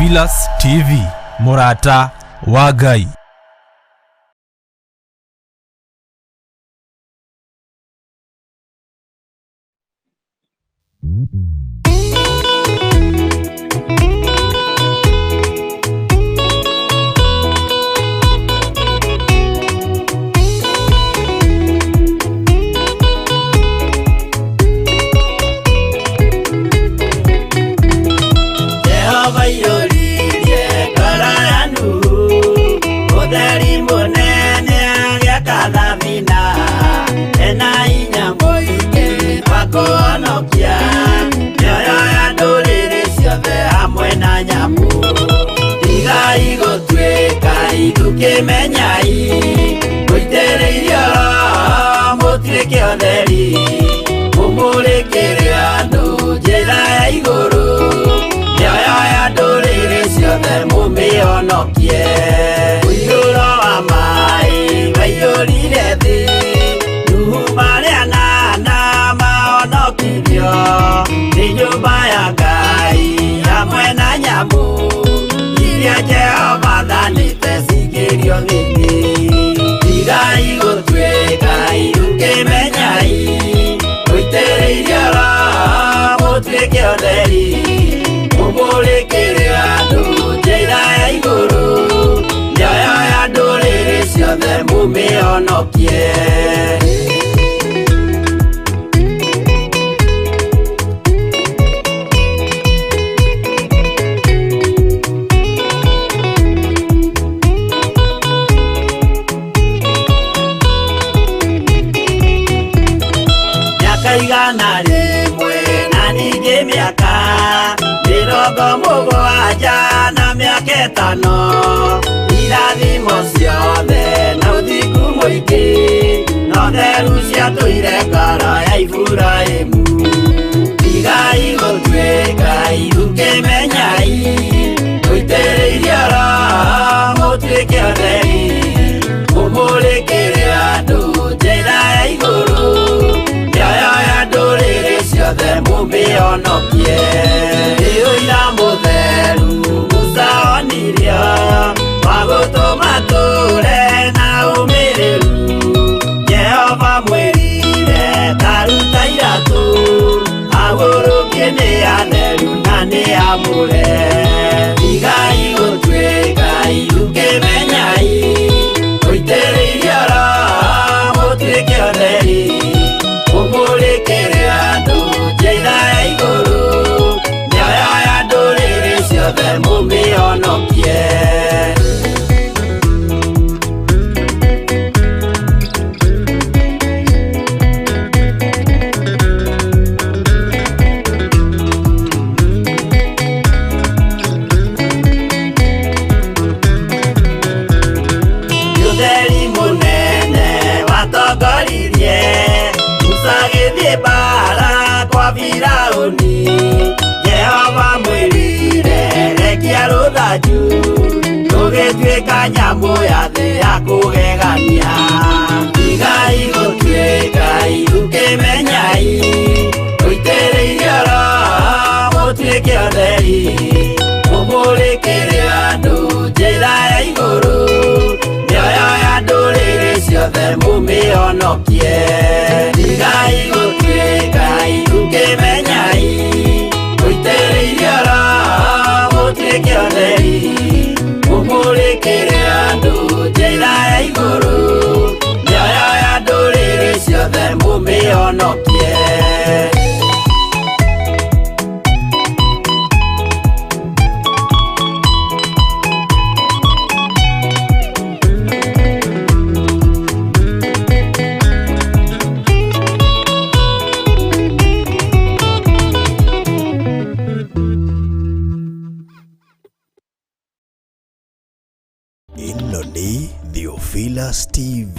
Theophilus TV, mũrata wa Ngai. Jehova iyũririe ngoro ya Nuhu, ũtheri mũnene agĩaka thabina, ena hinya mũingĩ wa kũhonokia mĩoyo ya ndũrĩrĩ ciothe hamwe na nyamũ. Tigai gũtuĩka ithukĩmenyai, mũitĩrĩirio Roho mũtuĩke ũtheri, mũmũrĩkĩre andũ njĩra ya igũrũ, mĩoyo ya ndũrĩrĩ ciothe mũmĩhonokie. Ũiyũro wa maĩ waiyũrire thĩ, Nuhu marĩ anana mahonokirio nĩ nyũmba ya Ngai hamwe na nyamũ iria Jehova athanĩte cingĩrio thĩinĩ. Tigai gũtuĩka ithukĩmenyai, mũitĩrĩirio Roho mũtuĩke ũtheri, mũmũrĩkĩre andũ njĩra ya igũrũ, mĩoyo ya ndũrĩrĩ ciothe mũmĩhonokie. Mĩaka 100 na ningĩ mĩaka 70 na mĩaka 5, irathimo ciothe na ũthingu mũingĩ na ũtheru ciatũire ngoro ya Iburahĩmu. Tigai gũtuĩka ithukĩmenyai, mũitĩrĩirio Roho mũtuĩke ũtheri, mũmũrĩkĩre andũ njĩra ya igũrũ, mĩoyo ya ndũrĩrĩ ciothe mũmĩhonokie. Nĩ ũira mũtheru Musa onirio wa gũtũma tũre na ũmĩrĩru, Jehova mwĩrire ta ruta iratũ, agũrũkie nĩ atheru na nĩ amũre. Tigai gũtuĩka ithukĩmenyai, mũitĩrĩirio Roho mũtuĩke ũtheri, mũmũrĩkĩre andũ njĩra ya igũrũ, mĩoyo ya ndũrĩrĩ ciothe mũmĩhonokie. Ũtheri mũnene watongoririe Musa agĩthiĩ mbara kwa Firaũni, Jehova mwĩrire rekia rũthanju, rũgĩtuĩka nyamũ ya thĩ ya kũgegania. Tigai gũtuĩka ithukĩmenyai, mũitĩrĩirio Roho mũtuĩke ũtheri, mũmũrĩkĩre andũ njĩra ya igũrũ, mĩoyo ya ndũrĩrĩ ciothe mũmĩhonokie. Tigai gũtuĩka ithukĩmenyai, mũitĩrĩirio Roho mũtuĩke ũtheri, mũmũrĩkĩre andũ njĩra ya igũrũ, mĩoyo ya ndũrĩrĩ ciothe mũmĩhonokie. Ĩno nĩ Theophilus TV,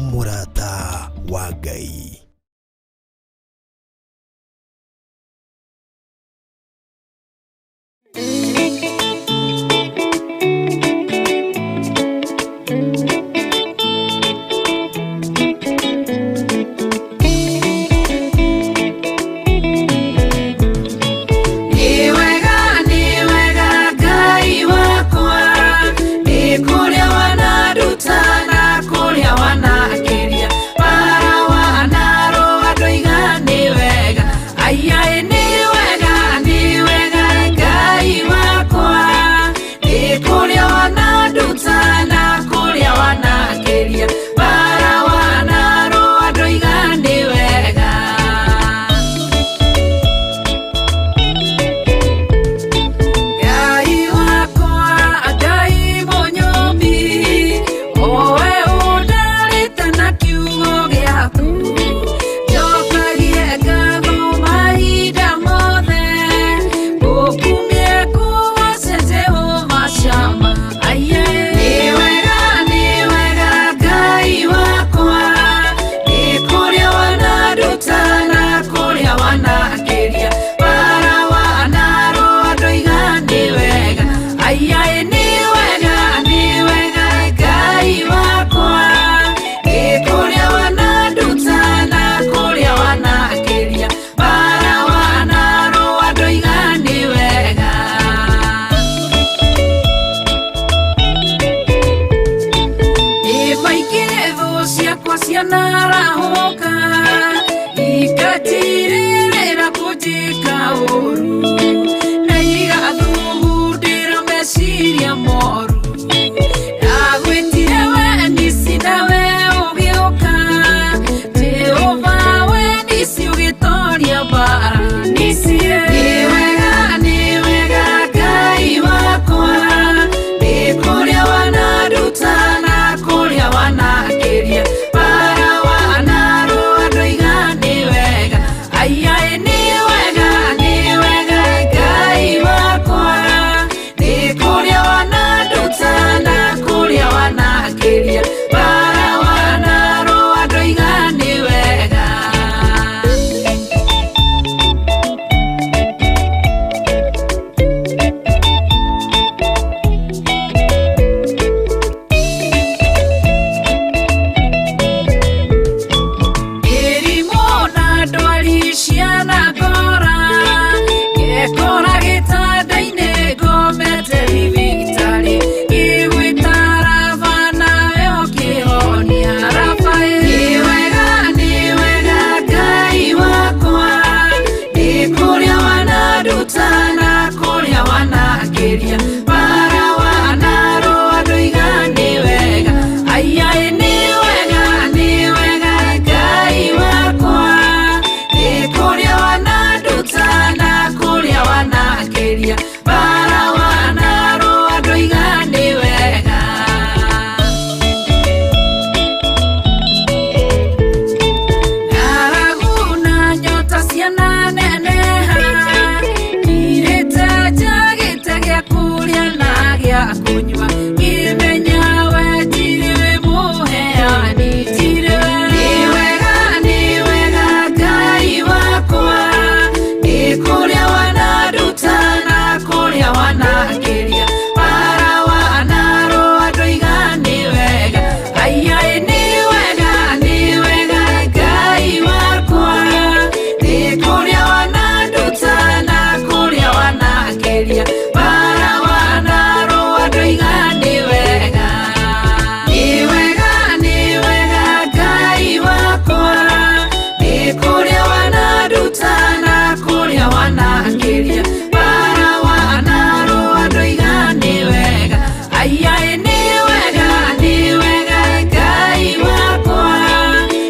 mũrata wa Ngai. Nĩ wega, nĩ wega. Cianarahũka ikatirĩrĩra kũnjĩka ũru na igathugundĩra meciria moru. Ndagwĩtire we nisi nawe ũgĩũka, Jehova we nisi ũgĩtoria mbara. Nisi nĩ wega, nĩ wega Ngai wakwa, nĩ kũrĩa wananduta na kũrĩa wanakĩria bara wanarũa ndoiga nĩ wega. Aiaĩ nĩ wega, nĩ wega Ngai wakwa, nĩ kũrĩa wananduta na kũrĩa wanakĩria bara wanarũa ndoiga nĩ wega. Mĩrimũ na ndwari cianangora, ngekora gĩtanda-inĩ ngomete thibitarĩ, ngĩgwĩta Raba nawe ũkĩhonia. Raba nĩ wega, nĩ wega Ngai wakwa, nĩ kũrĩa wananduta na kũrĩa wanakĩria bara wanarũa ndoiga nĩ wega. Aiaĩ nĩ wega, nĩ wega Ngai wakwa, nĩ kũrĩa wananduta na kũrĩa wanakĩria bara wanarũa ndoiga nĩ wega. Ng'aragu na nyota ciananeneha, ngirĩte njagĩte gĩa kũrĩa na gĩa kũnyua, ngĩmenya we tirĩ we mũheani, tirĩ we. Nĩ wega, nĩ wega Ngai wakwa, nĩ kũrĩa wananduta na kũrĩa wanakĩria bara wanarũa ndoiga nĩ wega. Aiaĩ nĩ wega, nĩ wega Ngai wakwa, nĩ kũrĩa wananduta na kũrĩa wanakĩria bara wanarũa ndoiga nĩ wega. Nĩ wega, nĩ wega Ngai wakwa, nĩ kũrĩa wananduta na kũrĩa wanakĩria bara wanarũa ndoiga nĩ wega. Aiaĩ nĩ wega, nĩ wega Ngai wakwa,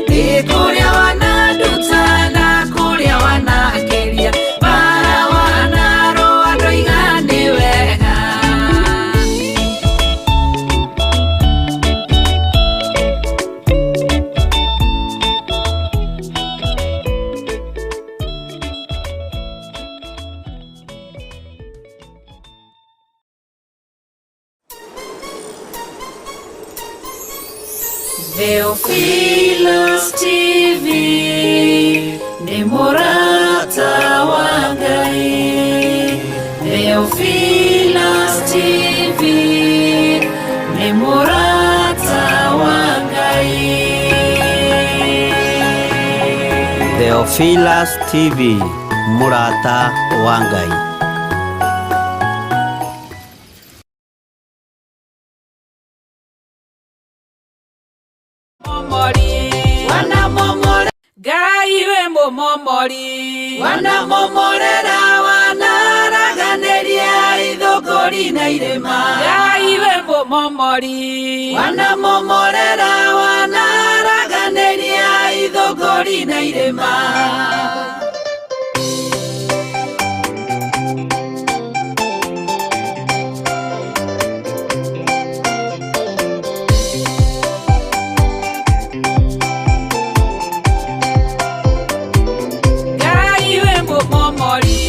nĩ kũrĩa wananduta na kũrĩa wanakĩria bara wanarũa ndoiga nĩ wega. Theophilus TV nĩ mũrata wa Ngai. Theophilus TV nĩ mũrata wa Ngai. Theophilus TV, mũrata wa Ngai. Momori Ngai we mũmomori, wanamomorera wanaraganĩria ithũngũri na irĩma. Ngai we mũmomori, wanamomorera wanaraganĩria ithũngũri na irĩma. Ngai we mũmomori,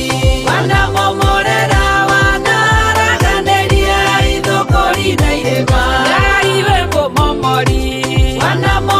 wanamomorera wanaraganĩria ithũngũri na irĩma. Ngai we mũmomori, wanamomorera.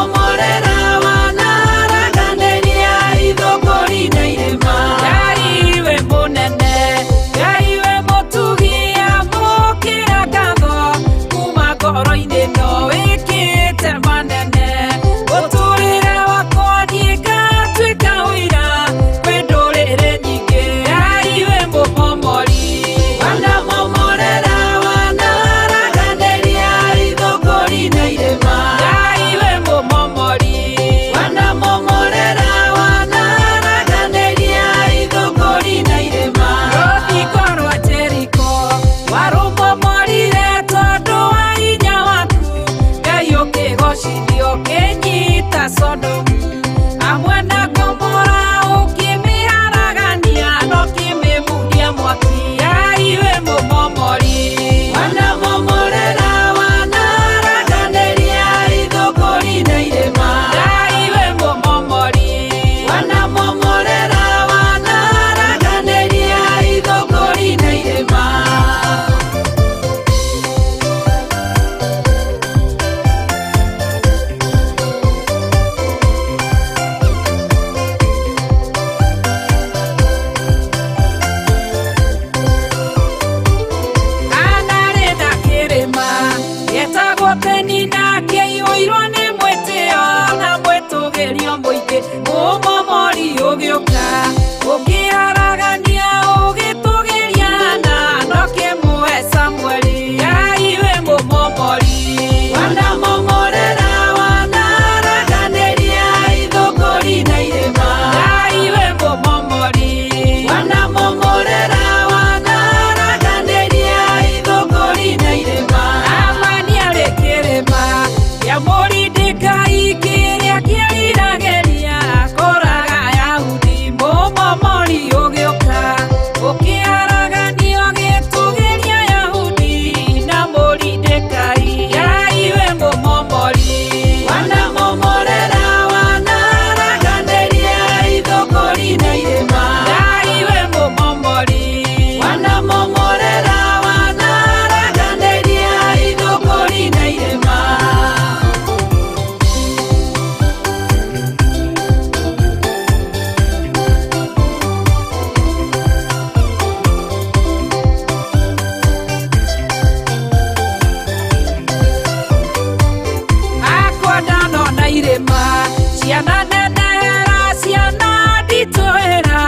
Ciana nenehera ciana nditũhĩra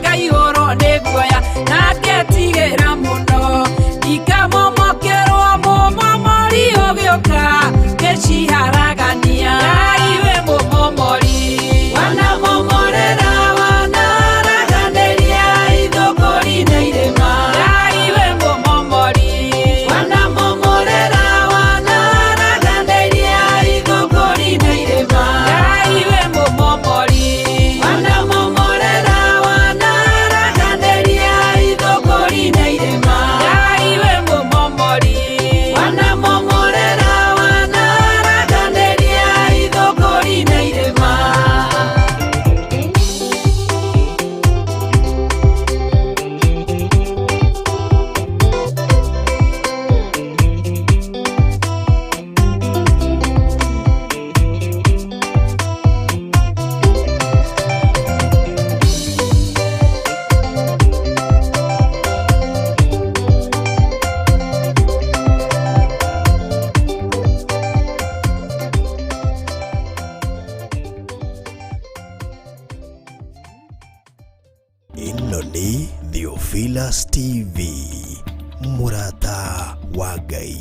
ngaihũrwo nĩ guoya na ngetigĩra mũno ikamomokerwo mũmomori ũgĩũka ngĩciharagania. Ngai wĩ mũmomori wanamomorera wanaraganĩria ithũngũri na irĩma. Ngai wĩ mũmomori wanamomorera wanaraganĩria ithũngũri na irĩma. Ngai wĩ mũmomori wanamomorera wanaraganĩria ithũngũri na irĩma. Ngai wĩ mũmomori wanamomorera wanaraganĩria ithũngũri na irĩma. Ĩno nĩ Theophilus TV, mũrata wa Ngai.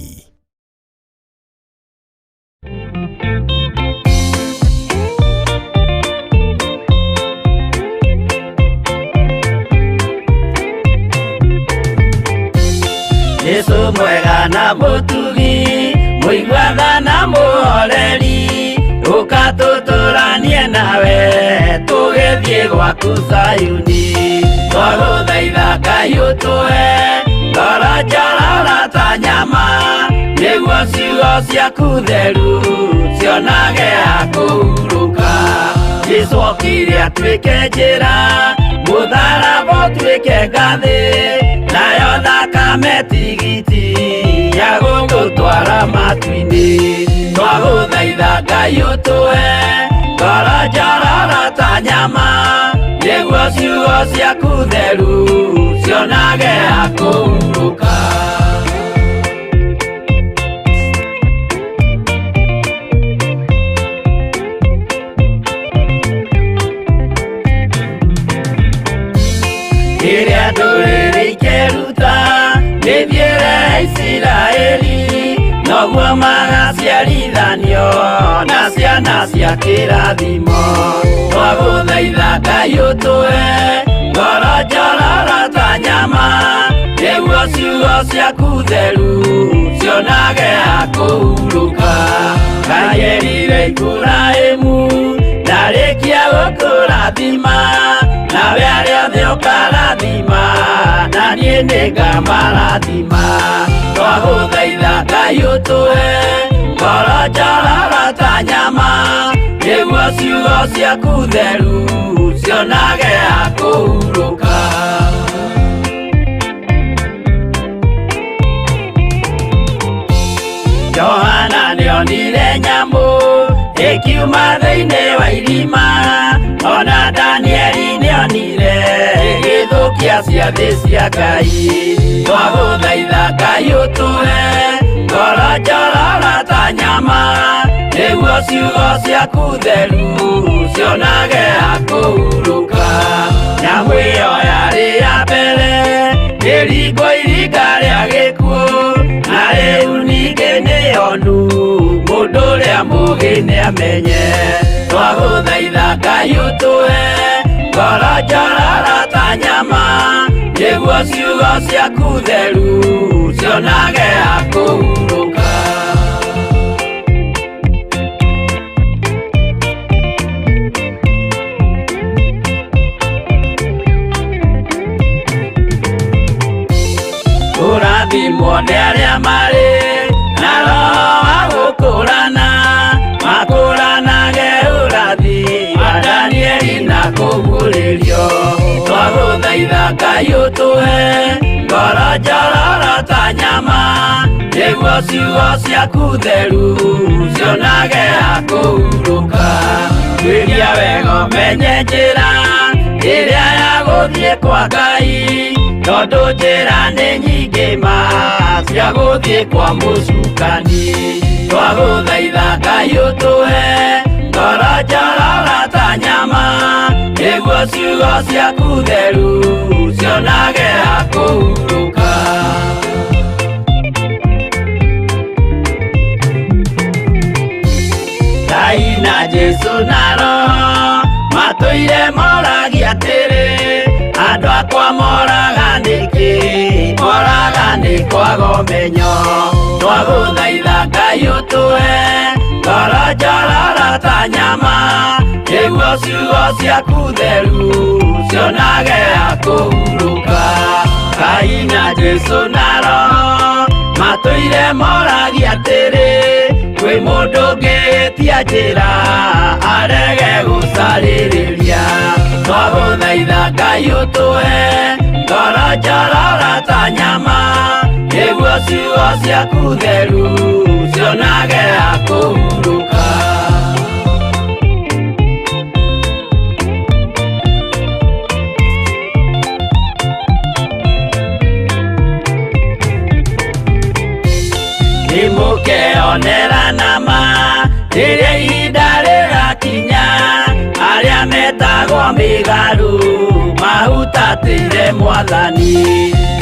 Jesu mwega na mũtugi mũiguatha na mũhoreri ũka tũtũranie nawe tũgĩthiĩ gwaku Zayuni. Twagũthaitha Ngai ũtũhe ngoro njororo ta nyama nĩguo ciugo ciaku theru cionage ha kũhurũka. Jesu okire atuĩke njĩra mũtharaba ũtuĩke ngathĩ nayo thakame tigiti ya gũtũtwara matu-inĩ. Twagũthaitha Ngai ũtũhe ngoro njororo ta nyama nĩguo ciugo ciaku theru cionage ha kũhurũka. Rĩrĩa ndũrĩrĩ ikeruta mĩthiĩre ya Isiraeli noguo magaciarithanio na ciana cia kĩrathimo. Twagũthaitha Ngai ũtũhe ngoro njororo ta nyama nĩguo ciugo ciaku theru cionage ha kũhurũka. Ngai erire Iburahĩmu ndarĩkia gũkũrathima nawe arĩa othe ũkarathima na niĩ nĩngamarathima. Twagũthaitha Ngai ũtũhe ngoro njororo ta nyama nĩguo ciugo ciaku theru cionage ha kũhurũka. Johana nĩonire nyamũ ĩkiuma thĩinĩ wa irima ona Danieli nĩonire ĩgĩthũkia ciathĩ cia Ngai. Twagũthaitha Ngai ũtũhe ngoro njororo ta nyama nĩguo ciugo ciaku theru cionage ha kũhurũka. Nyamũ ĩyo yarĩ ya mbere ĩringwo iringa rĩa gĩkuũ na rĩu ningĩ nĩyonu mũndũ ũrĩa mũũgĩ nĩamenye. Twagũthaitha Ngai ũtũhe ngoro njororo ta nyama nĩguo ciugo ciaku theru cionage ha kũhurũka. Kũrathimwo nĩ arĩa marĩ na roho wa gũkũrana makũranage ũrathi wa Danieli na kũguũrĩrio. Twagũthaitha Ngai ũtũhe ngoro njororo ta nyama nĩguo ciugo ciaku theru cionage ha kũhurũka. Tuĩria wega ũmenye njĩra ĩrĩa ya gũthiĩ kwa Ngai tondũ njĩra nĩ nyingĩ ma cia gũthiĩ kwa mũcukani. Twagũthaitha Ngai ũtũhe ngoro njororo Ciugo ciaku theru cionage ha kũhurũka. Ngai na Jesũ na Roho matũire moragia atĩrĩ, andũ akwa moraga nĩkĩ? Moraga nĩ kwaga ũmenyo. Twagũthaitha Ngai ũtũhe ngoro njororo ta nyama, nĩguo ciugo ciaku theru cionage ha kũhurũka. Ngai na Jesũ na Roho matũire moragia atĩrĩ, kwĩ mũndũ ũngĩtia njĩra arege gũcarĩrĩria. Twagũthaitha Ngai ũtũhe ngoro njororo ta nyama, nĩguo ciugo ciaku theru cionage ha kũhurũka. Nĩmũkeonera nama rĩrĩa ihinda rĩgakinya, arĩa metagwo mĩgarũ mahutatĩire Mwathani.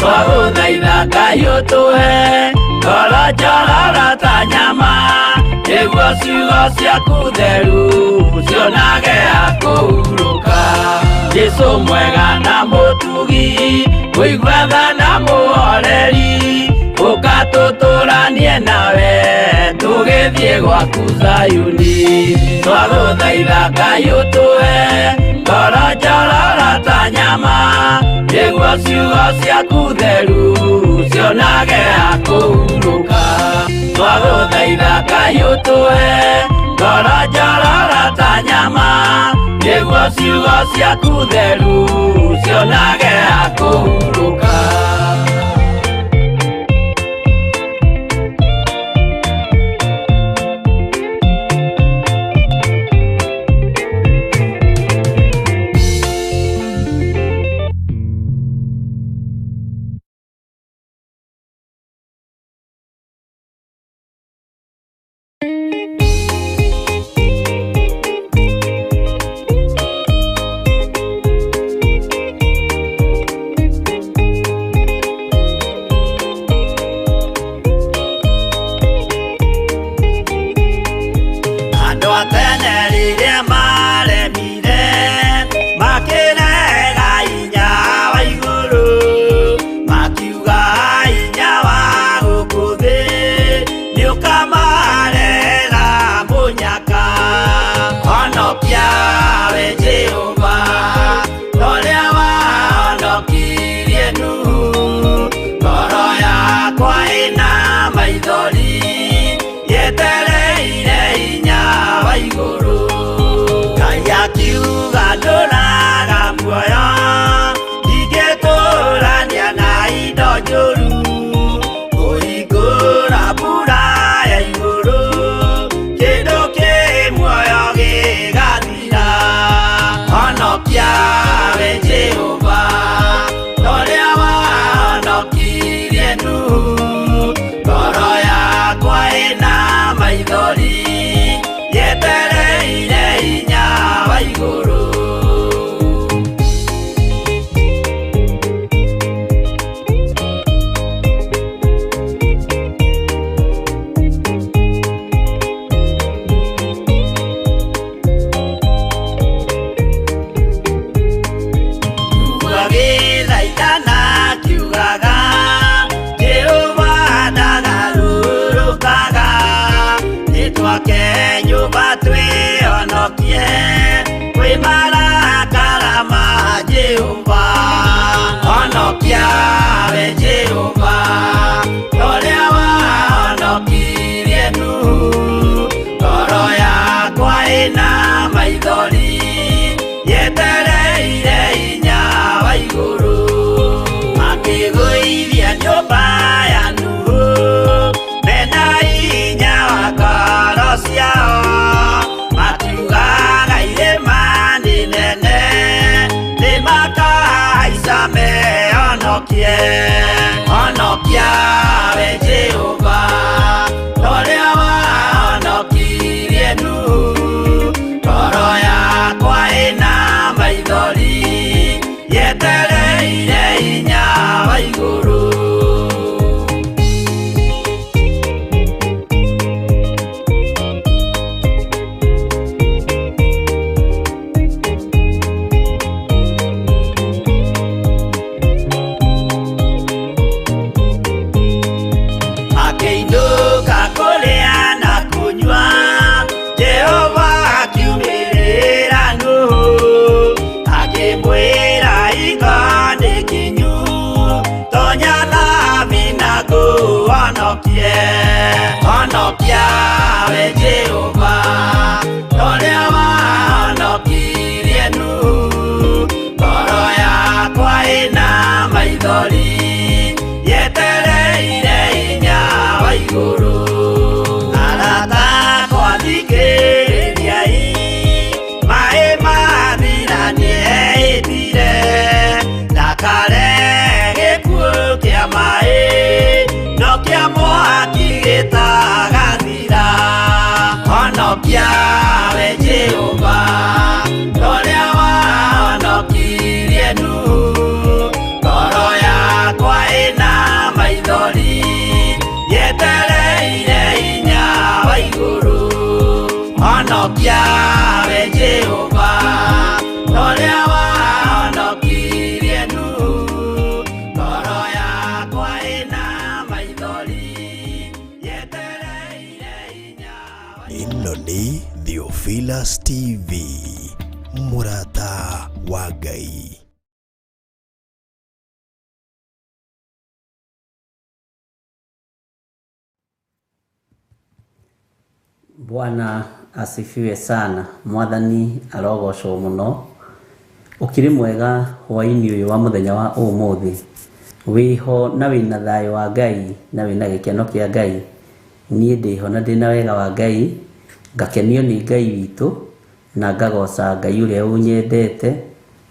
Twagũthaitha Ngai ũtũhe ngoro njororo ta nyama, nĩguo ciugo ciaku theru cionage ha kũhurũka. Jesũ mwega na mũtugi, mũigua tha na mũhoreri, ũka tũtũranie nawe tũgĩthiĩ gwaku Zayuni. Twagũthaitha Ngai ũtũhe ngoro njororo ta nyama, nĩguo ciugo ciaku theru cionage ha kũhurũka. Twagũthaitha Ngai ũtũhe ngoro njororo ta nyama, nĩguo ciugo ciaku theru cionage ha kũhurũka. Honokia we Jehova, ũrĩa wahonokirie Nuhu, ngoro yakwa ĩna maithori. we Jehova toria wahonokirie Nuhu ngoro yakwa ĩna maithori yetereire hinya wa igũrũ honokia we Jehova toria wahonokirie Nuhu ngoro yakwa ĩna maithori yetereire hinya wa Ĩno nĩ Theophilus TV, mũrata wa Ngai. Bwana asifiwe sana. Mwathani arogocwo muno. Ukiri mwega hwaini uyu wa muthenya wa umuthi. Wiho na wina thayo wa Ngai na wina gikeno kia Ngai. Niĩ ndĩho na ndĩna wega wa Ngai, ngakenio nĩ Ngai witũ na ngagoca Ngai ũrĩa ũnyendete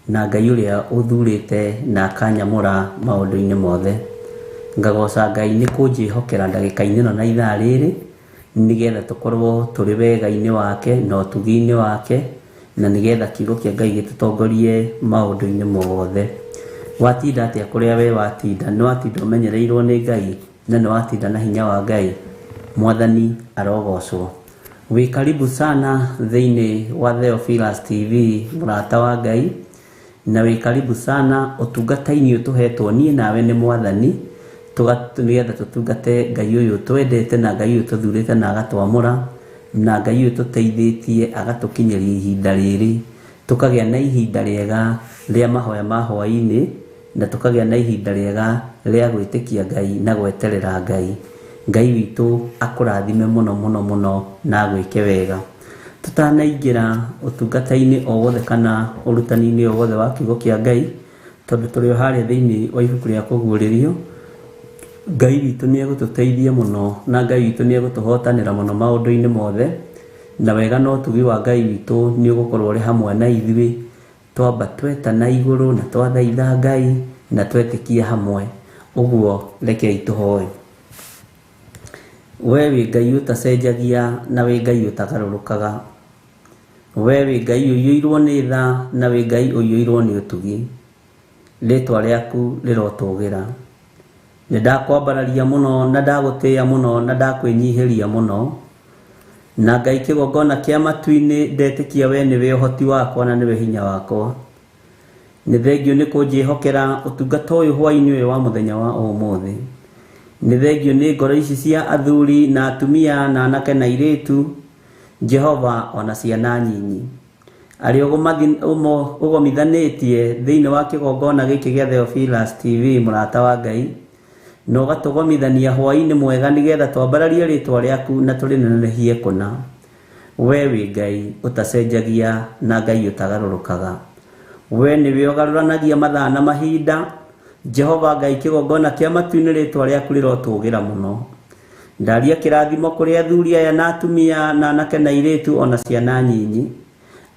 na Ngai ũrĩa ũthurĩte na akanyamũra maũndũ-inĩ mothe. Ngagoca Ngai nĩ kũnjĩhokera ndagĩka-inĩ ĩno na ithaa rĩrĩ nĩgetha tũkorwo tũrĩ wega-inĩ wake na ũtugi-inĩ wake na nĩgetha kiugo kĩa Ngai gĩtũtongorie maũndũ-inĩ mothe. Watinda atĩa kũrĩa we watinda? Nĩ watinda ũmenyereirwo nĩ Ngai na nĩ watinda na hinya wa Ngai. Mwathani arogocwo. Wĩ karibu sana thĩinĩ wa Theophilus TV, mũrata wa Ngai, na wĩ karibu sana ũtungata-inĩ ũyũ tũhetwo niĩ nawe nĩ Mwathani, nĩgetha tũtungate Ngai ũyũ twendete na Ngai ũyũ tũthurĩte na agatwamũra na Ngai ũyũ tũteithĩtie agatũkinyĩria ihinda rĩrĩ, tũkagĩa na ihinda rĩega rĩa mahoya ma hwaĩ-inĩ na tũkagĩa na ihinda rĩega rĩa gwĩtĩkia Ngai na gweterera Ngai. Ngai witũ akũrathime mũno mũno mũno na agwĩke wega. Tũtanaingĩra ũtungata-inĩ o wothe kana ũrutani-inĩ o wothe wa kiugo kĩa Ngai, tondũ tũrĩ o harĩa thĩinĩ wa ibuku rĩa kũguũrĩrio, Ngai witũ nĩ egũtũteithia mũno na Ngai witũ nĩ egũtũhotanĩra mũno maũndũ-inĩ mothe, na wega na ũtugi wa Ngai witũ nĩ ũgũkorwo ũrĩ hamwe na ithuĩ twamba tweta na igũrũ na twathaitha Ngai na twetĩkia hamwe. Ũguo rekei tũhoe. We wĩ Ngai ũtacenjagia na wĩ Ngai ũtagarũrũkaga. We wĩ Ngai ũiyũirwo nĩ tha na wĩ Ngai ũiyũirwo nĩ ũtugi. Rĩtwa rĩaku rĩrotũgĩra. Nĩ ndakwambararia mũno na ndagũtĩĩa mũno na ndakwĩnyihĩria mũno. Na Ngai kĩgongona kĩa matu-inĩ ndetĩkia we nĩwe ũhoti wakwa na nĩwe hinya wakwa. Nĩ thengio nĩ kũnjĩhokera ũtungata ũyũ hwaĩ-inĩ ũyũ wa mũthenya wa ũmũthĩ. Nĩ thengio nĩ ngoro ici cia athuri na atumia na anake na airĩtu, Jehova ona ciana nyinyi arĩa ũgomithanĩtie thĩinĩ wa kĩgongona gĩkĩ gĩa Theophilus TV, mũrata wa Ngai, na ũgatũgomithania hwaĩ-inĩ mwega nĩgetha twambararie rĩtwa rĩaku na tũrĩnenehie kũna. We wĩ Ngai ũtacenjagia na Ngai ũtagarũrũkaga. We nĩwe ũgarũranagia mathaa na mahinda. Jehova Ngai kĩgongona kĩa matu-inĩ rĩtwa rĩaku rĩrotũgĩra mũno. Ndaria kĩrathimo kũrĩ athuri aya na atumia na anake na airĩtu ona ciana nyinyi.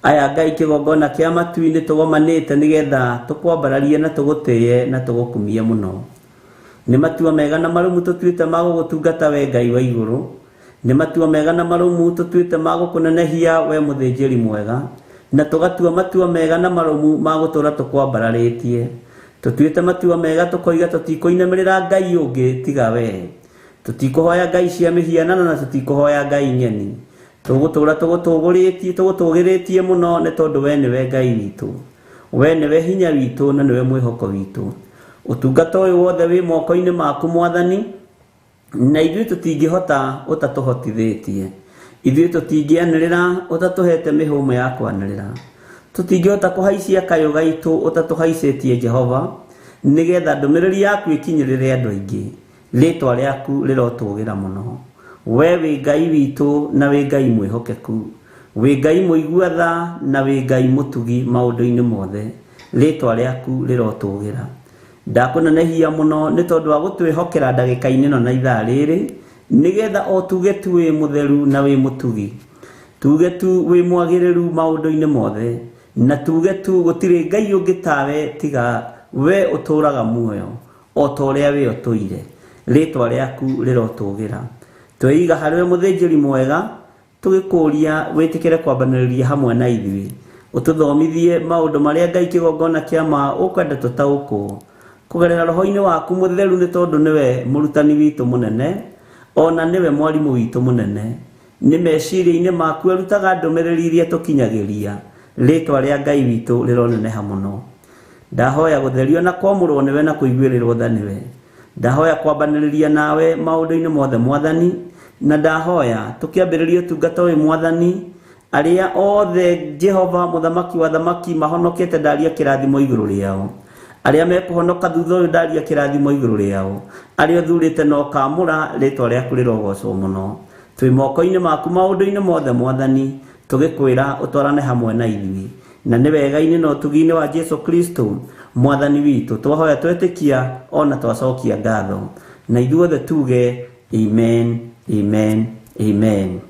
Aya Ngai kĩgongona kĩa matu-inĩ tũgomanĩte nĩgetha tũkwambararie na tũgũtĩye na tũgũkumie mũno. Nĩ matua mega na marũmu tũtuĩte ma gũgũtungata we Ngai wa igũrũ. Nĩ matua mega na marũmu tũtuĩte ma gũkũnenehia we mũthĩnjĩri mwega, na tũgatua matua mega na marũmu ma gũtũũra tũkwambararĩtie. Tũtuĩte matua mega tũkoiga tũtikũinamĩrĩra Ngai ũngĩ tiga we. Tũtikũhoya Ngai cia mĩhianano na tũtikũhoya Ngai ng'eni. Tũgũtũũra tũgũtũgĩrĩtie mũno nĩ tondũ we nĩwe Ngai witũ. We nĩwe hinya witũ na nĩwe mwĩhoko witũ. Ũtungata ũyũ wothe wĩ moko-inĩ maku Mwathani, na ithuĩ tũtingĩhota ũtatũhotithĩtie. Ithuĩ tũtingĩanĩrĩra ũtatũhete mĩhũmũ ya kwanĩrĩra. Tũtingĩhota kũhaicia kayũ gaitũ ũtatũhaicĩtie Jehova, nĩgetha ndũmĩrĩri yaku ĩkinyĩrĩre andũ aingĩ. Rĩtwa rĩaku rĩrotũgĩra mũno. We wĩ Ngai witũ na wĩ Ngai mwĩhokeku. Wĩ Ngai mũigua tha na wĩ Ngai mũtugi maũndũ-inĩ mothe. Rĩtwa rĩaku rĩrotũgĩra. Ndakũnenehia mũno nĩ tondũ wa gũtwĩhokera ndagĩka-inĩ ĩno na ithaa rĩrĩ, nĩgetha o tuge tu wĩ mũtheru na wĩ mũtugi, tuge tu wĩ mwagĩrĩru maũndũ-inĩ mothe, na tuge tu gũtirĩ Ngai ũngĩ tawe tiga we ũtũũraga muoyo o ta ũrĩa we ũtũire. Rĩtwa rĩaku rĩrotũgĩra. Tweiga harĩwe mũthĩnjĩri mwega, Tũgĩkũria wĩtĩkĩre kwambanĩrĩria hamwe na ithuĩ, ũtũthomithie maũndũ marĩa Ngai kĩgongona kĩa ma ũkwenda tũtaũkwo kũgerera roho-inĩ waku mũtheru, nĩ tondũ nĩwe mũrutani witũ mũnene, ona nĩwe mwarimũ witũ mũnene. Nĩ meciria-inĩ maku arutaga ndũmĩrĩri iria tũkinyagĩria. Rĩtwa rĩa Ngai witũ rĩroneneha mũno. Ndahoya gũtherio na kwamũrwo nĩwe na kũiguĩrĩrwo tha nĩwe. Ndahoya kwambanĩrĩria nawe maũndũ-inĩ mothe Mwathani, na ndahoya tũkĩambĩrĩria ũtungata ũyũ Mwathani, arĩa othe Jehova mũthamaki wa thamaki mahonokete ndaria kĩrathimo igũrũ rĩao, arĩa mekũhonoka thutha ũyũ ndaria kĩrathimo igũrũ rĩao, arĩa ũthurĩte na ũkamũra, rĩtwa rĩaku rĩrogocwo mũno. Twĩ moko-inĩ maku maũndũ-inĩ mothe Mwathani, tũgĩkwĩra ũtwarane hamwe na ithuĩ, na nĩ wega-inĩ na ũtugi-inĩ wa Jesu Kristo Mwathani witũ twahoya twetĩkia ona twacokia ngatho, na ithuothe tuge amen, amen, amen.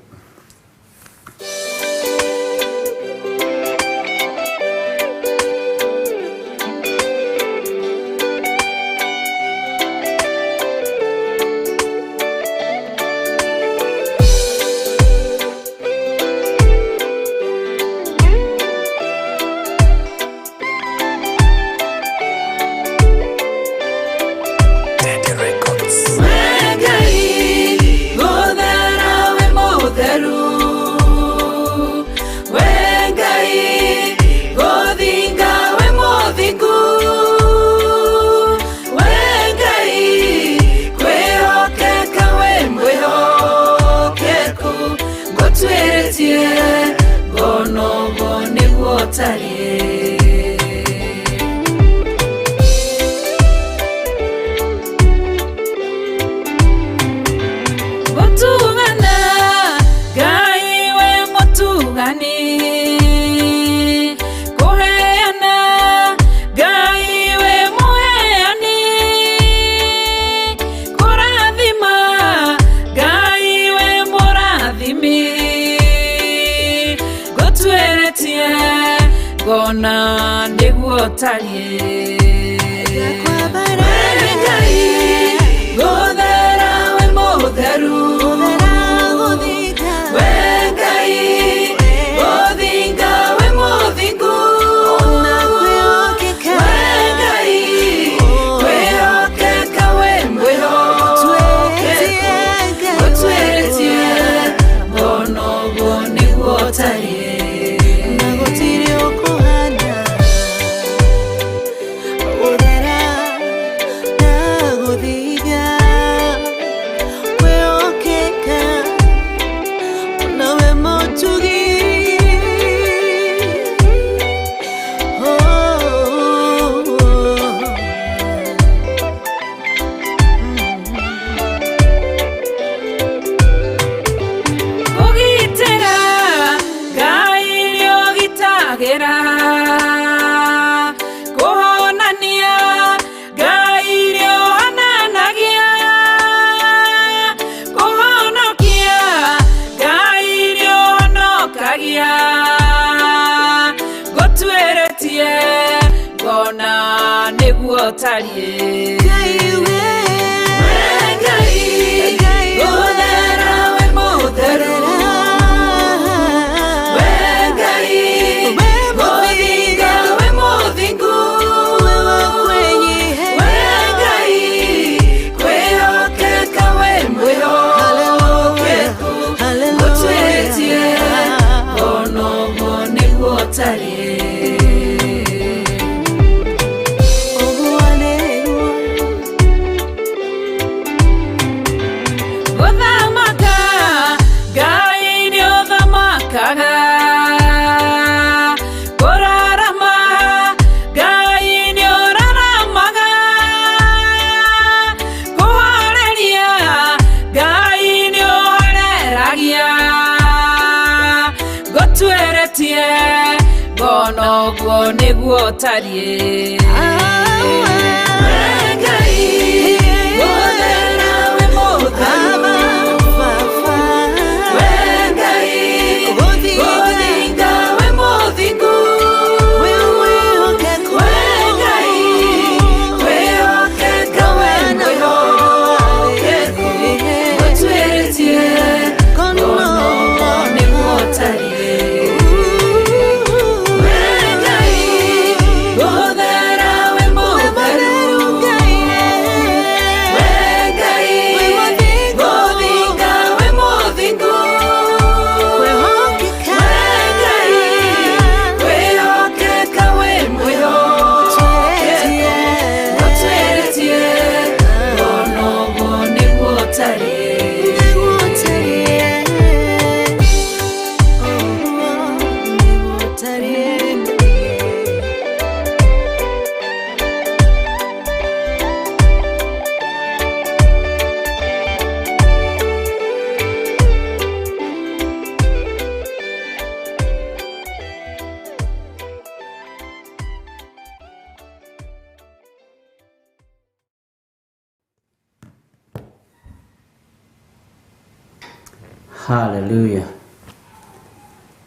Hallelujah.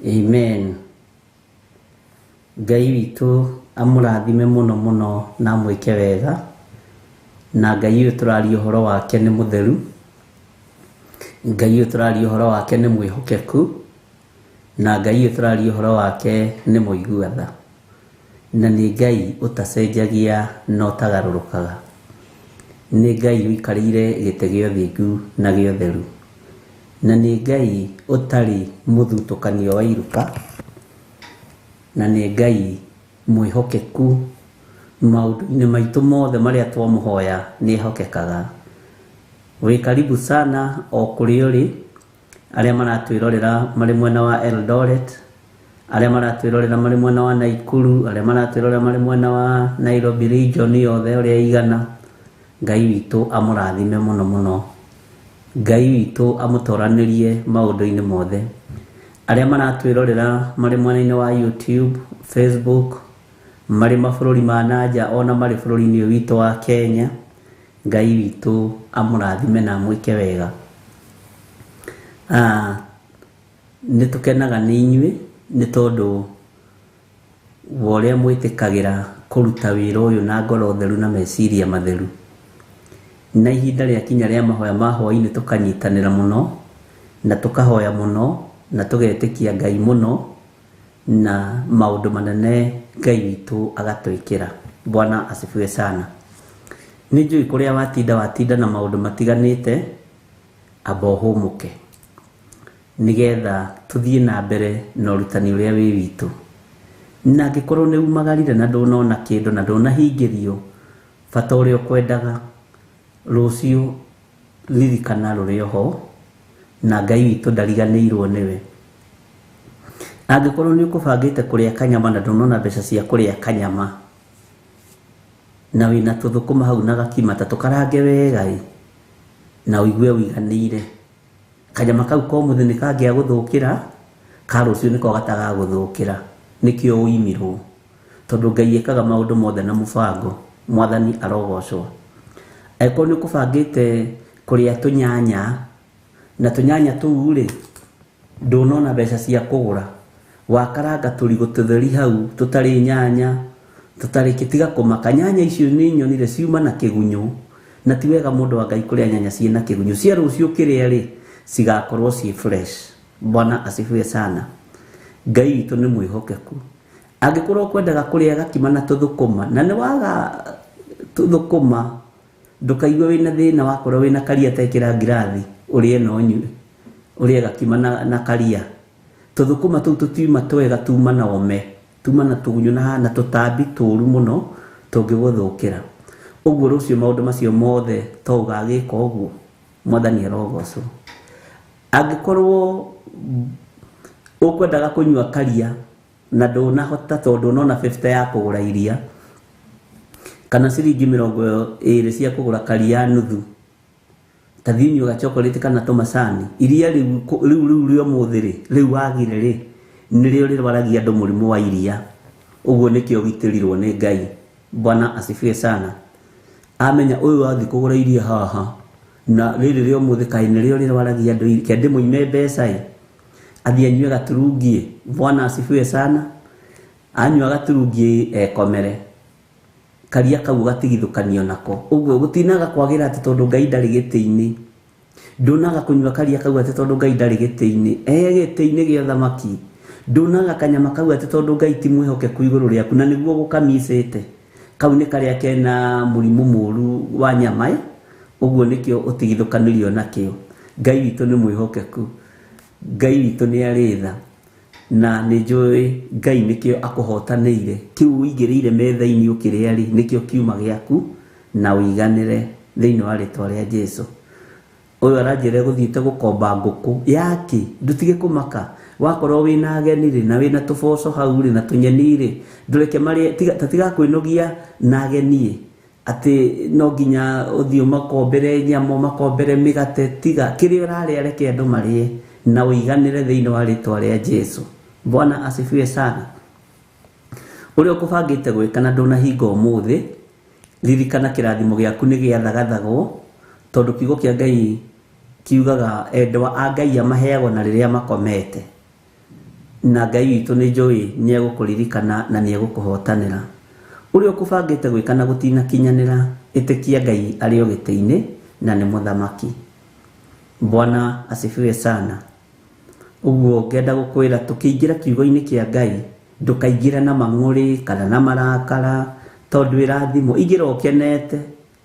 Amen. Ngai witũ amũrathime mũno mũno na amwĩke wega. Na Ngai ũyũ tũraria ũhoro wake nĩ mũtheru. Ngai ũyũ tũraria ũhoro wake nĩ mwĩhokeku. Na Ngai ũyũ tũraria ũhoro wake nĩ mũigua tha. Na nĩ Ngai ũtacenjagia na ũtagarũrũkaga. Nĩ Ngai ũikarĩire gĩtĩ gĩa ũthingu na gĩa ũtheru. Na nĩ Ngai ũtarĩ mũthutũkanio wa iruka. Na nĩ Ngai mwĩhokeku maũndũ-inĩ maitũ mothe marĩa twamũhoya nĩ ehokekaga. Wĩ karibu sana o kũrĩa ũrĩ, arĩa maratwĩrorera marĩ mwena wa Eldoret, arĩa maratwĩrorera marĩ mwena wa Nakuru, arĩa maratwĩrorera marĩ mwena wa Nairobi region yothe ũrĩa ĩigana. Ngai witũ amũrathime mũno mũno. Ngai witũ amũtoranĩrie maũndũ-inĩ mothe. Arĩa maratwĩrorera marĩ mwena-inĩ wa YouTube, Facebook, marĩ mabũrũri ma nanja ona marĩ bũrũri-inĩ ũyũ witũ wa Kenya, Ngai witũ amũrathime na amwĩke wega. Nĩ tũkenaga nĩ inyuĩ nĩ tondũ wa ũrĩa mwĩtĩkagĩra kũruta wĩra ũyũ na ngoro theru na meciria matheru. Na ihinda rĩakinya rĩa mahoya ma hwaĩ-inĩ tũkanyitanĩra mũno na tũkahoya mũno na tũgetĩkia Ngai mũno na maũndũ manene Ngai witũ agatwĩkĩra. Bwana asifiwe sana. Nĩ njũĩ kũrĩa watinda watinda na maũndũ matiganĩte, amba ũhũmũke nĩgetha tũthiĩ na mbere na ũrutani ũrĩa wĩ witũ. Na angĩkorwo nĩ umagarire na ndũnona kĩndũ na ndũnahingĩrio bata ũrĩa ũkwendaga, rũciũ ririkana rũrĩ oho na Ngai witũ ndariganĩirwo nĩwe. Angĩkorwo nĩ ũkũbangĩte kũrĩa kanyama na ndũnona mbeca cia kũrĩa kanyama, na wĩna tũthũkũma hau na gakima ta tũkarange wega ĩ, na ũigue ũiganĩire, kanyama kau ka ũmũthĩ nĩ kangĩa gũthũkĩra, ka rũciũ nĩko gatagagũthũkĩra. Nĩkĩo ũimirwo, tondũ Ngai ekaga maũndũ mothe na mũbango. Mwathani arogocwo. Angĩkorwo nĩ ũkũbangĩte kũrĩa tũnyanya, na tũnyanya tũu rĩ, ndũnona mbeca cia kũgũra, wakaranga tũrigũ tũtheri hau tũtarĩ nyanya, tũtarĩ kĩ, tiga kũmaka. Nyanya icio nĩ nyonire ciuma na kĩgunyũ, na ti wega mũndũ wa Ngai kũrĩa nyanya ciĩna kĩgunyũ. Cia rũciũ ũkĩrĩa rĩ, cigakorwo ciĩ fresh. Bwana asifiwe sana. Ngai witũ nĩ mwĩhokeku. Angĩkorwo ũkwendaga kũrĩa gakima na tũthũkũma, na nĩ waga tũthũkũma, ndũkaigue wĩna thĩna wakorwo wĩna karia ta ĩkĩra ngirathi ũrĩe na ũnyue, ũrĩe gakima na karia. Tũthũkũma tũu tũtiuma twega, tuma na ome, tuma na tũgunyũ na tũtambi tũru mũno tũngĩgũthũkĩra. Ũguo rũciũ maũndũ macio mothe to ũgagĩka ũguo. Mwathani arogocwo. Angĩkorwo ũkwendaga kũnyua karia na ndũnahota tondũ ndũnona 50 ya kũgũra iria, kana ciringi 20 cia kũgũra karia nuthu, ta thiĩ ũnyue gachocolate kana tũmacani, iria rĩu rĩu rĩa ũmũthĩ rĩ, rĩu wagire rĩ, nĩrĩo rĩrwaragia andũ mũrimũ wa iria. Ũguo nĩkĩo ũgitĩrirwo nĩ Ngai. Bwana asifiwe sana. Amenya ũyũ wathiĩ kũgũra iria haha, na rĩrĩ rĩa ũmũthĩ kaĩ nĩrĩo rĩrwaragia andũ iria, kende mũime mbeca ĩ, athiĩ anyue gaturungi. Bwana asifiwe sana. Anyua gaturungi ekomere, karia kau gatigithũkanio nako. Ũguo gũtinaga kwagĩra atĩ tondũ Ngai ndarĩ gĩtĩ-inĩ. Ndũnaga kũnyua karia kau atĩ tondũ Ngai ndarĩ gĩtĩ-inĩ. E gĩtĩ-inĩ gĩa thamaki. Ndũnaga kanyama kau atĩ tondũ Ngai ti mwĩhokeku igũrũ rĩaku, na nĩguo gũkamicĩte. Kau nĩ karĩa kena mũrimũ mũru wa nyama ĩ, ũguo nĩkĩo ũtigithũkanĩrio nakĩo. Ngai witũ nĩ mwĩhokeku. Ngai witũ nĩ arĩ tha. Na nĩ njũĩ Ngai nĩkĩo akũhotanĩire. Kĩu ũigĩrĩire metha-inĩ ũkĩrĩa rĩ, nĩkĩo kiuma gĩaku, na ũiganĩre thĩinĩ wa rĩtwa rĩa Jesũ. Ũyũ aranjĩra gũthiĩte gũkomba ngũkũ yake, ndũtige kũmaka. Wakorwo wĩna ageni rĩ, na wĩna tũboco hau rĩ, na tũnyeni rĩ, ndũreke marĩe, ta tiga kwĩnogia na ageni ĩ, atĩ no nginya ũthiĩ ũmakombere nyama, ũmakombere mĩgate, tiga kĩrĩa ũrarĩa reke andũ marĩe na ũiganĩre thĩinĩ wa rĩtwa rĩa Jesũ. Bwana asifiwe sana. Ũrĩa ũkũbangĩte gwĩka na ndũnahinga ũmũthĩ, ririkana kĩrathimo gĩaku nĩ gĩathagathagwo, tondũ kiugo kĩa Ngai Kiugaga endwa a Ngai amaheagwo na rĩrĩa makomete. Na Ngai witũ nĩ njũĩ nĩ egũkũririkana na nĩ egũkũhotanĩra. Ũrĩa ũkũbangĩte gwĩka na gũtinakinyanĩra, ĩtĩkia Ngai arĩ o gĩtĩ-inĩ na nĩ mũthamaki. Bwana asifiwe sana. Ũguo ngenda gũkwĩra tũkĩingĩra kiugo-inĩ kĩa Ngai, ndũkaingĩre na mang'ũrĩ kana na marakara, tondũ ĩrathimwo. Ingĩra ũkenete.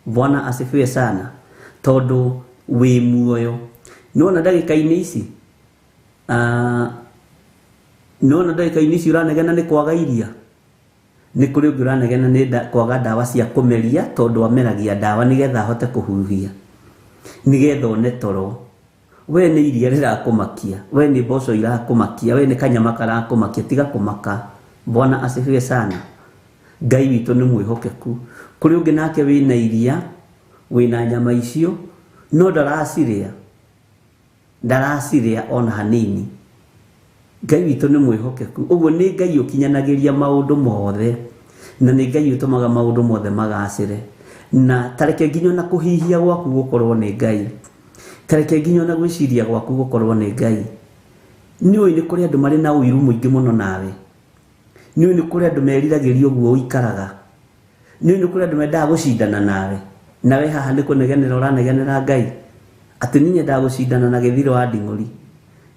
Bwana asifiwe sana. Tondũ wĩ muoyo. Nĩwona ndagĩka-inĩ ici? Nĩwona ndagĩka-inĩ ici ũranegena nĩ kwaga iria? Nĩ kũrĩ ũngĩ ũranegena nĩ kwaga ndawa cia kũmeria, tondũ ameragia ndawa nĩgetha ahote kũhuhia, nĩgetha one toro. We nĩ iria rĩrakũmakia, we nĩ mboco irakũmakia, we nĩ kanyama karakũmakia, tiga kũmaka. Bwana asifiwe sana. Ngai witũ nĩ mwĩhokeku. Kũrĩ ũngĩ nake wĩna iria, wĩna nyama icio, no ndaracirĩa. Ndaracirĩa ona hanini. Ngai witũ nĩ mwĩhokeku. Ũguo nĩ Ngai ũkinyanagĩria maũndũ mothe, na nĩ Ngai ũtũmaga maũndũ mothe magacĩre. Na tareke nginya ona kũhihia gwaku gũkorwo nĩ Ngai. Tareke nginya ona gwĩciria gwaku gũkorwo nĩ Ngai. Nĩ ũĩ nĩ kũrĩ andũ marĩ na ũiru mũingĩ mũno nawe. Nĩ ũĩ nĩ kũrĩ andũ meriragĩria ũguo ũikaraga. Nĩ ũĩ nĩ kũrĩ andũ mendaga gũcindana nawe. Nawe haha nĩ kũnegenera ũranegenera Ngai. Atĩ niĩ nyendaga gũcindana na Gĩthiro wa Nding'ũri.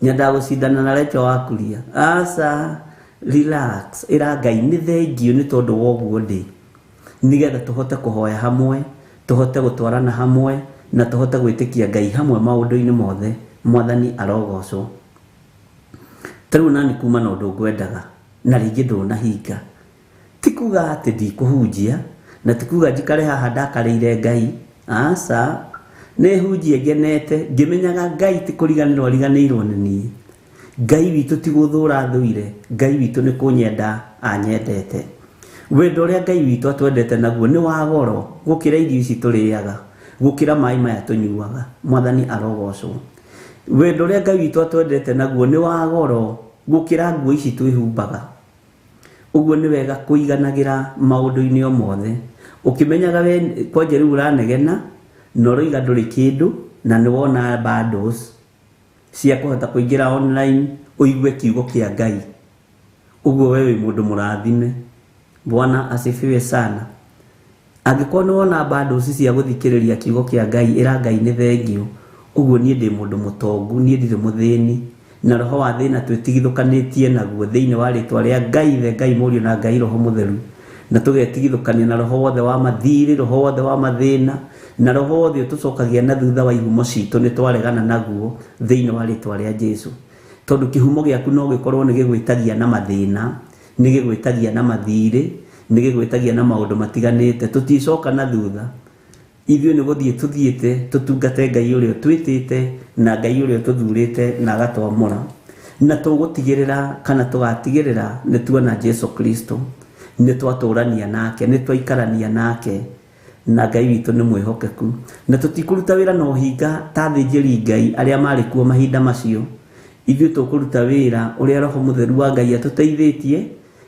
Nyendaga gũcindana na Recho wa Kuria. Aca, relax. Ĩra Ngai nĩ thengiũ nĩ tondũ wa ũguo ndĩ. Nĩgetha tũhote kũhoya hamwe, tũhote gũtwarana hamwe, na tũhote gwĩtĩkia Ngai hamwe maũndũ-inĩ mothe. Mwathani arogocwo. Ta rĩu nani kuma na ũndũ ngwendaga, na rĩngĩ ndũnahinga. Ti kuga atĩ ndikũhunjia, na ti kuga njikare haha ndakarĩire Ngai. Aca, nĩ hunjie ngenete, ngĩmenyaga Ngai ti kũriganĩrwo ariganĩirwo nĩ niĩ. Ngai witũ ti gũthũra thũire, Ngai witũ nĩ kũnyenda anyendete. Wendo ũrĩa Ngai witũ atwendete naguo nĩ wa goro gũkĩra irio ici tũrĩaga, gũkĩra maĩ maya tũnyuaga. Mwathani arogocwo. Wendo ũrĩa Ngai witũ atwendete naguo nĩ wa goro gũkĩra nguo ici twĩhumbaga. Ũguo nĩ wega kũiganagĩra maũndũ-inĩ o mothe. Ũkĩmenyaga we kwanja rĩu ũranegena, na ũroiga ndũrĩ kĩndũ, na nĩ wona bundles cia kũhota kũingĩra online ũigue kiugo kĩa Ngai. Ũguo we wĩ mũndũ mũrathime. Bwana asifiwe sana. Angĩkorwo nĩ wona bundles cia gũthikĩrĩria kiugo kĩa Ngai, ĩra Ngai nĩ thengiũ. Ũguo niĩ ndĩ mũndũ mũtongu, niĩ ndirĩ mũthĩni. Na roho wa thĩna twĩtigithũkanĩtie naguo thĩinĩ wa rĩtwa rĩa Ngai Ithe, Ngai Mũriũ na Ngai Roho Mũtheru. Na tũgetigithũkania na roho wothe wa mathirĩ, roho wothe wa mathĩna, na roho wothe ũtũcokagia na thutha wa ihumo citũ nĩ twaregana naguo thĩinĩ wa rĩtwa rĩa Jesũ. Tondũ kĩhumo gĩaku no gĩkorwo nĩ gĩgwĩtagia na mathĩna, nĩ gĩgwĩtagia na mathirĩ, nĩ gĩgwĩtagia na maũndũ matiganĩte. Tũticoka na thutha. Ithuĩ nĩ gũthiĩ tũthiĩte tũtungate Ngai ũrĩa ũtwĩtĩte na Ngai ũrĩa ũtũthurĩte na agatwamũra. Na tũgũtigĩrĩra kana tũgatigĩrĩra nĩ tuona Jesũ Kristo, nĩ twatũrania nake, nĩ twaikarania nake, na Ngai witũ nĩ mwĩhokeku. Na tũtikũruta wĩra na ũhinga ta athĩnjĩri Ngai arĩa marĩ kuo mahinda macio. Ithuĩ tũkũruta wĩra ũrĩa Roho Mũtheru wa Ngai atũteithĩtie,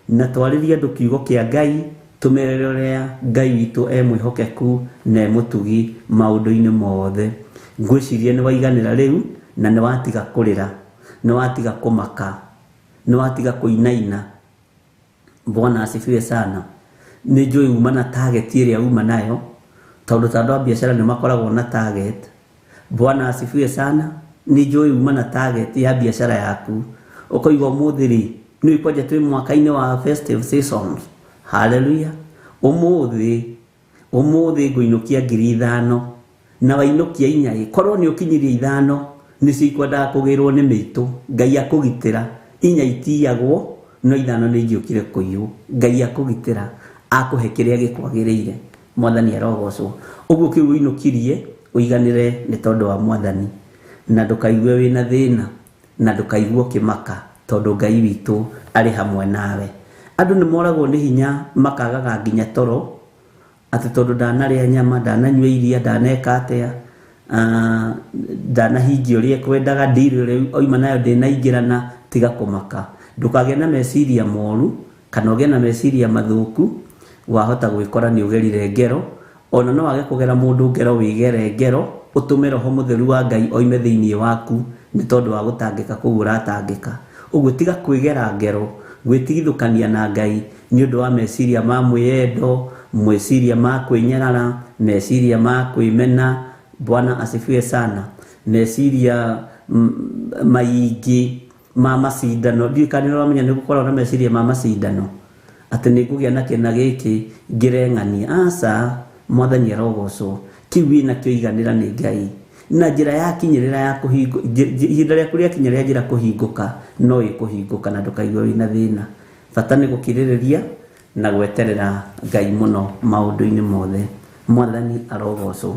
na twarĩrie andũ kiugo kĩa Ngai, tũmerere ũrĩa Ngai witũ e mwĩhokeku na e mũtugi maũndũ-inĩ mothe. Ngwĩciria nĩ waiganĩra rĩu, na nĩ watiga kũrĩra, nĩ watiga kũmaka, nĩ watiga kũinaina. Bwana asifiwe sana. Nĩ njũĩ uma na target ĩrĩa uma nayo, tondũ ta andũ a biacara nĩ makoragwo na target. Bwana asifiwe sana. Nĩ njũĩ uma na target ya biacara yaku. Ũkoiga ũmũthĩ rĩ, nĩ kwanja twĩ mwaka-inĩ wa festive seasons. Hallelujah. Ũmũthĩ, ũmũthĩ ngũinũkia 5,000 na wainũkia 4 ĩ, korwo nĩ ũkinyirie 5 nĩcio ikwendaga kũgĩrwo nĩ mĩitũ. Ngai akũgitĩra. 4 itiyagwo, no 5 nĩ ingĩũkire kũiywo. Ngai akũgitĩra, akũhe kĩrĩa gĩkwagĩrĩire. Mwathani arogocwo. Ũguo kĩu ũinũkirie, ũiganĩre nĩ tondũ wa Mwathani. Na ndũkaigue wĩna thĩna, na ndũkaigue ũkĩmaka, tondũ Ngai witũ arĩ hamwe nawe. Andũ nĩ moragwo nĩ hinya makagaga nginya toro, atĩ tondũ ndanarĩa nyama, ndananyua iria, ndaneka atĩa, ndanahingia ũrĩa ekwendaga, ndiri ũrĩa oima nayo ndĩnaingĩrana, tiga kũmaka. Ndũkagĩe na meciria moru, kana ũgĩe na meciria mathũku, wahota gwĩkora nĩ ũgerire ngero, Ona no wage kũgera mũndũ ngero wĩgere ngero ũtũme roho mũtheru wa Ngai oime thĩinĩ waku nĩ tondũ wa gũtangĩka kũu ũratangĩka. Ũguo tiga kwĩgera ngero, gwĩtigithũkania na Ngai nĩ ũndũ wa meciria ma mwĩyendo, meciria ma kwĩnyarara, meciria ma kwĩmena. Bwana asifiwe sana. Meciria maingĩ ma macindano, ndiũĩ kana nĩ ũramenya nĩ gũkoragwo na meciria ma macindano atĩ nĩ ngũgĩa na kĩna gĩkĩ ngĩreng'ania. Aca, Mwathani arogocwo. Kĩu wĩnakĩo iganĩra nĩ Ngai. Na njĩra ya kinyĩrĩra ya kũhingũ, ihinda rĩaku rĩakinya rĩa njĩra kũhingũka, no ĩkũhingũka na ndũkaigue wĩna thĩna. Bata nĩ gũkirĩrĩria na gweterera Ngai mũno maũndũ-inĩ mothe. Mwathani arogocwo.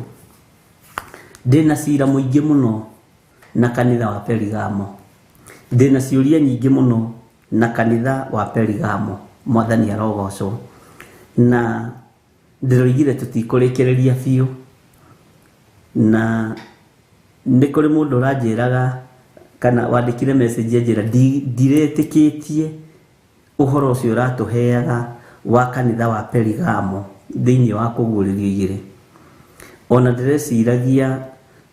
Ndĩna cira mũingĩ mũno na kanitha wa Perigamo. Ndĩna ciũria nyingĩ mũno na kanitha wa Perigamo. Mwathani arogocwo. Na ndĩroigire tũtikũrĩkĩrĩria biũ. Na nĩ kũrĩ mũndũ ũranjĩraga kana wandĩkire message anjĩra ndiretĩkĩtie ũhoro ũcio ũratũheaga wa kanitha wa Perigamo thĩinĩ wa kũguũrĩrio igĩrĩ. Ona ndĩreciragia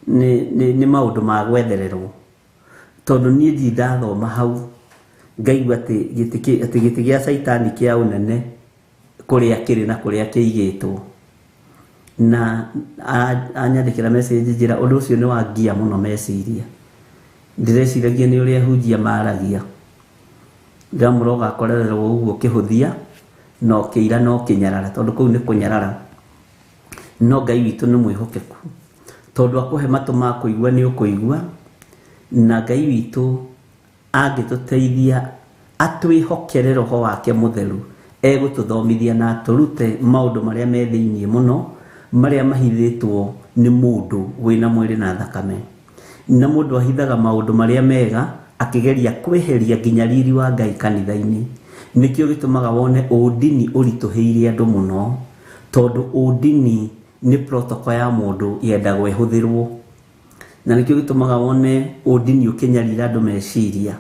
nĩ maũndũ ma gwethererwo, tondũ niĩ ndirĩ ndathoma hau ngaigua atĩ gĩtĩ gĩa Caitani kĩa ũnene kũrĩa kĩrĩ na kũrĩa kĩigĩtwo. Na anyandĩkĩra message njĩra ũndũ ũcio nĩ wangia mũno meciria. Ndĩreciragia nĩ ũrĩa hunjia maragia. Ndĩramwĩra ũgakorererwo ũguo ũkĩhũthia na ũkĩira na ũkĩnyarara, tondũ kũu nĩ kũnyarara. No Ngai witũ nĩ mwĩhokeku, tondũ akũhe matũ ma kũigua nĩ ũkũigua. Na Ngai witũ angĩtũteithia atwĩhokere roho wake mũtheru, egũtũthomithia na atũrute maũndũ marĩa me thĩinĩ mũno, marĩa mahithĩtwo nĩ mũndũ wĩna mwĩrĩ na thakame. Na mũndũ ahithaga maũndũ marĩa mega akĩgeria kweheria nginya riri wa Ngai kanitha-inĩ. Nĩkĩo gĩtũmaga wone ũndini ũritũhĩire andũ mũno, tondũ ũndini nĩ protocol ya mũndũ yendagwo ĩhũthĩrwo. Na nĩkĩo gĩtũmaga wone ũndini ũkĩnyarira andũ meciria.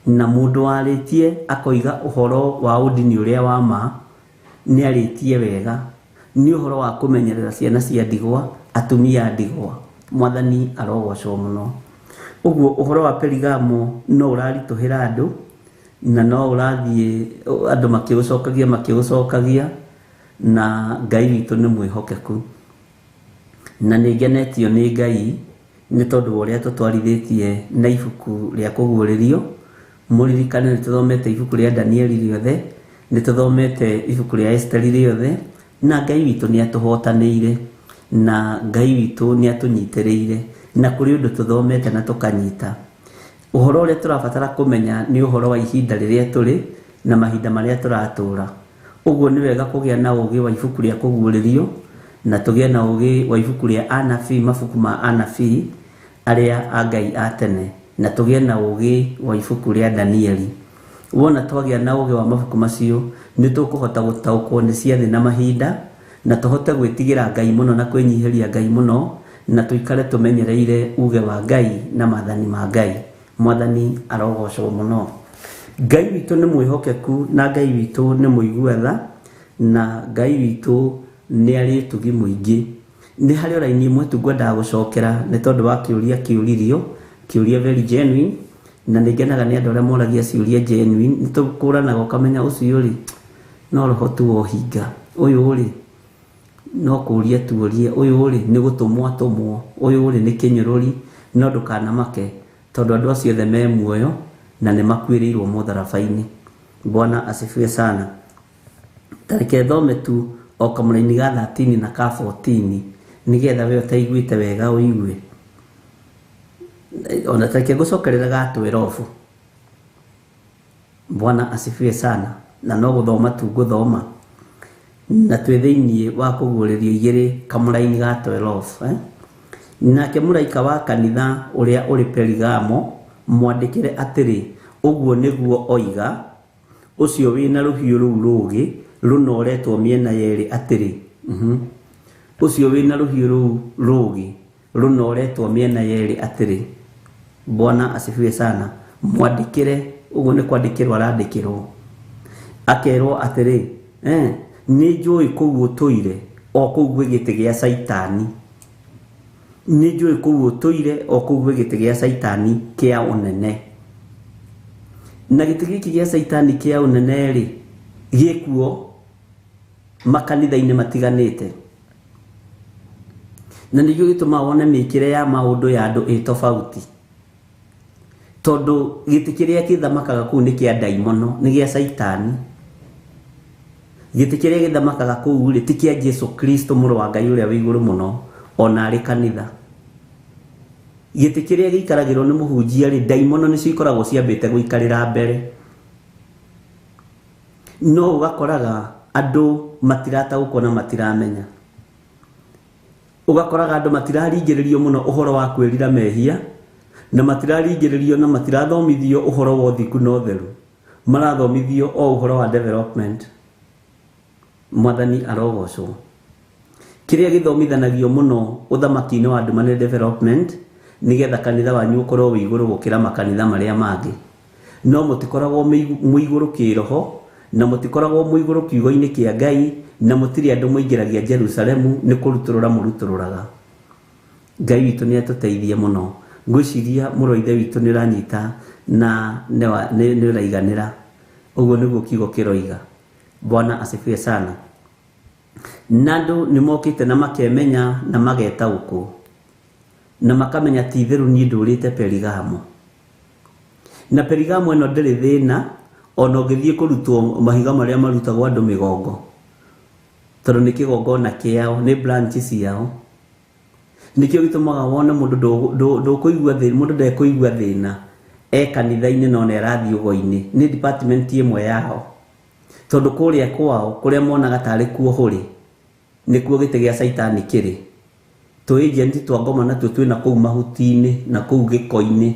Na mũndũ warĩtie akoiga ũhoro wa ũndini ũrĩa wa ma nĩ arĩtie wega, nĩ ũhoro wa kũmenyerera ciana cia ndigwa, atumia a ndigwa. Mwathani arogocwo mũno. Ũguo ũhoro wa Perigamo no ũraritũhĩra andũ, na no ũrathiĩ andũ makĩũcokagia, na Ngai witũ nĩ mwĩhokeku. Na nĩ ngenetio nĩ Ngai nĩ tondũ wa ũrĩa tũtwarithĩtie na ibuku rĩa kũguũrĩrio. Mũririkane nĩ tũthomete ibuku rĩa Danieli rĩothe, nĩ tũthomete ibuku rĩa Esteri rĩothe, na Ngai witũ nĩ atũhotanĩire, na Ngai witũ nĩ atũnyitĩrĩire, na kũrĩ ũndũ tũthomete na tũkanyita. Ũhoro ũrĩa tũrabatara kũmenya nĩ ũhoro wa ihinda rĩrĩa tũrĩ na mahinda marĩa tũratũra. Ũguo nĩ wega kũgĩa na ũũgĩ wa ibuku rĩa kũguũrĩrio, na tũgĩe na ũũgĩ wa ibuku rĩa anabii, mabuku ma anabii arĩa a Ngai a tene, na tũgĩe na ũũgĩ wa ibuku rĩa Danieli. Wona twagĩa na ũũgĩ wa mabuku macio, nĩ tũkũhota gũtaũkwo nĩ ciathĩ na mahinda, na tũhote gwĩtigĩra Ngai mũno na kwĩnyihĩria Ngai mũno, na tũikare tũmenyereire uge wa Ngai na maathani ma Ngai. Mwathani arogocwo mũno. Ngai witũ nĩ mwĩhokeku, na Ngai witũ nĩ mũigua tha, na Ngai witũ nĩ arĩ ũtugi mũingĩ. Nĩ harĩ raini ĩmwe tu ngwendaga gũcokera nĩ tondũ wa kĩũria kĩũririo, kĩũria very genuine, na nĩ ngenaga nĩ andũ arĩa moragia ciũria genuine. Nĩ tũkũranaga ũkamenya ũcio rĩ no roho tu wa ũhinga, ũyũ rĩ no kũũria tuorie, ũyũ rĩ nĩ gũtũmwo atũmwo, ũyũ rĩ nĩ kĩnyũrũri. No ndũkanamake, tondũ andũ acio othe me muoyo na nĩ makuĩrĩirwo mũtharaba-inĩ. Bwana asifiwe sana. Tareke thome tu o kamũraini ga 13 na ka 14 nĩgetha we ũtaiguĩte wega ũigue. Ona tareke ngũcokerera ga 12. Bwana asifiwe sana. Na no gũthoma tu ngũthoma. Na twĩ thĩinĩ wa kũguũrĩrio igĩrĩ kamũraini ga 12, Nake mũraika wa kanitha ũrĩa ũrĩ Perigamo mwandĩkĩre atĩrĩ, ũguo nĩguo oiga ũcio wĩna rũhiũ rũu rũũgĩ rũnoretwo mĩena yerĩ atĩrĩ. Ũcio wĩna rũhiũ rũu rũũgĩ rũnoretwo mĩena yerĩ atĩrĩ. Bwana asifiwe sana. Mwandĩkĩre, ũguo nĩ kwandĩkĩrwo arandĩkĩrwo, akerwo atĩrĩ, nĩ njũĩ kũu ũtũire o kũu gwĩ gĩtĩ gĩa Caitani. Nĩ njũĩ kũu ũtũire o kũu gwĩ gĩtĩ gĩa Caitani kĩa ũnene. Na gĩtĩ gĩkĩ gĩa Caitani kĩa ũnene rĩ, gĩkuo makanitha-inĩ matiganĩte. Na nĩkĩo gĩtũmaga wone mĩkĩre ya maũndũ ya andũ ĩ tofauti. Tondũ gĩtĩ kĩrĩa gĩthamakaga kũu nĩ kĩa ndaimono, nĩ gĩa Caitani. Gĩtĩ kĩrĩa gĩthamakaga kũu rĩ, ti kĩa Jesu Kristo mũrũ wa Ngai ũrĩa wĩ igũrũ mũno, ona arĩ kanitha. Gĩtĩ kĩrĩa gĩikaragĩrwo nĩ mũhunjia rĩ, ndaimono nĩcio ikoragwo ciambĩte gũikarĩra mbere. No ũgakoraga andũ matirataũkwo na matiramenya. Ũgakoraga andũ matiraringĩrĩrio mũno ũhoro wa kwĩrira mehia, na matiraringĩrĩrio na matirathomithio ũhoro wa ũthingu na ũtheru. Marathomithio o ũhoro wa development. Mwathani arogocwo. Kĩrĩa gĩthomithanagio mũno ũthamaki-inĩ wa nduma nĩ development, nĩgetha kanitha wanyu ũkorwo wĩ igũrũ gũkĩra makanitha marĩa mangĩ. No mũtikoragwo mwĩ igũrũ kĩroho, na mũtikoragwo mwĩ igũrũ kiugo-inĩ kĩa Ngai, na mũtirĩ andũ mũingĩragia Jerusalemu nĩ kũrutũrũra mũrutũrũraga. Ngai witũ nĩ atũteithie mũno. Ngwĩciria mũrũ wa ithe witũ nĩ ũranyita na nĩ ũraiganĩra. Ũguo nĩguo kiugo kĩroiga. Bwana asifiwe sana. Na andũ nĩ mokĩte na makemenya na magetaũkwo, na makamenya ti itherũ niĩ ndũrĩte Perigamo. Na Perigamo ĩno ndĩrĩ thĩna, ona ũngĩthiĩ kũrutwo mahiga marĩa marutagwo andũ mĩgongo, tondũ nĩ kĩgongona kĩao, nĩ branch ciao. Nĩkĩo gĩtũmaga wone mũndũ ndũkũigua thĩna, mũndũ ndekũigua thĩna e kanitha-inĩ no nĩ arathiĩ ũgo-inĩ, nĩ department ĩmwe yao. Tondũ kũrĩa kwao, kũrĩa monaga tarĩ kuo hũrĩ, nĩkuo gĩtĩ gĩa Caitani kĩrĩ. Tũ agent twa ngoma natuo twĩna kũu mahuti-inĩ na kũu gĩko-inĩ.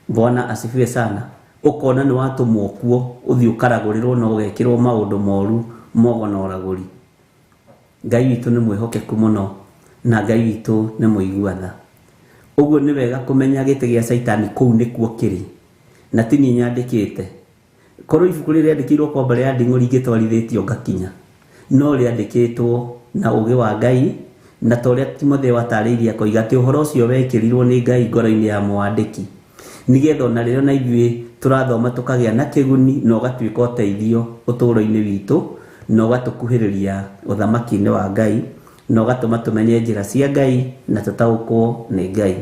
Bwana asifiwe sana. Ũkona nĩ watũmwo kuo, ũthiĩ ũkaragũrĩrwo na ũgekĩrwo maũndũ moru mogo na ũragũri. Ngai witũ nĩ mwĩhokeku mũno, na Ngai witũ nĩ mũigua tha. Ũguo nĩ wega kũmenya gĩtĩ gĩa Caitani kũu nĩkuo kĩrĩ, na ti niĩ nyandĩkĩte. Korwo ibuku rĩrĩa rĩandĩkĩirwo kwa mbere ya nding'ũri ingĩtwarithĩtio ngakinya, no rĩandĩkĩtwo na ũũgĩ wa Ngai, na ta ũrĩa Timotheo atarĩirie akoiga atĩ ũhoro ũcio wekĩrirwo nĩ Ngai ngoro-inĩ ya mwandĩki, nĩgetha ona rĩrĩa ona ithuĩ tũrathoma tũkagĩa na kĩguni na ũgatuĩka ũteithio ũtũũro-inĩ witũ, na ũgatũkuhĩrĩria ũthamaki-inĩ wa Ngai, na ũgatũma tũmenye njĩra cia Ngai na tũtaũkwo nĩ Ngai.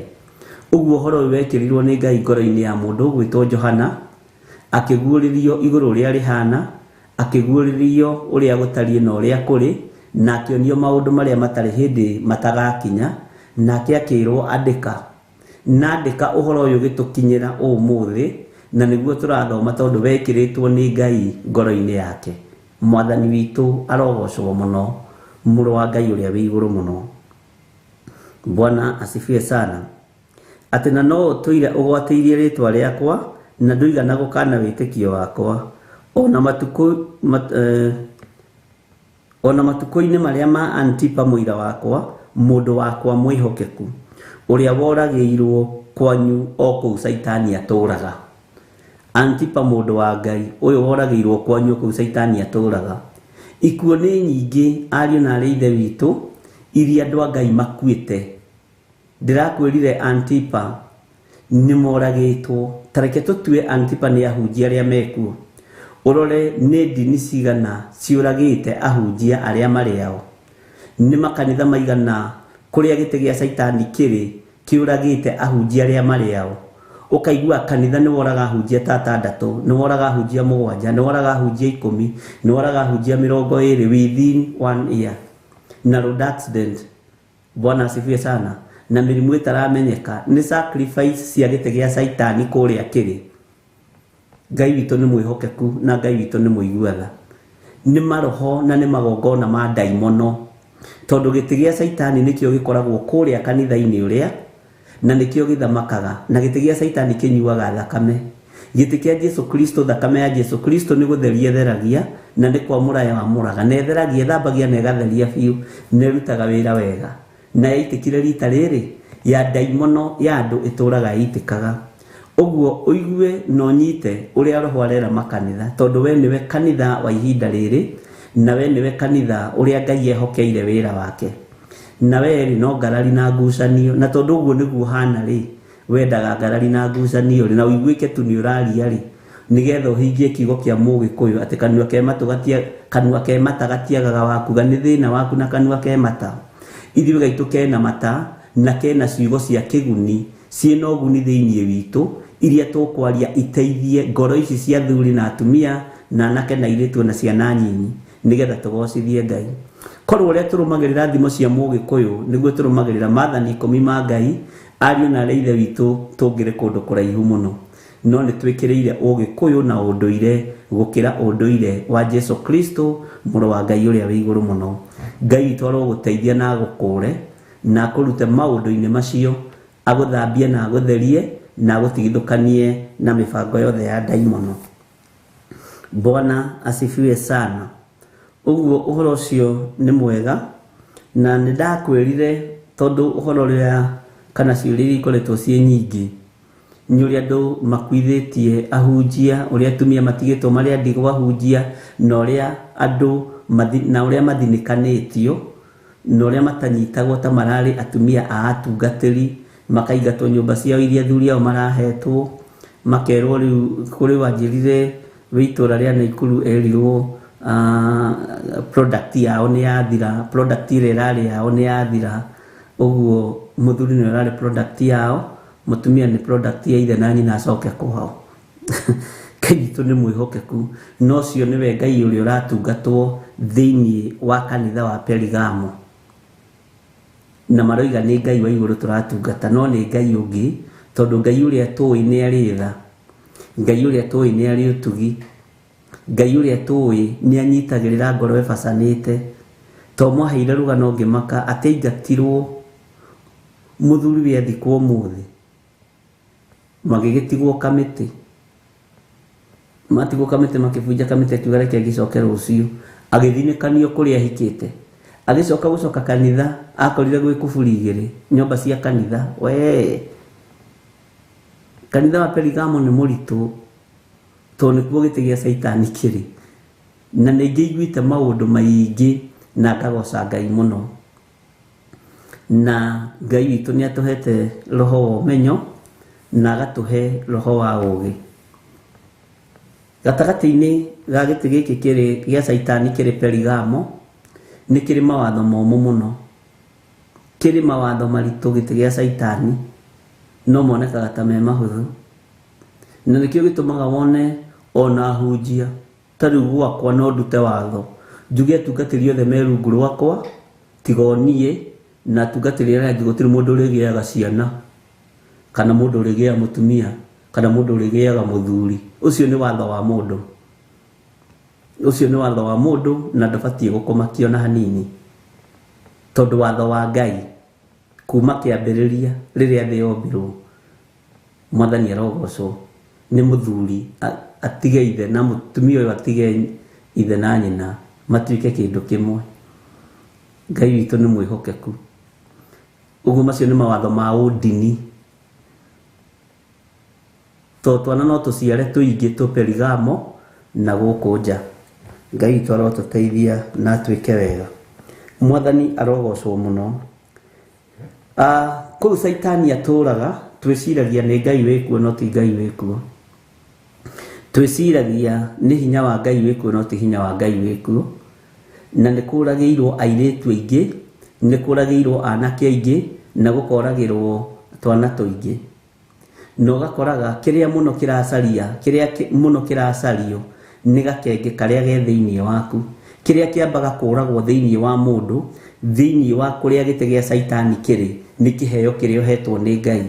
Ũguo ũhoro ũyũ wekĩrirwo nĩ Ngai ngoro-inĩ ya mũndũ ũgwĩtwo Johana, akĩguũrĩrio igũrũ ũrĩa rĩhana, akĩguũrĩrio ũrĩa gũtariĩ na ũrĩa kũrĩ, na akĩonio maũndũ marĩa matarĩ hĩndĩ matagakinya, nake akĩrwo andĩka. Na andĩka ũhoro ũyũ ũgĩtũkinyĩra ũmũthĩ, na nĩguo tũrathoma tondũ wekĩrĩtwo nĩ Ngai ngoro-inĩ yake. Mwathani witũ arogocwo mũno, mũrũ wa Ngai ũrĩa wĩ igũrũ mũno. Bwana asifiwe sana. Atĩ na no ũtũire ũgwatĩirie rĩtwa rĩakwa, na ndũigana gũkana wĩtĩkio wakwa, ona matukũ-inĩ marĩa ma Antipa mũira wakwa, mũndũ wakwa mwĩhokeku, ũrĩa woragĩirwo kwanyu o kũu Caitani atũũraga. Antipa mũndũ wa Ngai, ũyũ woragĩirwo kwanyu kũu Caitani atũũraga. Ikuũ nĩ nyingĩ ariũ na arĩ ithe witũ, iria andũ a Ngai makuĩte. Ndĩrakwĩrire Antipa nĩ moragĩtwo. Ta reke tũtue Antipa nĩ ahunjia arĩa mekuo. Ũrore nĩ ndini cigana ciũragĩte ahunjia arĩa marĩ ao. Nĩ makanitha maigana kũrĩa gĩtĩ gĩa Caitani kĩrĩ kĩũragĩte ahunjia arĩa marĩ ao. Ũkaigua kanitha nĩ woraga ahunjia ta atandatũ, nĩ woraga ahunjia mũgwanja, nĩ woraga ahunjia 10, nĩ woraga ahunjia 20 within 1 year. Na road accident. Bwana asifiwe sana. Na mĩrimũ ĩtaramenyeka nĩ sacrifice cia gĩtĩ gĩa Caitani kũrĩa kĩrĩ. Ngai witũ nĩ mwĩhokeku na Ngai witũ nĩ mũigua tha. Nĩ maroho na nĩ magongona ma ndaimono, tondũ gĩtĩ gĩa Caitani nĩkĩo gĩkoragwo kũrĩa kanitha-inĩ ũrĩa, na nĩkĩo gĩthamakaga, na gĩtĩ gĩa Caitani kĩnyuaga thakame. Gĩtĩ kĩa Jesu Kristo, thakame ya Jesu Kristo nĩ gũtheria ĩtheragia, na nĩ kwamũra yamũraga, na ĩtheragia, ĩthambagia na ĩgatheria biũ, na ĩrutaga wĩra wega. Na yaitĩkire rita rĩrĩ ya ndaimono ya andũ ĩtũraga ĩitĩkaga. Ũguo ũigue na ũnyite ũrĩa roho arera makanitha, tondũ we nĩwe kanitha wa ihinda rĩrĩ, Na we nĩwe kanitha ũrĩa Ngai ehokeire wĩra wake. Na we rĩ no ngarari na ngucanio, na tondũ ũguo nĩguo hana rĩ, wendaga ngarari na ngucanio rĩ, na ũiguĩke tu nĩ ũraria rĩ, nĩgetha ũhingie kiugo kĩa Mũgĩkũyũ atĩ kanua ke matũ gatia, kanua ke mata gatiagaga wakuga nĩ thĩna waku na kanua ke mata. Ithuĩ gaitũ kena mata na kena ciugo cia kĩguni ciĩna ũguni thĩinĩ witũ iria tũkwaria iteithie ngoro ici cia athuri na atumia na anake na airĩtu na ciana nyinyi nĩgetha tũgocithie Ngai. Korwo ũrĩa tũrũmagĩrĩra thimo cia Mũgĩkũyũ nĩguo tũrũmagĩrĩra maathani 10 ma Ngai, ariũ na arĩa ithe witũ tũngĩrĩ kũndũ kũraihu mũno. No nĩ twĩkĩrĩire ũgĩkũyũ na ũndũire gũkĩra ũndũire wa Jesu Kristo mũrũ wa Ngai ũrĩa wĩ igũrũ mũno. Ngai witũ arogũteithia na agũkũre na akũrute maũndũ-inĩ macio, agũthambie na agũtherie na agũtigithũkanie na mĩbango yothe ya ndaimono. Bwana asifiwe sana. Ũguo ũhoro ũcio nĩ mwega, na nĩ ndakwĩrire tondũ ũhoro ũrĩa kana ciũria iria ikoretwo ciĩ nyingĩ nĩ ũrĩa andũ makuithĩtie ahunjia, ũrĩa atumia matigĩtwo marĩ a ndigwa ahunjia, na ũrĩa andũ na ũrĩa mathinĩkanĩtio, na ũrĩa matanyitagwo ta mararĩ atumia a atungatĩri, makaingatwo nyũmba ciao iria athuri ao marahetwo, makerwo rĩu kũrĩ wanjĩrire wĩ itũra rĩa Naikuru erirwo product yao nĩ yathira, product ĩrĩa ĩrarĩ yao nĩ yathira. Ũguo mũthuri nĩwe ũrarĩ product yao, mũtumia nĩ product ya ithe na nyina acoke kwao. Ngai witũ nĩ mwĩhokeku, na ũcio nĩwe Ngai ũrĩa ũratungatwo thĩinĩ wa kanitha wa Perigamo. Na maroiga nĩ Ngai wa igũrũ tũratungata, no nĩ Ngai ũngĩ, tondũ Ngai ũrĩa tũĩ nĩ arĩ tha, Ngai ũrĩa tũĩ nĩ arĩ ũtugi, Ngai ũrĩa tũĩ nĩ anyitagĩrĩra ngoro ĩbacanĩte. To mwaheire rũgano ngĩmaka atĩ aingatirwo mũthuri we athikwo ũmũthĩ, magĩgĩtigwo kamĩtĩ, matigwo kamĩtĩ makĩbunja kamĩtĩ, akiuga reke ngĩcoke rũciũ, agĩthinĩkanio kũrĩa ahikĩte. Agĩcoka gũcoka kanitha, akorire gwĩ kuburi igĩrĩ nyũmba cia kanitha. We kanitha wa Perigamo nĩ mũritũ tondũ nĩkuo gĩtĩ gĩa Caitani kĩrĩ, na nĩ ngĩiguĩte maũndũ maingĩ na ngagoca Ngai mũno. Na Ngai witũ nĩ atũhete roho wa ũmenyo na agatũhe roho wa ũũgĩ. Gatagatĩ-inĩ ga gĩtĩ gĩkĩ kĩrĩ gĩa Caitani kĩrĩ Perigamo nĩ kĩrĩ mawatho momũ mũno, kĩrĩ mawatho maritũ gĩtĩ gĩa Caitani, no monekaga ta me mahũthũ. Na nĩkĩo gĩtũmaga wone ona ahunjia ta rĩu gwakwa no ndute watho njuge atungatĩri othe me rungu rwakwa tiga o niĩ, na atungatĩri arĩa angĩ gũtirĩ mũndũ ũrĩgĩaga ciana kana mũndũ ũrĩgĩaga mũtumia kana mũndũ ũrĩgĩaga mũthuri. Ũcio nĩ watho wa mũndũ, ũcio nĩ watho wa mũndũ na ndũbatiĩ gũkũmakio na hanini, tondũ watho wa Ngai kuma kĩambĩrĩria rĩrĩa thĩ yombirwo, Mwathani arogocwo, nĩ mũthuri atige ithe na mũtumia ũyũ atige ithe na nyina matuĩke kĩndũ kĩmwe. Ngai witũ nĩ mwĩhokeku. Ũguo macio nĩ mawatho ma ũndini. To twana no tũciare tũingĩ tũ Perigamo na gũkũ nja. Ngai witũ arotũteithia na atwĩke wega. Mwathani arogocwo mũno. Kũu Caitani atũraga, twĩciragia nĩ Ngai wĩkuo no ti Ngai wĩkuo. Twĩciragia nĩ hinya wa Ngai wĩkuo no ti hinya wa Ngai wĩkuo. Na nĩ kũragĩirwo airĩtu aingĩ, nĩ kũragĩirwo anake aingĩ, na gũkoragĩrwo twana tũingĩ. Na ũgakoraga kĩrĩa mũno kĩracaria, kĩrĩa mũno kĩracario nĩ gakenge karĩa ge thĩinĩ waku, kĩrĩa kĩambaga kũragwo thĩinĩ wa mũndũ, thĩinĩ wa kũrĩa gĩtĩ gĩa Caitani kĩrĩ, nĩ kĩheo kĩrĩa ũhetwo nĩ Ngai.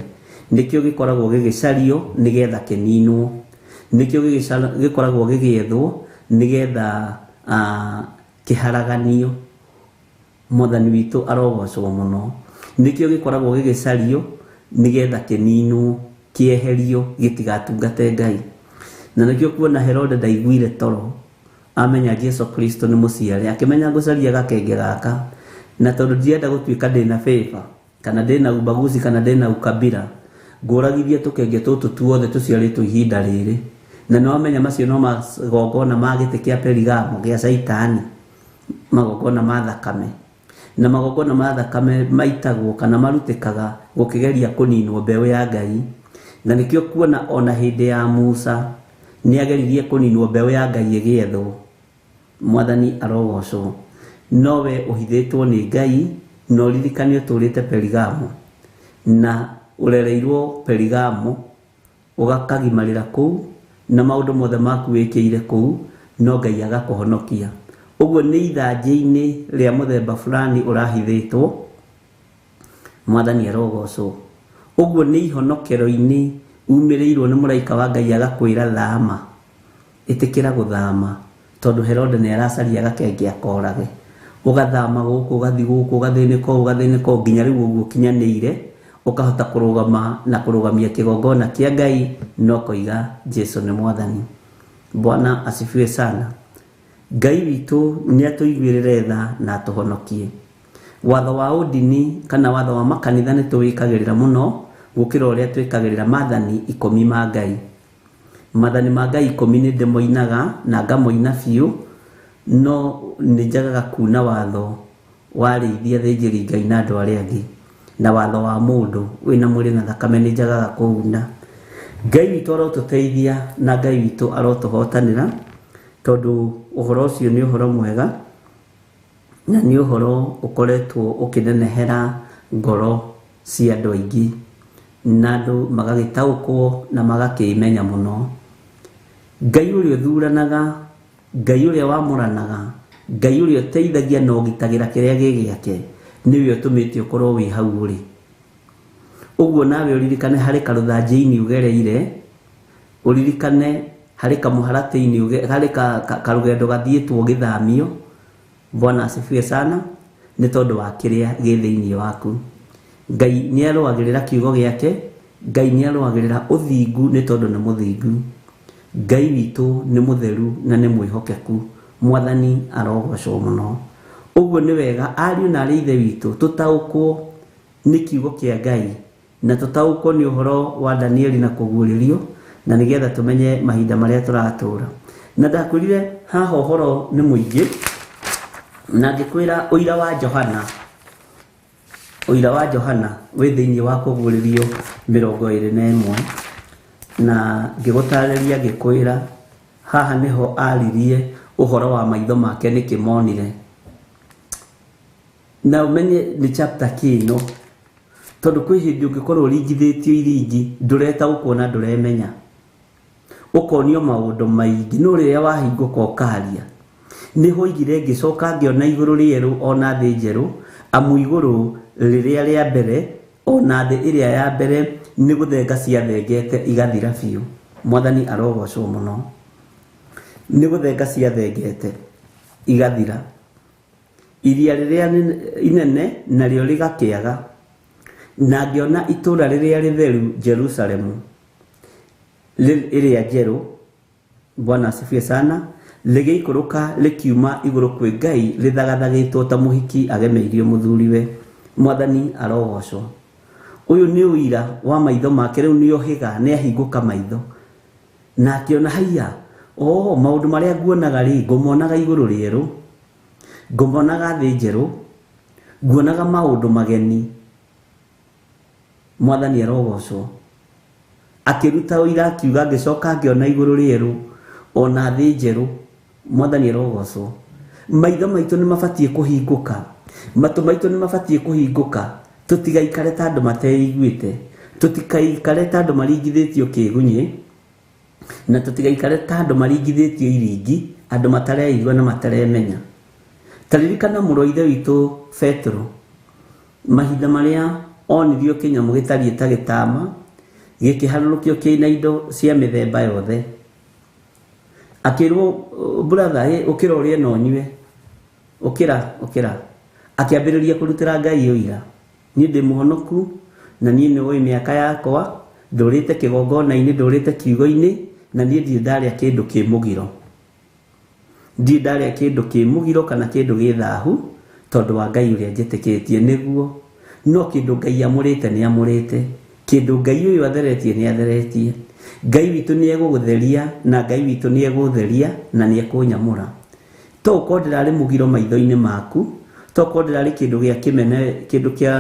Nĩkĩo gĩkoragwo gĩgĩcario nĩgetha kĩninwo, nĩkĩo gĩkoragwo gĩgĩethwo nĩgetha kĩharaganio. Mwathani witũ arogocwo mũno. Nĩkĩo gĩkoragwo gĩgĩcario nĩgetha kĩninwo, kĩeherio, gĩtigatungate Ngai. Na nĩkĩo kuona Herode ndaiguire toro amenya Jesu Kristo nĩ mũciare, akĩmenya ngũcaria gakenge gaka, na tondũ ndienda gũtuĩka ndĩna favor kana ndĩna ubaguzi kana ndĩna ukabira, ngũragithie tũkenge tũtũ tuothe tũciarĩtwo ihinda rĩrĩ. Na nĩ wamenya macio no magongona ma gĩtĩ kĩa Perigamo gĩa Caitani. Magongona ma thakame. Na magongona ma thakame maitagwo kana marutĩkaga gũkĩgeria kũninwo mbeũ ya Ngai. Na nĩkĩo kuona ona hĩndĩ ya Musa nĩageririe kũninwo mbeũ ya Ngai ĩgĩethwo. Mwathani arogocwo. Nowe ũhithĩtwo nĩ Ngai na ũririkane ũtũrĩte Perigamo na ũrereirwo Perigamo ũgakagimarĩra kũu na maũndũ mothe maku wĩkĩire kũu no Ngai agakũhonokia. Ũguo nĩ ithanjĩ-inĩ rĩa mũthemba fulani ũrahithĩtwo. Mwathani arogocwo. Ũguo nĩ ihonokero-inĩ umĩrĩirwo nĩ mũraika wa Ngai agakwĩra thama, ĩtĩkĩra gũthama tondũ Herode nĩ aracaria gakenge akorage. Ũgathama gũkũ ũgathiĩ gũkũ ũgathĩnĩka ũũ ũgathĩnĩka ũũ nginya rĩu ũguo ũkinyanĩire ũkahota kũrũgama na kũrũgamia kĩgongona kĩa Ngai na ũkoiga Jesu nĩ Mwathani. Bwana asifiwe sana. Ngai witũ nĩ atũiguĩrĩre tha na atũhonokie. Watho wa ũndini kana watho wa makanitha nĩ tũwĩkagĩrĩra mũno gũkĩra ũrĩa twĩkagĩrĩra maathani 10 ma Ngai. Maathani ma Ngai 10 nĩ ndĩmoinaga na ngamoina biũ, no nĩ njagaga kuna watho wa arĩithi, athĩnjĩri Ngai na andũ arĩa angĩ, na watho wa mũndũ wĩna mwĩrĩ na thakame nĩ njagaga kũuna. Ngai witũ arotũteithia na Ngai witũ arotũhotanĩra, tondũ ũhoro ũcio nĩ ũhoro mwega na nĩ ũhoro ũkoretwo ũkĩnenehera ngoro cia andũ aingĩ na andũ magagĩtaũkwo na magakĩmenya mũno. Ngai ũrĩa ũthuranaga, Ngai ũrĩa wamũranaga, Ngai ũrĩa ũteithagia na ũgitagĩra kĩrĩa gĩ gĩake nĩwe ũtũmĩte ũkorwo wĩ hau ũrĩ. Ũguo nawe ũririkane harĩ karũthanjĩ-inĩ ũgereire, ũririkane harĩ kamũharatĩ-inĩ, harĩ karũgendo gathiĩtwo gĩthamio. Bwana asifiwe sana. Nĩ tondũ wa kĩrĩa gĩ thĩinĩ waku. Ngai nĩ arũagĩrĩra kiugo gĩake, Ngai nĩ arũagĩrĩra ũthingu nĩ tondũ nĩ mũthingu. Ngai witũ nĩ mũtheru na nĩ mwĩhokeku. Mwathani arogocwo mũno. Ũguo nĩ wega ariũ na arĩ ithe witũ tũtaũkwo nĩ kiugo kĩa Ngai na tũtaũkwo nĩ ũhoro wa Danieli na kũguũrĩrio, na nĩgetha tũmenye mahinda marĩa tũratũra. Na ndakwĩrire haha ũhoro nĩ mũingĩ, na ngĩkwĩra ũira wa Johana, ũira wa Johana wĩ thĩinĩ wa kũguũrĩrio 21, na ngĩgũtarĩria ngĩkwĩra haha nĩho aririe ũhoro wa maitho make nĩkĩ monire. Na ũmenye nĩ chapter kĩno, tondũ kwĩ hĩndĩ ũngĩkorwo ũringithĩtio iringi ndũretaũkwo na ndũremenya, ũkonio maũndũ maingĩ, no rĩrĩa wahingũka ũkaria. Nĩho oigire ngĩcoka ngĩona igũrũ rĩerũ ona thĩ njerũ, amu igũrũ rĩrĩa rĩa mbere ona thĩ ĩrĩa ya mbere nĩ gũthenga ciathengete igathira biũ. Mwathani arogocwo mũno. Nĩ gũthenga ciathengete igathira, iria rĩrĩa inene narĩo rĩgakĩaga, na ngĩona itũũra rĩrĩa rĩtheru Jerusalemu ĩrĩa njerũ. Bwana asifiwe sana. Rĩgĩikũrũka rĩkiuma igũrũ kwĩ Ngai rĩthagathagĩtwo ta mũhiki agemeirio mũthuriwe. Mwathani arogocwo. Ũyũ nĩ ũira wa maitho make, rĩu nĩ ohĩga, nĩ ahingũka maitho na akĩona haiya, o maũndũ marĩa nguonaga rĩ, ngũmonaga igũrũ rĩerũ, ngũmonaga thĩ njerũ, nguonaga maũndũ mageni. Mwathani arogocwo. Akĩruta ũira akiuga ngĩcoka ngĩona igũrũ rĩerũ ona thĩ njerũ. Mwathani arogocwo. Maitho maitũ nĩ mabatiĩ kũhingũka, matũ maitũ nĩ mabatiĩ kũhingũka, tũtigaikare ta andũ mateiguĩte, tũtikaikare ta andũ maringithĩtio kĩgunyĩ, na tũtigaikare ta andũ maringithĩtio iringi, andũ matareigua na mataremenya. Ta ririkana mũrũ wa ithe witũ Petero, mahinda marĩa onirio kĩnyamũ gĩtariĩ ta gĩtama gĩkĩharũrũkio kĩna indo cia mĩthemba yothe, akĩrwo brother, ũkĩra ũrĩe na ũnyue, ũkĩra ũkĩra. Akĩambĩrĩria kũrutĩra Ngai ũira, niĩ ndĩ mũhonoku na niĩ nĩ ũĩ mĩaka yakwa, ndũrĩte kĩgongona-inĩ, ndũrĩte kiugo-inĩ, na niĩ ndirĩ ndarĩa kĩndũ kĩ mũgiro, ndirĩ ndarĩa kĩndũ kĩ mũgiro kana kĩndũ gĩ thahu, tondũ wa Ngai ũrĩa njĩtĩkĩtie nĩguo. No kĩndũ Ngai amũrĩte nĩ amũrĩte, kĩndũ Ngai ũyũ atheretie nĩ atheretie. Ngai witũ nĩ egũgũtheria na Ngai witũ nĩ egũtheria na nĩ ekũnyamũra. To ũkorwo ndĩrarĩ mũgiro maitho-inĩ maku, to ũkorwo ndĩrarĩ kĩndũ gĩa kĩmene, kĩndũ kĩa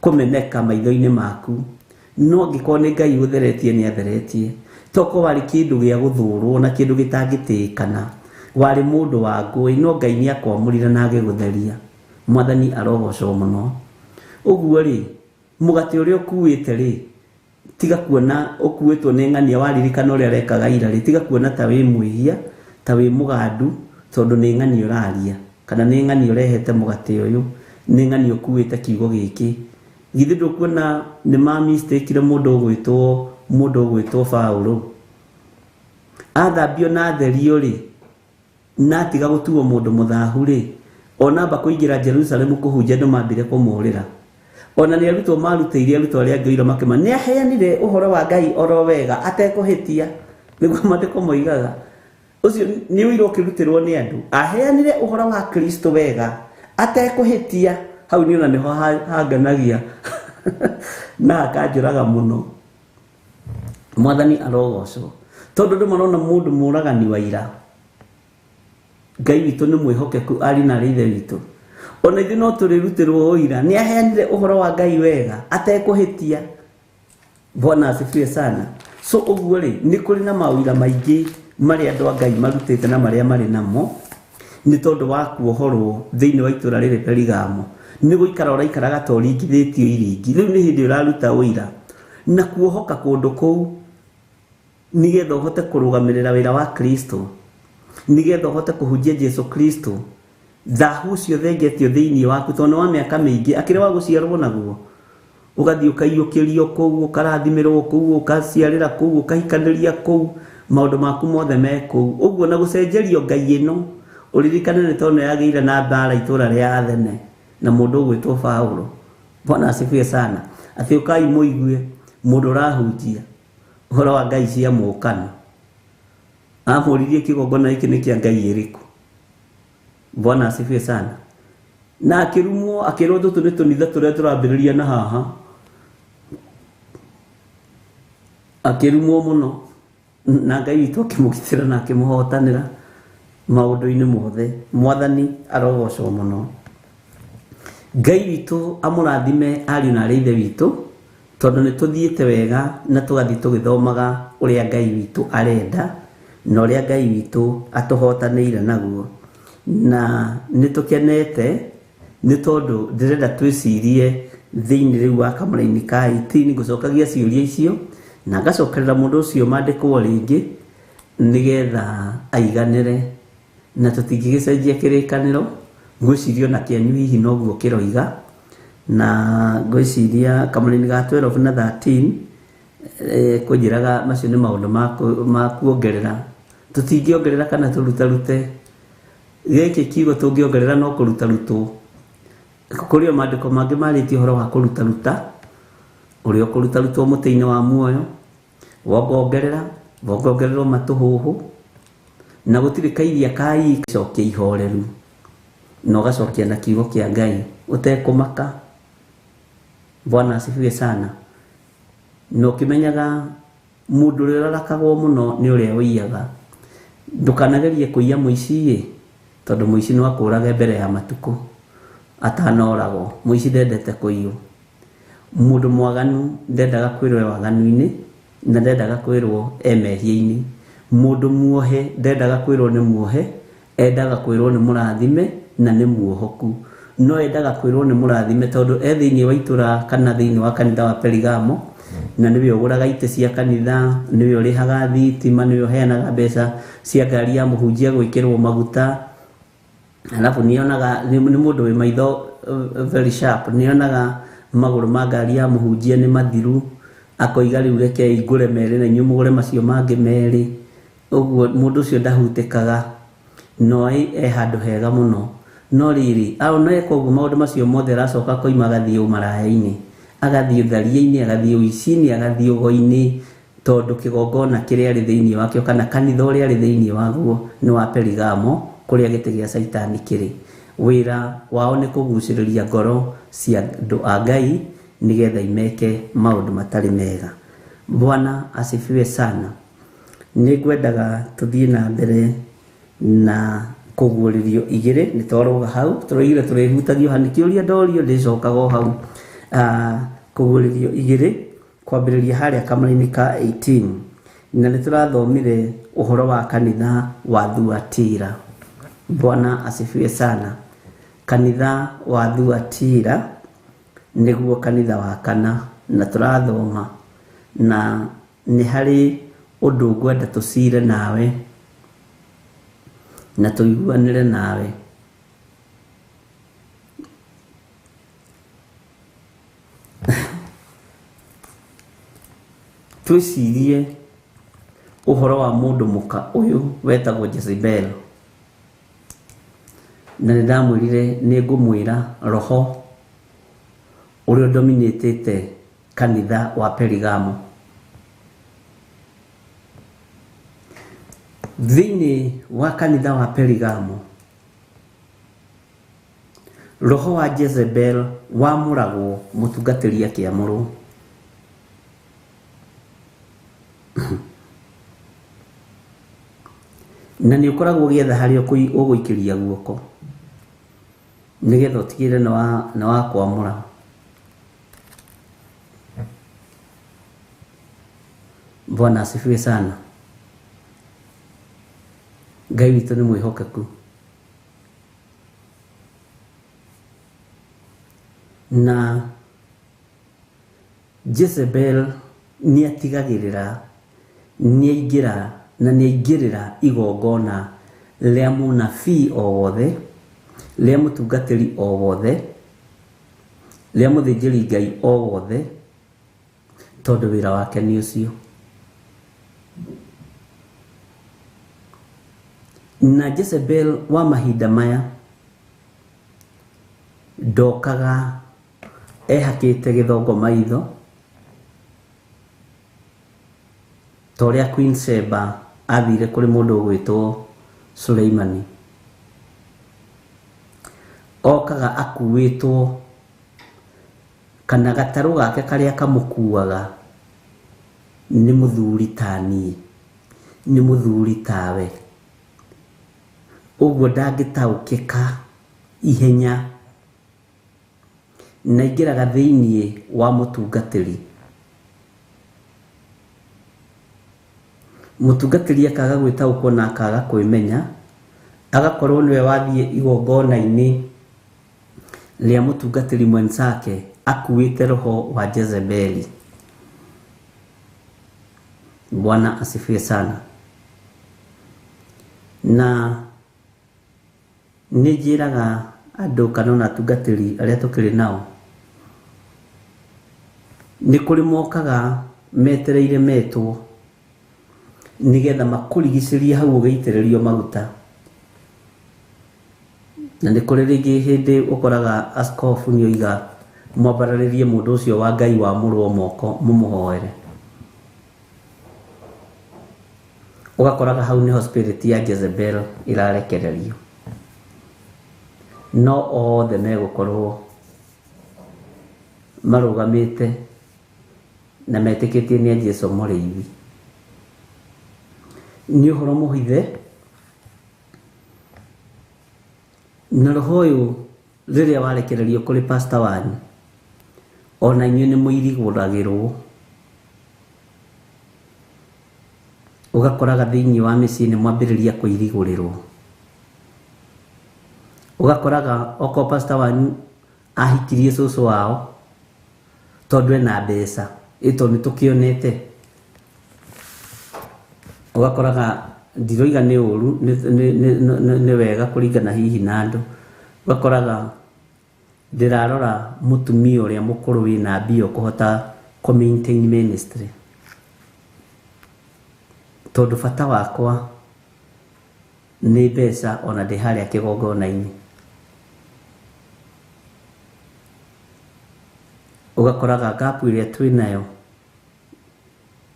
kũmeneka maitho-inĩ maku, no angĩkorwo nĩ Ngai ũtheretie nĩ atheretie. To ũkorwo warĩ kĩndũ gĩa gũthũrwo na kĩndũ gĩtangĩtĩĩkana, warĩ mũndũ wa ngũĩ, no Ngai nĩ akwamũrire na agĩgũtheria. Mwathani arogocwo mũno. Ũguo rĩ, mũgate ũrĩa ũkuĩte rĩ, tiga kuona ũkuĩtwo nĩ ng'ania waririkana ũrĩa arekaga ira rĩ, tiga kuona ta wĩ mwĩhia, ta wĩ mũgandu, tondũ nĩ ng'ania ũraria, kana nĩ ng'ania ũrehete mũgate ũyũ, nĩ ng'ania ũkuĩte kiugo gĩkĩ. Githĩ ndũkuona nĩ ma mistake-ire mũndũ ũgwĩtwo Paũlũ? Athambio na atherio rĩ, na atiga gũtuo mũndũ mũthahu rĩ, ona amba kũingĩra Jerusalemu kũhunjia andũ mambire kũmũrĩra. Ona nĩ arutwo marutĩire arutwo arĩa angĩ ũira makĩma nĩ aheanire ũhoro wa Ngai oro wega atekũhĩtia, nĩguo maandĩko moigaga. Ũcio nĩ ũira ũkĩrutĩrwo nĩ andũ, aheanire ũhoro wa Kristo wega atekũhĩtia. Hau nĩ ona nĩho hanganagia na hakanjũraga mũno. Mwathani arogocwo, tondũ andũ marona mũndũ mũragani wa ira. Ngai witũ nĩ mwĩhokeku, arĩ na arĩ ithe witũ. Ona ithuĩ no tũrĩrutĩrwo ũira, nĩ aheanire ũhoro wa Ngai wega atekũhĩtia. Bwana asifiwe sana. So ũguo rĩ, nĩ kũrĩ na maũira maingĩ marĩa andũ a Ngai marutĩte na marĩa marĩ namo, nĩ tondũ wa kuohorwo thĩinĩ wa itũũra rĩrĩ Perigamo. Nĩ gũikara ũraikaraga ta ũringithĩtio iringi. Rĩu nĩ hĩndĩ ũraruta ũira na kuohoka kũndũ kũu, nĩgetha ũhote kũrũgamĩrĩra wĩra wa Kristo, nĩgetha ũhote kũhunjia Jesu Kristo. Thahu ũcio thengetio thĩinĩ waku, tondũ nĩ wa mĩaka mĩingĩ, akĩrĩ wa gũciarwo naguo, ũgathiĩ ũkaiyũkĩrio kũu, ũkarathimĩrwo kũu, ũkaciarĩra kũu, ũkahikanĩria kũu, maũndũ maku mothe me kũu. Ũguo na gũcenjerio Ngai ĩno, ũririkane nĩ tondũ yagĩire na mbara itũũra rĩa Athene na mũndũ ũgwĩtwo Paũlũ. Bwana asifiwe sana. Atĩ ũkai mũigue mũndũ ũrahunjia ũhoro wa Ngai cia mũũkano. Amũririe kĩgongona gĩkĩ nĩ kĩa Ngai ĩrĩkũ? Bwana asifiwe sana. Na akĩrumwo, akĩrwo tũtũ nĩ tũnitha tũrĩa tũrambĩrĩria na haha. Akĩrumwo mũno, na Ngai witũ akĩmũgitĩra na akĩmũhotanĩra maũndũ-inĩ mothe. Mwathani arogocwo mũno. Ngai witũ amũrathime ariũ na arĩ ithe witũ, tondũ nĩ tũthiĩte wega na tũgathiĩ tũgĩthomaga ũrĩa Ngai witũ arenda na ũrĩa Ngai witũ atũhotanĩire naguo. Na nĩ tũkenete nĩ tondũ ndĩrenda twĩcirie thĩinĩ rĩu wa kamũraini ka 18, ngũcokagia ciũria icio na ngacokerera mũndũ ũcio maandĩkwo rĩngĩ nĩgetha aiganĩre, na tũtingĩgĩcenjia kĩrĩkanĩro. Ngwĩciria ona kĩanyu hihi noguo kĩroiga, na ngwĩciria kamũraini ga 12 na 13 kũnjĩraga macio nĩ maũndũ ma kuongerera. Tũtingĩongerera kana tũrutarute. Gĩkĩ kiugo tũngĩongerera no kũrutarutwo. Kũrĩ o maandĩko mangĩ marĩtie ũhoro wa kũrutaruta, ũrĩa ũkũrutarutwo mũtĩ-inĩ wa muoyo, wongongerera, wongongererwo matũhũhũ, na gũtirĩ kairia ka icokia ihoreru, na ũgacokia na kiugo kĩa Ngai ũtekũmaka. Bwana asifiwe sana. Na ũkĩmenyaga mũndũ ũrĩa ũrarakagwo mũno nĩ ũrĩa ũiyaga. Ndũkanagerie kũiya mũici-ĩ, tondũ mũici no akũrage mbere ya matukũ atanoragwo. Mũici ndendete kũiywo. Mũndũ mwaganu ndendaga kwĩrwo e waganu-inĩ, na ndendaga kwĩrwo e mehia-inĩ. Mũndũ muohe ndendaga kwĩrwo nĩ muohe, endaga kwĩrwo nĩ mũrathime na nĩ muohoku. No endaga kwĩrwo nĩ mũrathime tondũ e thĩinĩ wa itũra kana thĩinĩ wa kanitha wa Perigamo, na nĩwe ũgũraga itĩ cia kanitha, nĩwe ũrĩhaga thitima, nĩwe ũheanaga mbeca cia ngari ya mũhunjia gwĩkĩrwo maguta. Alafu nĩonaga nĩ mũndũ wĩ maitho very sharp, nĩonaga magũrũ ma ngari ya mũhunjia nĩ mathiru, akoiga rĩu rekei ngũre merĩ na inyuĩ mũgũre macio mangĩ merĩ. Ũguo mũndũ ũcio ndahutĩkaga, no e handũ hega mũno. No rĩrĩ, ona eka ũguo maũndũ macio mothe aracoka akoima agathiĩ ũmaraya-inĩ, agathiĩ ũtharia-inĩ, agathiĩ ũici-inĩ, agathiĩ ũgo-inĩ, tondũ kĩgongona kĩrĩa arĩ thĩinĩ wakĩo kana kanitha ũrĩa arĩ thĩinĩ waguo nĩ wa Perigamo, kũrĩa gĩtĩ gĩa Caitani kĩrĩ. Wĩra wao nĩ kũgucĩrĩria ngoro cia andũ a Ngai nĩgetha imeke maũndũ matarĩ mega. Bwana asifiwe sana. Nĩ ngwendaga tũthiĩ na mbere na Kũguũrĩrio 2 nĩ twarũga hau tũroigire tũrĩhutagio ha nĩkĩũria ndorio ndĩcokaga o hau. Kũguũrĩrio 2 kwambĩrĩria harĩa kamũra-inĩ ka 18 na nĩ tũrathomire ũhoro wa kanitha wa Thuatira. Bwana asifiwe sana. Kanitha wa Thuatira nĩguo kanitha wa kana na tũrathoma na nĩ harĩ ũndũ ngwenda tũcire nawe na tũiguanĩre nawe. Twĩcirie ũhoro wa mũndũ mũka ũyũ wetagwo Jezebel, na nĩ ndamwĩrire nĩ ngũmwĩra roho ũrĩa dominatĩte kanitha wa Perigamo. Thĩinĩ wa kanitha wa Perigamo roho wa Jezebel wamũragwo mũtungatĩri akĩamũrwo. Na nĩ ũkoragwo ũgĩetha harĩa ũgũikĩria guoko nĩgetha ũtigĩrĩre nĩ wa kwamũra. Bwana asifiwe sana. Ngai witũ nĩ mwĩhokeku. Na Jezebel nĩ atigagĩrĩra nĩ aingĩra na nĩ aingĩrĩra igongona rĩa mũnabii o wothe, rĩa mũtungatĩri o wothe, rĩa mũthĩnjĩri Ngai o wothe, tondũ wĩra wake nĩ ũcio. Na Jezebel wa mahinda maya ndokaga ehakĩte gĩthongo maitho ta ũrĩa Queen Sheba athire kũrĩ mũndũ ũgwĩtwo Suleimani. Okaga akuĩtwo kana gatarũ gake karĩa kamũkuaga nĩ mũthuri ta niĩ, nĩ mũthuri tawe, ũguo ndangĩtaũkĩka ihenya, na aingĩraga thĩinĩ wa mũtungatĩri. Mũtungatĩri akaga gwĩtaũkwo na akaga kwĩmenya, agakorwo nĩwe wathiĩ igongona-inĩ rĩa mũtungatĩri mwenzake akuĩte roho wa Jezebeli. Bwana asifiwe sana. Na nĩ njĩraga andũ kana ona atungatĩri arĩa tũkĩrĩ nao, nĩ kũrĩ mokaga metereire metwo nĩgetha makũrigicĩrie hau ũgĩitĩrĩrio maguta. Na nĩ kũrĩ rĩngĩ hĩndĩ ũkoraga askofu nĩ oiga mwambararĩrie mũndũ ũcio wa Ngai wamũrwo moko mũmũhoere. Ũgakoraga hau nĩho spirit ya Jezebel ĩrarekererio. No othe megũkorwo marũgamĩte na metĩkĩtie nĩ Jesũ mũrĩithi. Nĩ ũhoro mũhithe, na roho ũyũ rĩrĩa warekererio kũrĩ pastor wanyu, ona inyuĩ nĩ mũirigũragĩrwo. Ũgakoraga thĩinĩ wa mĩciĩ nĩ mwambĩrĩria kũirigũrĩrwo. Ũgakoraga okorwo pastor wanyu ahikirie cũcũ wao tondũ ena mbeca, ĩ tondũ nĩ tũkĩonete. Ũgakoraga ndiroiga nĩ ũru, nĩ wega kũringana hihi na andũ. Ũgakoraga ndĩrarora mũtumia ũrĩa mũkũrũ wĩna mbia ũkũhota kũ maintain ministry, tondũ bata wakwa nĩ mbeca ona ndĩ harĩa kĩgongona-inĩ. Ũgakoraga gap ĩrĩa twĩnayo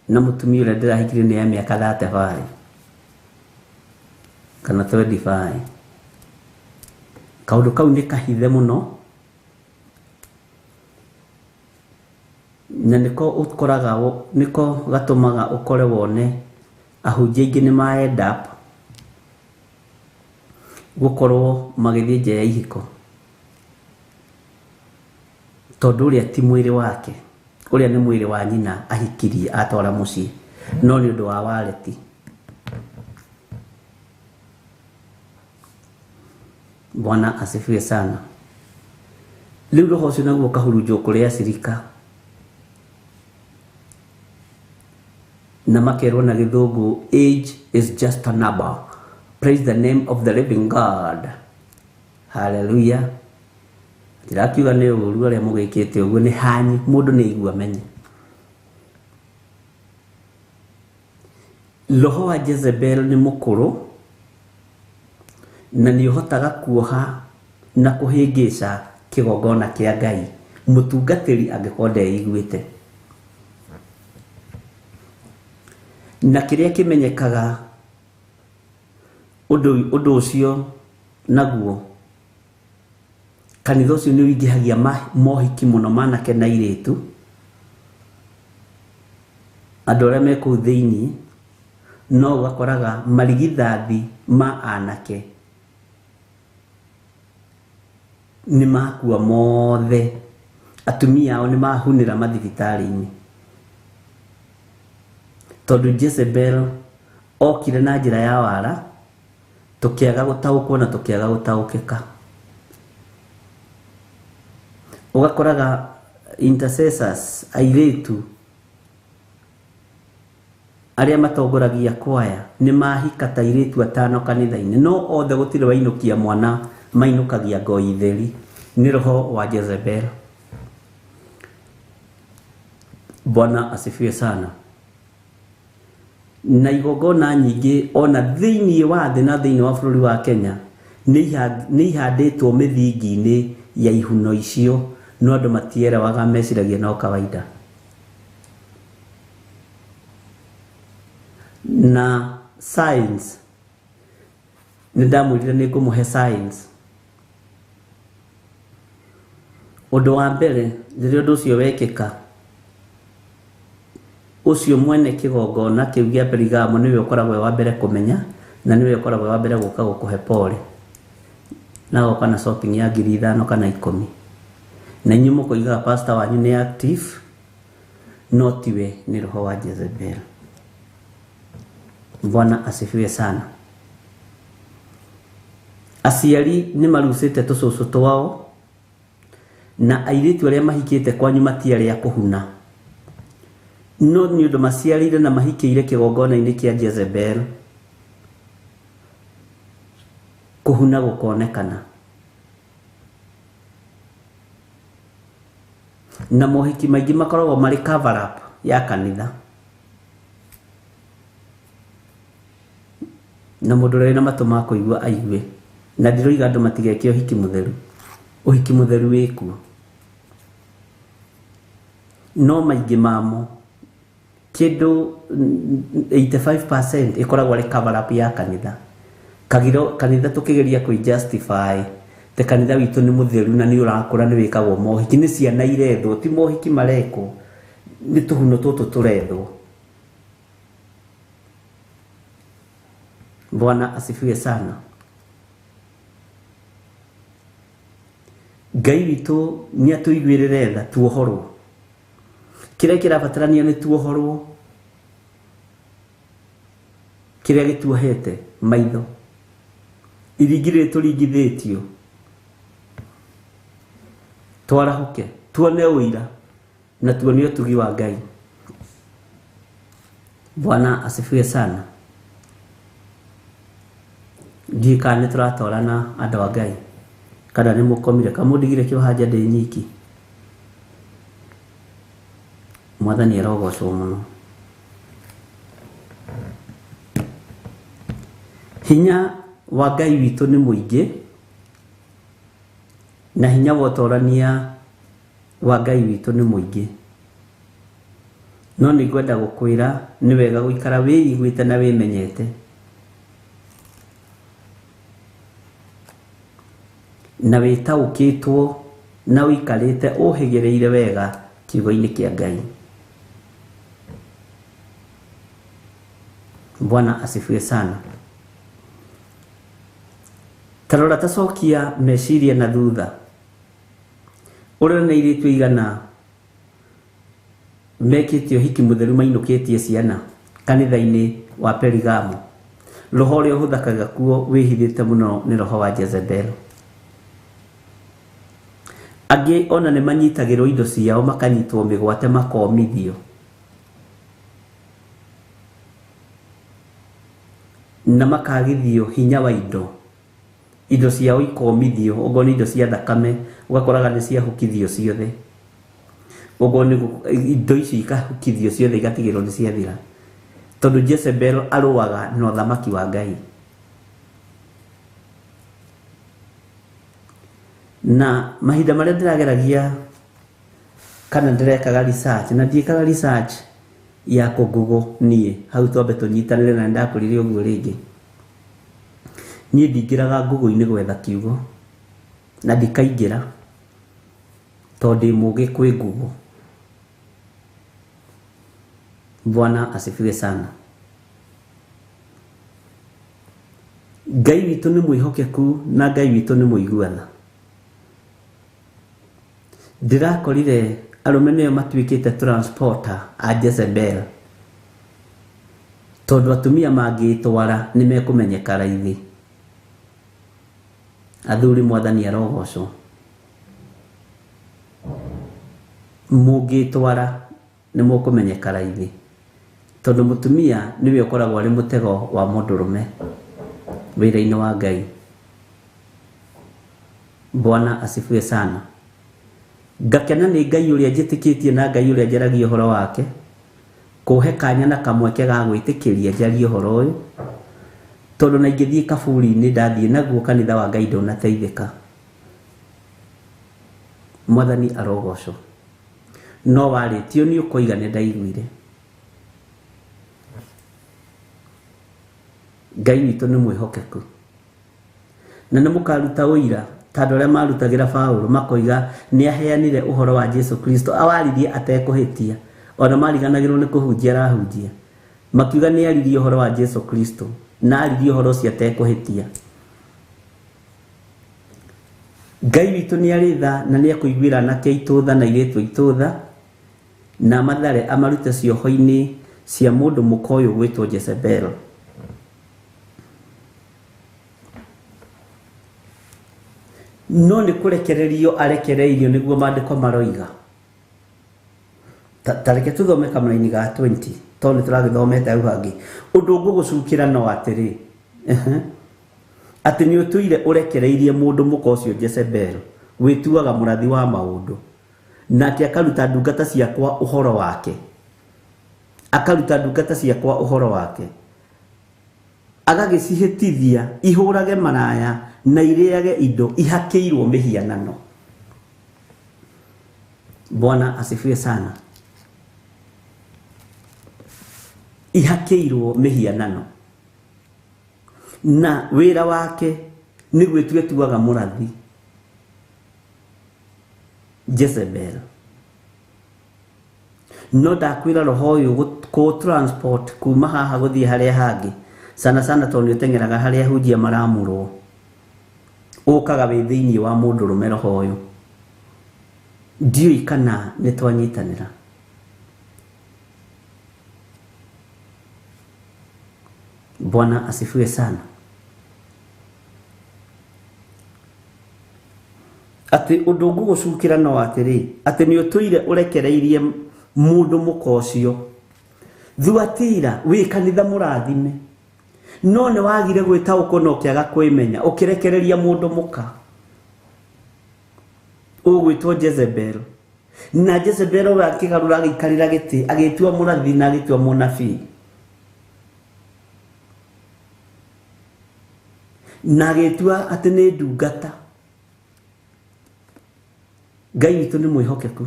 na mũtumia ũrĩa ndĩrahikirie nĩ ya mĩaka 35 kana 25. Kaũndũ kau nĩ kahithe mũno, na nĩko ũkoraga nĩko gatũmaga ũkore wone ahunjia aingĩ nĩ ma end up Gũkorwo magĩthiĩ nja ya ihiko tondũ ũrĩa ti mwĩrĩ wake, ũrĩa nĩ mwĩrĩ wa nyina ahikirie atwara mũciĩ, no nĩ ũndũ wa wareti. Bwana asifiwe sana. Rĩu roho ũcio naguo ũkahurunjwo kũrĩ acirika na makerwo na gĩthũngũ, age is just a number, praise the name of the living God, hallelujah. Ndirakiuga nĩ ũru arĩa mũgĩkĩte ũguo, nĩ hanyu mũndũ nĩ aigua amenye. Roho wa Jezebel nĩ mũkũrũ na nĩ ũhotaga kuoha na kũhĩngĩca kĩgongona kĩa Ngai mũtungatĩri angĩkorwo ndeiguĩte. Na kĩrĩa kĩmenyekaga ũndũ ũcio naguo, kanitha ũcio nĩ ũingĩhagia mohiki mũno manake na airĩtu, andũ arĩa me kũu thĩiniĩ, no ũgakoraga marigithathi ma anake nĩ makua mothe, atumia ao nĩ mahunĩra mathibitarĩ-inĩ, tondũ Jezebel okire na njĩra ya wara, tũkĩaga gũtaũkwo na tũkĩaga gũtaũkĩka. Ũgakoraga intercessors airĩtu arĩa matongoragia kwaya nĩ mahika ta airĩtu atano kanitha-inĩ, no othe gũtirĩ wainũkia mwana, mainũkagia ngoi theri. Nĩ roho wa Jezebel. Bwana asifiwe sana. Na igongona nyingĩ ona thĩiniĩ wa thĩ na thĩiniĩ wa bũrũri wa Kenya nĩ ihandĩtwo mĩthingi-inĩ ya ihuno icio, no andũ matierewaga, meciragia no kawaida. Na science, nĩ ndamwĩrire nĩ ngũmũhe science. Ũndũ wa mbere rĩrĩa ũndũ ũcio wekĩka, ũcio mwene kĩgongona kĩu gĩa Perigamo nĩwe ũkoragwo wa mbere kũmenya, na nĩwe ũkoragwo wa mbere gũka gũkũhe pole, na agoka na shopping ya 5,000 kana 10. Na inyuĩ mũkoigaga pastor wanyu nĩ active, no tiwe, nĩ roho wa Jezebel. Bwana asifiwe sana. Aciari nĩ marucĩte tũcũcũ twao, na airĩtu arĩa mahikĩte kwanyu matiarĩ a kũhuna, no nĩ ũndũ maciarĩire na mahikĩire kĩgongona-inĩ kĩa Jezebel, kũhuna gũkonekana. Na mohiki maingĩ makoragwo marĩ cover up ya kanitha, na mũndũ ũrĩa wĩna matũ ma kũigua aigue. Na ndiroiga andũ matigeke ũhiki mũtheru, ũhiki mũtheru wĩkuo, no maingĩ mamo kĩndũ 85% ĩkoragwo arĩ cover up ya kanitha. Kanitha tũkĩgeria kwĩ justify te kanitha witũ nĩ mũtheru na nĩ ũrakũra, nĩ wĩkagwo mohiki, nĩ ciana irethwo, ti mohiki marekwo, nĩ tũhuno tũtũ tũrethwo. Bwana asifiwe sana. Ngai witũ nĩ atũiguĩrĩre tha tuohorwo. Kĩrĩa kĩrabatarania nĩ tuohorwo, kĩrĩa gĩtuohete maitho, iringi rĩrĩ tũringithĩtio, twarahũke tuone ũira na tuone ũtugi wa Ngai. Bwana asifiwe sana. Ndiũĩ kana nĩ tũratwarana andũ a Ngai, kana nĩ mũkomire, kamũndigire kĩohanja ndĩ nyiki. Mwathani arogocwo mũno. Hinya wa Ngai witũ nĩ mũingĩ, na hinya wa ũtorania wa Ngai witũ nĩ mũingĩ. No nĩ ngwenda gũkwĩra nĩ wega gũikara wĩiguĩte na wĩmenyete, na wĩtaũkĩtwo na ũikarĩte ũhĩgĩrĩire wega kiugo-inĩ kĩa Ngai. Bwana asifiwe sana. Tarora tacokia meciria na thutha ũrĩa nĩ airĩtu igana mekĩte ũhiki mũtheru mainũkĩtie ciana kanitha-inĩ wa Perigamo. Roho ũrĩa ũhũthakaga kuo wĩhithĩte mũno nĩ roho wa Jezebel. Angĩ ona nĩ manyitagĩrwo indo ciao makanyitwo mĩgwate makomithio na makagithio hinya wa indo, indo ciao ikomithio, okorwo nĩ indo cia thakame ũgakoraga nĩ ciahukithio ciothe, okorwo nĩ indo icio ikahukithio ciothe igatigĩrwo nĩ ciathira, tondũ Jezebel arũaga na ũthamaki wa Ngai. Na mahinda marĩa ndĩrageragia kana ndĩrekaga research, na ndiĩkaga research ya kũngugo niĩ hau twambe tũnyitanĩre, na nĩndakũrire ũguo rĩngĩ. Niĩ ndingĩraga Google-inĩ gwetha kiugo na ndikaingĩra tondũ ndĩ mũgĩ kwĩ Google. Bwana asifiwe sana. Ngai witũ nĩ mwĩhokeku na Ngai witũ nĩ mũiguana. Ndĩrakorire arũme nĩo matuĩkĩte transporter a Jezebel, tondũ atumia mangĩtwara nĩ mekũmenyeka raithi. Athuri mwathani arogocwo, mũngĩtwara nĩ mũkũmenyeka raithi, tondũ mũtumia nĩwe ũkoragwo arĩ mũtego wa mũndũrũme wĩra-inĩ wa Ngai. Bwana asifiwe sana. Ngakena nĩ Ngai ũrĩa njĩtĩkĩtie na Ngai ũrĩa njaragia ũhoro wake, kũhe kanya na kamweke ga gwĩtĩkĩria njarie ũhoro ũyũ, tondũ na ingĩthiĩ kaburi-inĩ ndathiĩ naguo kanitha wa Ngai ndũnateithĩka. Mwathani arogocwo. No warĩtio nĩ ũkoiga nĩ ndaiguire. Ngai witũ nĩ mwĩhokeku na nĩ mũkaruta ũira ta andũ arĩa marutagĩra Paũlũ makoiga nĩ aheanire ũhoro wa Jesu Kristo, awaririe atekũhĩtia, ona mariganagĩrwo nĩ kũhunjia arahunjia, makiuga nĩ aririe ũhoro wa Jesu Kristo na aririe ũhoro ũcio atekũhĩtia. Ngai witũ nĩ arĩ tha na nĩ ekũiguĩra anake aitũ tha na airĩtu aitũ tha, na amathare amarute cioho-inĩ cia mũndũ mũka ũyũ gwĩtwo Jezebel. No nĩ kũrekererio arekereirio nĩguo maandĩko maroiga. Ta reke tũthome kamũraini ga 20 tondũ nĩ tũragĩthomete hau hangĩ. Ũndũ ngũgũcukĩra no atĩrĩ, atĩ nĩ ũtũire ũrekereirie mũndũ mũka ũcio Jezebel wĩtuaga mũrathi wa maũndũ, nake akaruta ndungata ciakwa ũhoro wake, akaruta ndungata ciakwa ũhoro wake, agagĩcihĩtithia ihũrage maraya na irĩage indo ihakĩirwo mĩhianano. Bwana asifiwe sana. Ihakĩirwo mĩhianano, na wĩra wake nĩ gwĩtua etuaga mũrathi Jezebel. No ndakwĩra roho ũyũ kũ transport kuma haha gũthiĩ harĩa hangĩ, sana sana tondũ nĩ ũteng'eraga harĩa hunjia maramũrwo, ũkaga wĩ thĩinĩ wa mũndũrũme roho ũyũ. Ndiũĩ kana nĩ twanyitanĩra. Bwana asifiwe sana. Atĩ ũndũ ngũgũcukĩra no atĩrĩ, atĩ nĩ ũtũire ũrekereirie mũndũ mũka ũcio Thuatira wĩ kanitha mũrathime, no nĩ wagire gwĩtaũkwo na ũkĩaga kwĩmenya, ũkĩrekereria mũndũ mũka ũgwĩtwo Jezebel. Na Jezebel we akĩgarũra agĩikarĩra gĩtĩ, agĩtua mũrathi na agĩtua mũnabii, na agĩtua atĩ nĩ ndungata. Ngai witũ nĩ mwĩhokeku.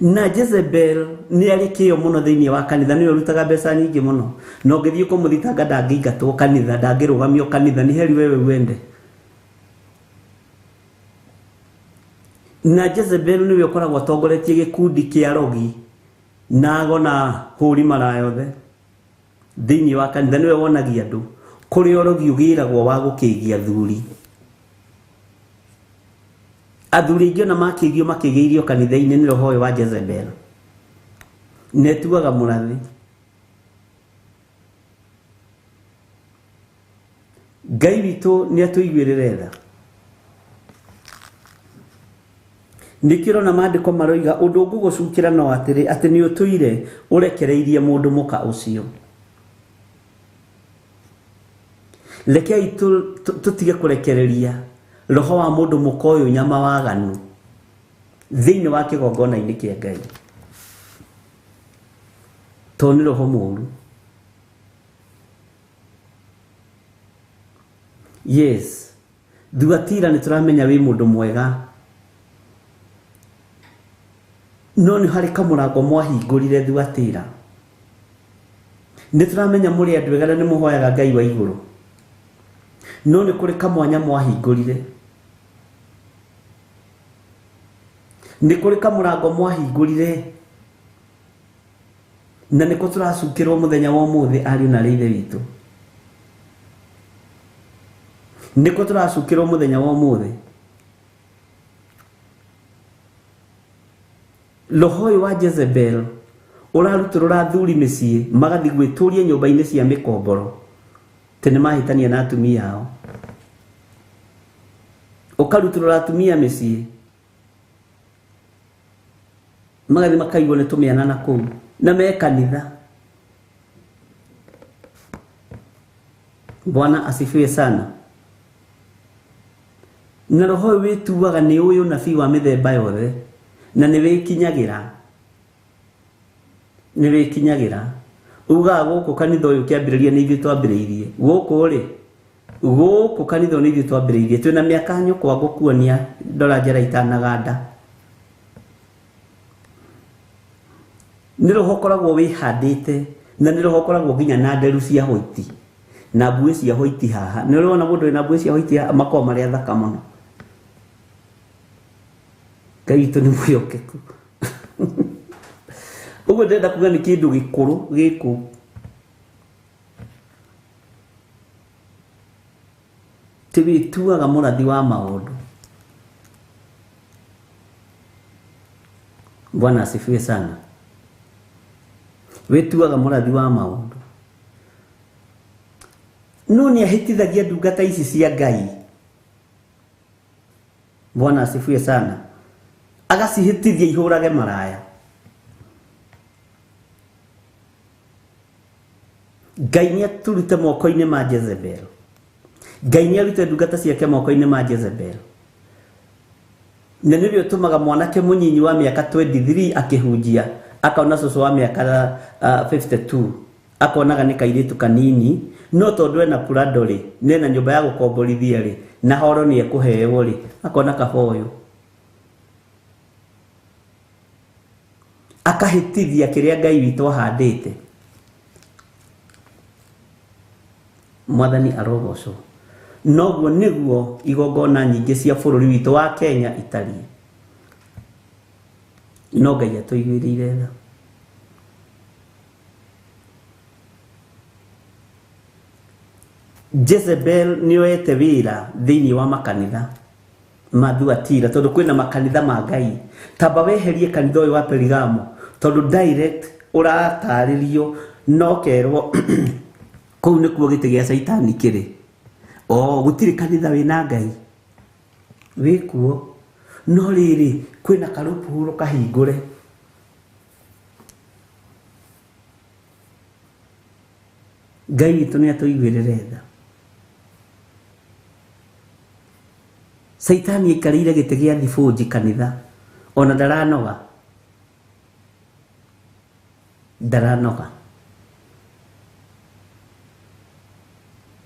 Na Jezebel nĩ arĩ kĩyo mũno thĩinĩ wa kanitha, nĩwe ũrutaga mbeca nyingĩ mũno, na ũngĩthiĩ kũmũthitanga ndangĩingatwo kanitha, ndangĩrũgamio kanitha, nĩ heri wewe wende. Na Jezebel nĩwe ũkoragwo atongoretie gĩkundi kĩa rogi na ago na hũri maraya othe thĩinĩ wa kanitha, nĩwe wonagia andũ Kũrĩ ũrogi ũgĩragwo wa gũkĩgia athuri. Athuri aingĩ ona makĩgio makĩgĩirio kanitha-inĩ nĩ roho ũyũ wa Jezebel. Netuaga mũrathi. Ngai witũ nĩ atũiguĩrĩre tha. Nĩkĩo ũrona maandĩko maroiga ũndũ ngũgũcukĩra no atĩrĩ, atĩ nĩ ũtũire ũrekereirie mũndũ mũka ũcio. Rekei tũtige kũrekereria roho wa mũndũ mũka ũyũ nyama waganu thĩinĩ wa kĩgongona-inĩ kĩa Ngai, tondũ nĩ roho mũũru. Yes, Thuatira nĩ tũramenya wĩ mũndũ mwega, no nĩ harĩ kamũrango mwahingũrire Thuatira. Nĩ tũramenya mũrĩ andũ ega na nĩ mũhoyaga Ngai wa igũrũ, no nĩ kũrĩ kamwanya mwahingũrire. Nĩ kũrĩ kamũrango mwahingũrire, na nĩko tũracukĩrwo mũthenya wa ũmũthĩ ariũ na ithe witũ. Nĩko tũracukĩrwo mũthenya wa ũmũthĩ. Roho ũyũ wa Jezebel ũrarutũrũra athuri mĩciĩ magathiĩ gwĩtũria nyũmba-inĩ cia mĩkomboro atĩ nĩ mahĩtania na atumia ao. Ũkarutũrũra atumia mĩciĩ magathiĩ makaigwo nĩ tũmĩana na kũu na me kanitha. Bwana asifiwe sana. Na roho ũyũ wĩtuaga nĩ ũyũ nabii wa mĩthemba yothe na nĩ wĩkinyagĩra. Nĩ wĩkinyagĩra. Ugaga gũkũ kanitha ũyũ kĩambĩrĩria nĩ ithuĩ twambĩrĩirie. Gũkũ rĩ, gũkũ kanitha nĩ ithuĩ twambĩrĩirie. Twĩna mĩaka nyũkwa ngũkuonia ndora njara itanaganda. Nĩ roho ũkoragwo wĩhandĩte na nĩ roho ũkoragwo nginya na nderu cia hoiti na mbuĩ cia hoiti haha. Nĩ ũrona mũndũ wĩna mbuĩ cia hoiti haha makoragwo marĩ athaka mũno. Ngai witũ nĩ mwĩhokeku. Ũguo ndĩrenda kuga nĩ kĩndũ gĩkũrũ gĩkũ. Ti wĩtuaga mũrathi wa maũndũ. Bwana asifiwe sana. Wĩtuaga mũrathi wa maũndũ. No nĩ ahĩtithagia ndungata ici cia Ngai. Bwana asifiwe sana. Agacihĩtithia ihũrage maraya. Ngai nĩ aturute moko-inĩ ma Jezebel. Ngai nĩ arute ndungata ciake moko-inĩ ma Jezebel. Na nĩwe ũtũmaga mwanake mũnyinyi wa mĩaka 23 akĩhunjia akona cũcũ wa mĩaka 52 akonaga nĩ kairĩtu kanini, no tondũ ena Prado rĩ, nena nyũmba ya gũkomborithia rĩ, na horo nĩ ekũheo rĩ, akona kaboyo. Akahĩtithia kĩrĩa Ngai witũ ahandĩte. Mwathani arogocwo. Noguo nĩguo igongona nyingĩ cia bũrũri witũ wa Kenya itariĩ. No Ngai atũiguĩrĩire tha. Jezebel nĩoete wĩra thĩinĩ wa makanitha ma Thuatira, tondũ kwĩna makanitha ma Ngai. Tamba weherie kanitha ũyũ wa Perigamo, tondũ direct ũratarĩrio no kerwo kũu nĩkuo gĩtĩ gĩa Caitani kĩrĩ. O gũtirĩ kanitha wĩna Ngai wĩkuo, no rĩrĩ kwĩna karũpuro kahingũre. Ngai witũ nĩ atũiguĩrĩre tha. Caitani aikarĩire gĩtĩ gĩa thibũnji kanitha, ona ndaranoga. Ndaranoga.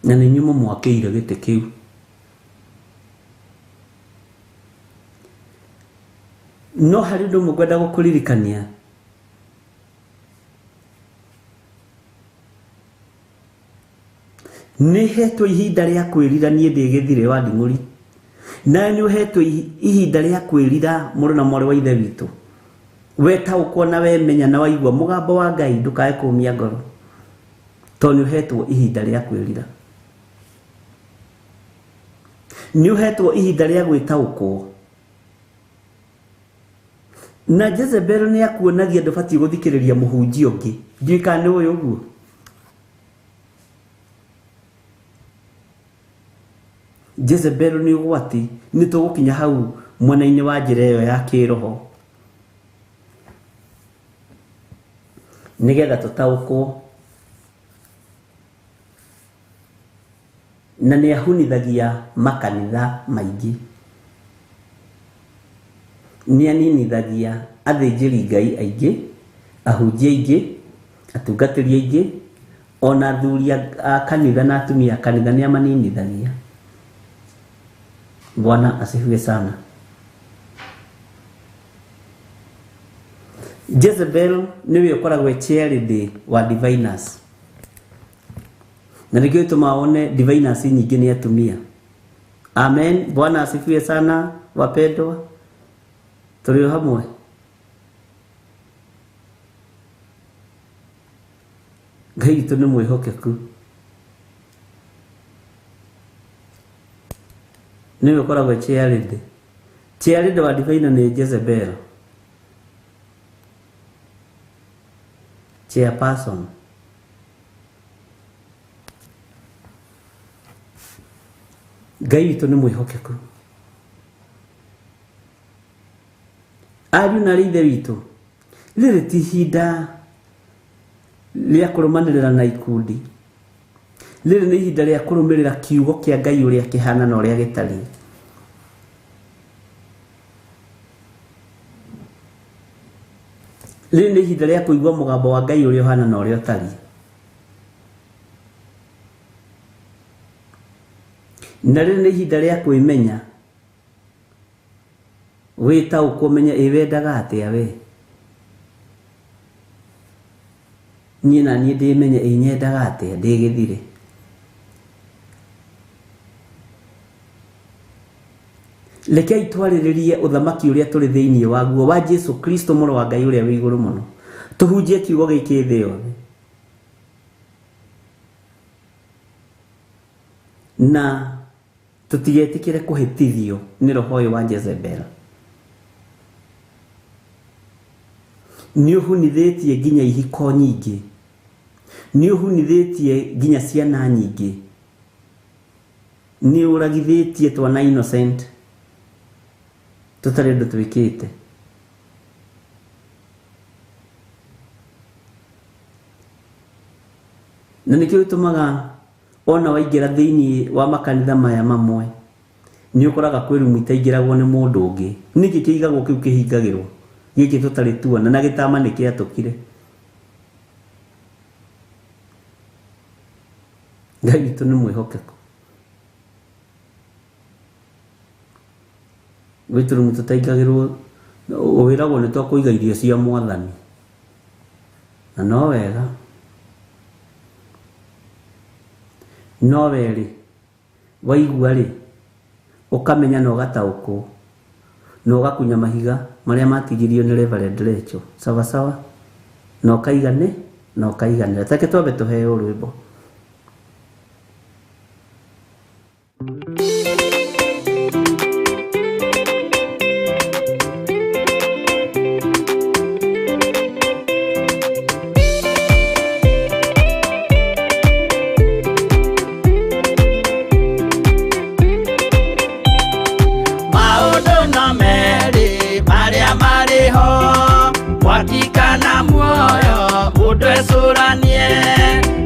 Na nĩ inyuĩ mũmwakĩire gĩtĩ kĩu. No harĩ ũndũ ũmwe ngwenda gũkũririkania. Nĩ hetwo ihinda rĩa kwĩrira niĩ ndĩ gĩthirĩ wa nding'ũri. Nawe nĩ ũhetwo ihinda rĩa kwĩrira mũrũ na mwarĩ wa ithe witũ. Wetaũkwo na wemenya na waigua mũgambo wa Ngai ndũkae kũmia ngoro, tondũ nĩ ũhetwo ihinda rĩa kwĩrira. Nĩ ũhetwo ihinda rĩa gwĩtaũkwo. Na Jezebel nĩ akuonagia ndũbatiĩ gũthikĩrĩria mũhunjia ũngĩ. Ndiũĩ kana nĩ ũĩ ũguo. Jezebel nĩ ũgwati, nĩ tũgũkinya hau mwena-inĩ wa njĩra ĩyo ya kĩroho. Nĩgetha tũtaũkwo. Na nĩ ahunithagia makanitha maingĩ. Nĩ aninithagia athĩnjĩri Ngai aingĩ, ahunjia aingĩ, atungatĩri aingĩ, ona athuri a kanitha na atumia a kanitha nĩ amaninithagia. Bwana asifiwe sana. Jezebel nĩwe ũkoragwo e chairlady wa diviners. Na nĩkĩo gĩtũmaga wone diviners nyingĩ nĩ atumia. Amen. Bwana asifiwe sana wapendwa. Tũrĩ o hamwe. Ngai witũ nĩ mwĩhokeku. Nĩwe ũkoragwo e chairlady. Chairlady wa diviner nĩ Jezebel. Chairperson. Ngai witũ nĩ mwĩhokeku. Ariũ na arĩ ithe witũ, rĩrĩ ti ihinda rĩa kũrũmanĩrĩra na ikundi. Rĩrĩ nĩ ihinda rĩa kũrũmĩrĩra kiugo kĩa Ngai ũrĩa kĩhana na ũrĩa gĩtariĩ. Rĩrĩ nĩ ihinda rĩa kũigua mũgambo wa Ngai ũrĩa ũhana na ũrĩa ũtariĩ. Na rĩrĩ nĩ ihinda rĩa kwĩmenya, wĩtaũkwo ũmenye ĩ wendaga atĩa we. Niĩ na niĩ ndĩmenye ĩ nyendaga atĩa ndĩ gĩthire. Rekei twarĩrĩrie ũthamaki ũrĩa tũrĩ thĩinĩ waguo wa Jesu Kristo mũrũ wa Ngai ũrĩa wĩ igũrũ mũno. Tũhunjie kiugo gĩkĩ thĩ yothe. Na tũtigetĩkĩre kũhĩtithio nĩ roho ũyũ wa Jezebel. Nĩ ũhunithĩtie nginya ihiko nyingĩ. Nĩ ũhunithĩtie nginya ciana nyingĩ. Nĩ ũragithĩtie twana innocent tũtarĩ ũndũ twĩkĩte. Na nĩkĩo gĩtũmaga ona waingĩra thĩinĩ wa makanitha maya mamwe nĩ ũkoraga kwĩ rumu itaingĩragwo nĩ mũndũ ũngĩ. Nĩkĩ kĩigagwo kĩu kĩhingagĩrwo gĩkĩ tũtarĩ tuona na gĩtama nĩ kĩatũkire. Ngai witũ nĩ mwĩhokeku. Gwĩ tũrumu tũtaingagĩrwo, wĩragwo nĩ twa kũiga irio cia mwathani. Na no wega. No werĩ, waigua rĩ, ũkamenya na ũgataũkwo, na ũgakunya mahiga marĩa matigirio nĩ Reverend Rachel. Sawa sawa? Na ũkaigane, na ũkaiganĩra. Take twambe tũheo rwĩmbo. Maũndũ no merĩ marĩa marĩ ho, mwaki kana muoyo, mũndũ ecũranie.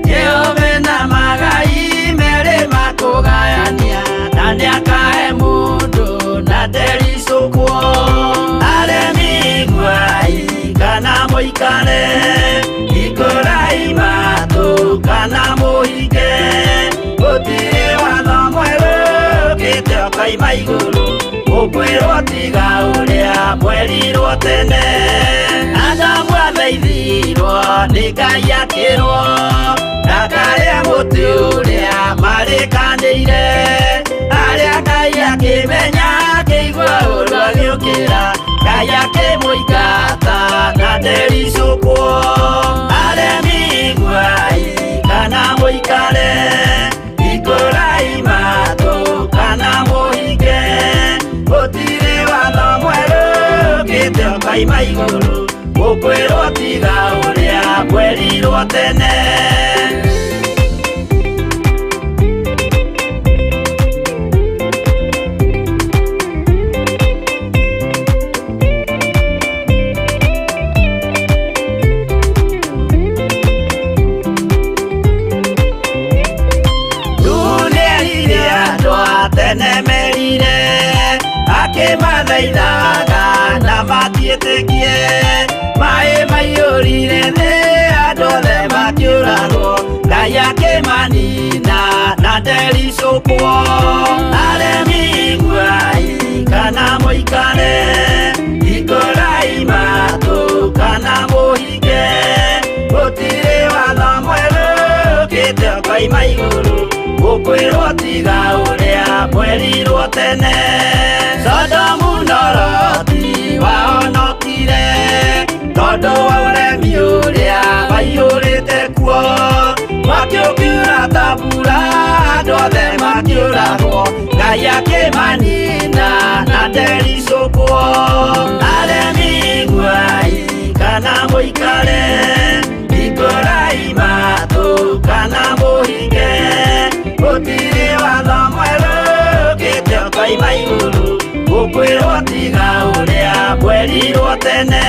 Jehova na magai merĩ makũgayania, na nĩakahe mũndũ na ndericũkwo. Aremi iguai kana mũikare, hingũrai matũ kana mũhinge. Gũtirĩ watho mwerũ ũkĩte ũkoima igũrũ, ũkwĩrwo tiga ũrĩa mwerirwo tene. Adamu athaithirwo nĩ Ngai akĩrwo, ndakarĩe mũtĩ ũrĩa marĩkanĩire. Arĩa Ngai akĩmenya akĩigua ũũru agĩũkĩra, Ngai akĩmũingata na ndericũkwo. Aremi iguai kana mũikare, hingũrai matũ kana mũhinge. ũkaima igũrũ gũkwĩrwo tiga ũrĩa mwerirwo tene. Nĩerire andũ a tene merire akĩmathaithaga na matiĩtĩkie maĩ maiyũrire thĩ andũ othe makĩũragwo Ngai akĩmanina na ndericũkwo. Aremi iguai kana mũikare hingũrai matũ kana mũhinge gũtirĩ watho mwerũ ũkĩte ũkoima igũrũ gũkwĩrwo tiga ũrĩa mwerirwo tene. Sodomu na Loti wahonokire tondũ wa ũremi ũrĩa waiyũrĩte kuo mwaki ũkiura ta mbura andũ othe makĩũragwo Ngai akĩmanina na ndericũkwo. Aremi iguai kana mũikare hingũrai matũ kana mũhinge gũtirĩ watho mwerũ ũkĩte ũkoima igũrũ gũkwĩrwo tiga ũrĩa mwerirwo tene.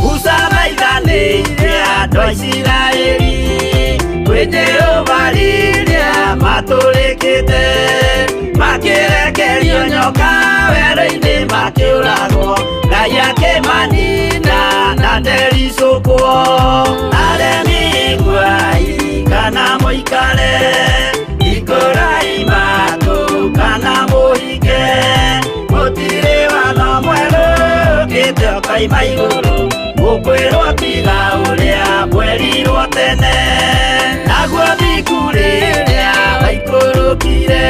Musa thaithanĩire andũ a Isiraeli kwĩ Jehova rĩrĩa matũrĩkĩte makĩrekerio nyoka werũ-inĩ makĩũragwo Ngai akĩmanina na ndericũkwo. Aremi iguai kana mũikare hingũrai matũ kana mũhinge gũtirĩ watho mwerũ ũkĩte ũkoima igũrũ gũkwĩrwo tiga ũrĩa mwerirwo tene. Naguo thingu rĩrĩa waikũrũkire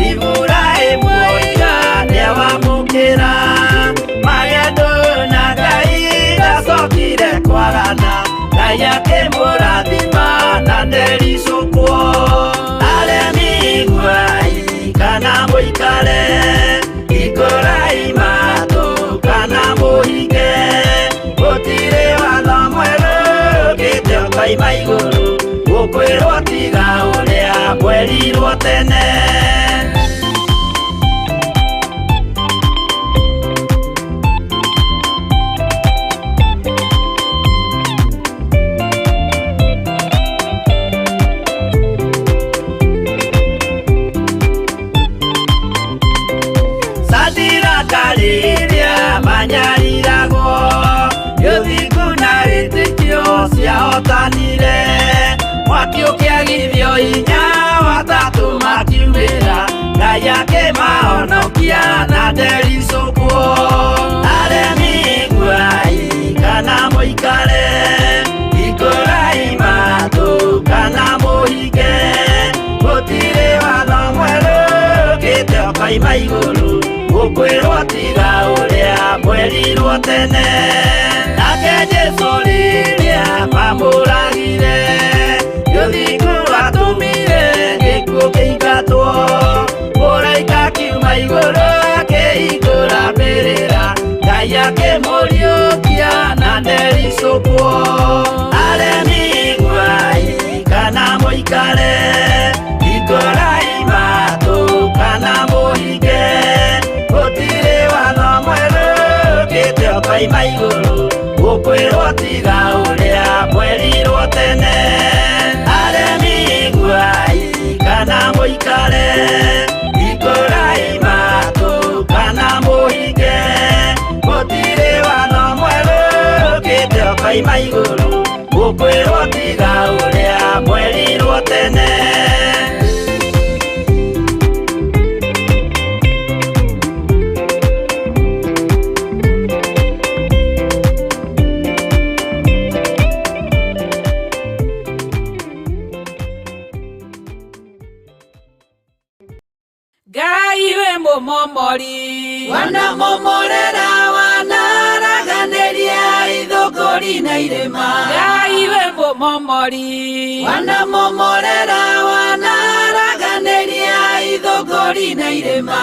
Iburahĩmu oiga nĩawamũkĩra magendo na Ngai ndacokire kwagana Ngai akĩmũrathima na ndericũkwo. Aremi iguai kana mũikare hingũrai matũ kana mũhinge gũtirĩ watho mwerũ ũkĩte ũkoima igũrũ gũkwĩrwo tiga ũrĩa mwerirwo tene. Sadiraka rĩrĩa manyariragwo ũthingu na wĩtĩkio ciahotanire mwaki ũkĩagithio hinya watatũ makiumĩra Ngai akĩmahonokia na ndericũkwo. Aremi iguai kana mũikare hingũrai matũ kana mũhinge gũtirĩ watho mwerũ ũkĩte ũkoima igũrũ gũkwĩrwo tiga ũrĩa mwerirwo tene. Nake Jesũ rĩrĩa mamũragire ũthingu watũmire gĩkuũ kĩingatwo mũraika akiuma igũrũ akĩhingũra mbĩrĩra Ngai akĩmũriũkia na ndericũkwo. Aremi iguai kana mũikare hingũrai matũ kana mũhinge gũtirĩ watho mwerũ ũkĩte ũkoima igũrũ gũkwĩrwo tiga ũrĩa mwerirwo tene. Aremi iguai kana mũikare hingũrai matũ kana mũhinge gũtirĩ watho mwerũ ũkĩte ũkoima igũrũ gũkwĩrwo tiga ũrĩa mwerirwo tene. Ngai wĩ mũmomori. Wanamomorera wanaraganĩria ithũngũri na irĩma. Ngai wĩ mũmomori. Wanamomorera wanaraganĩria ithũngũri na irĩma.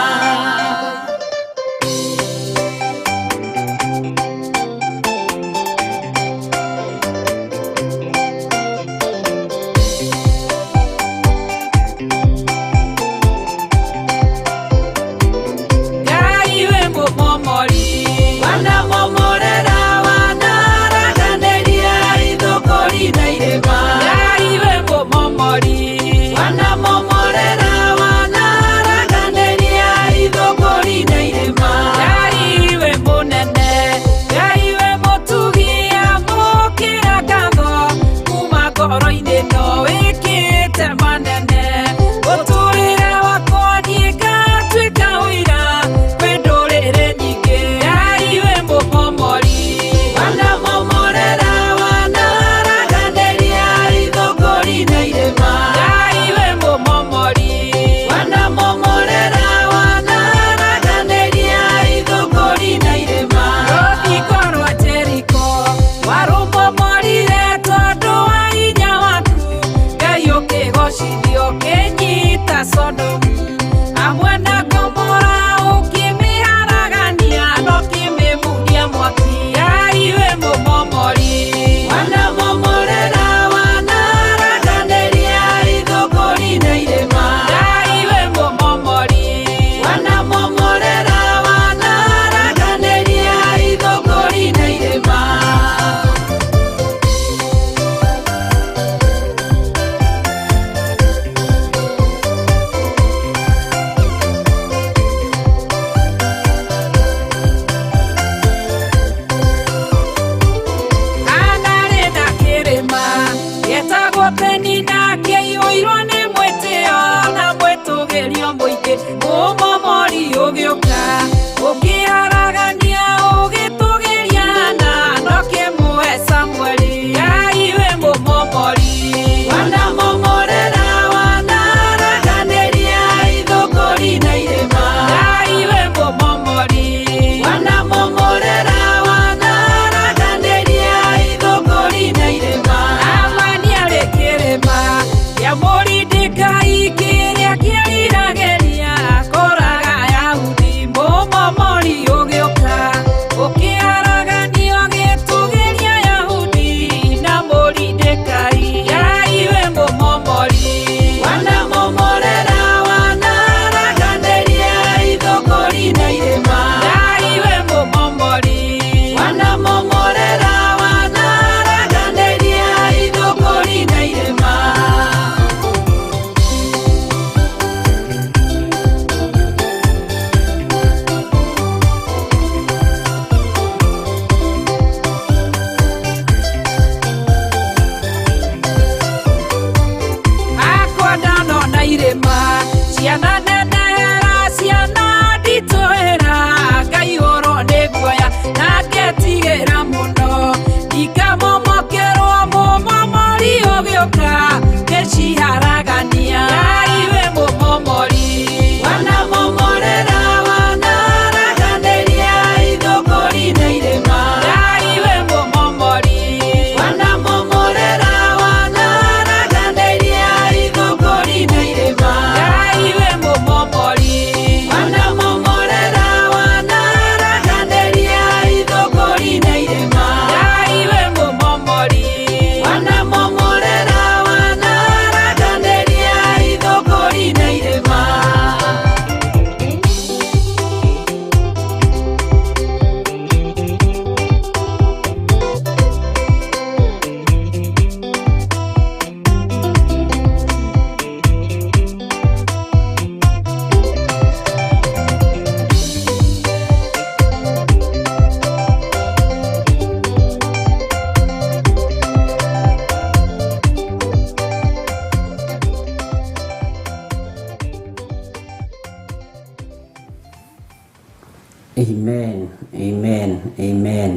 Amen, amen, amen.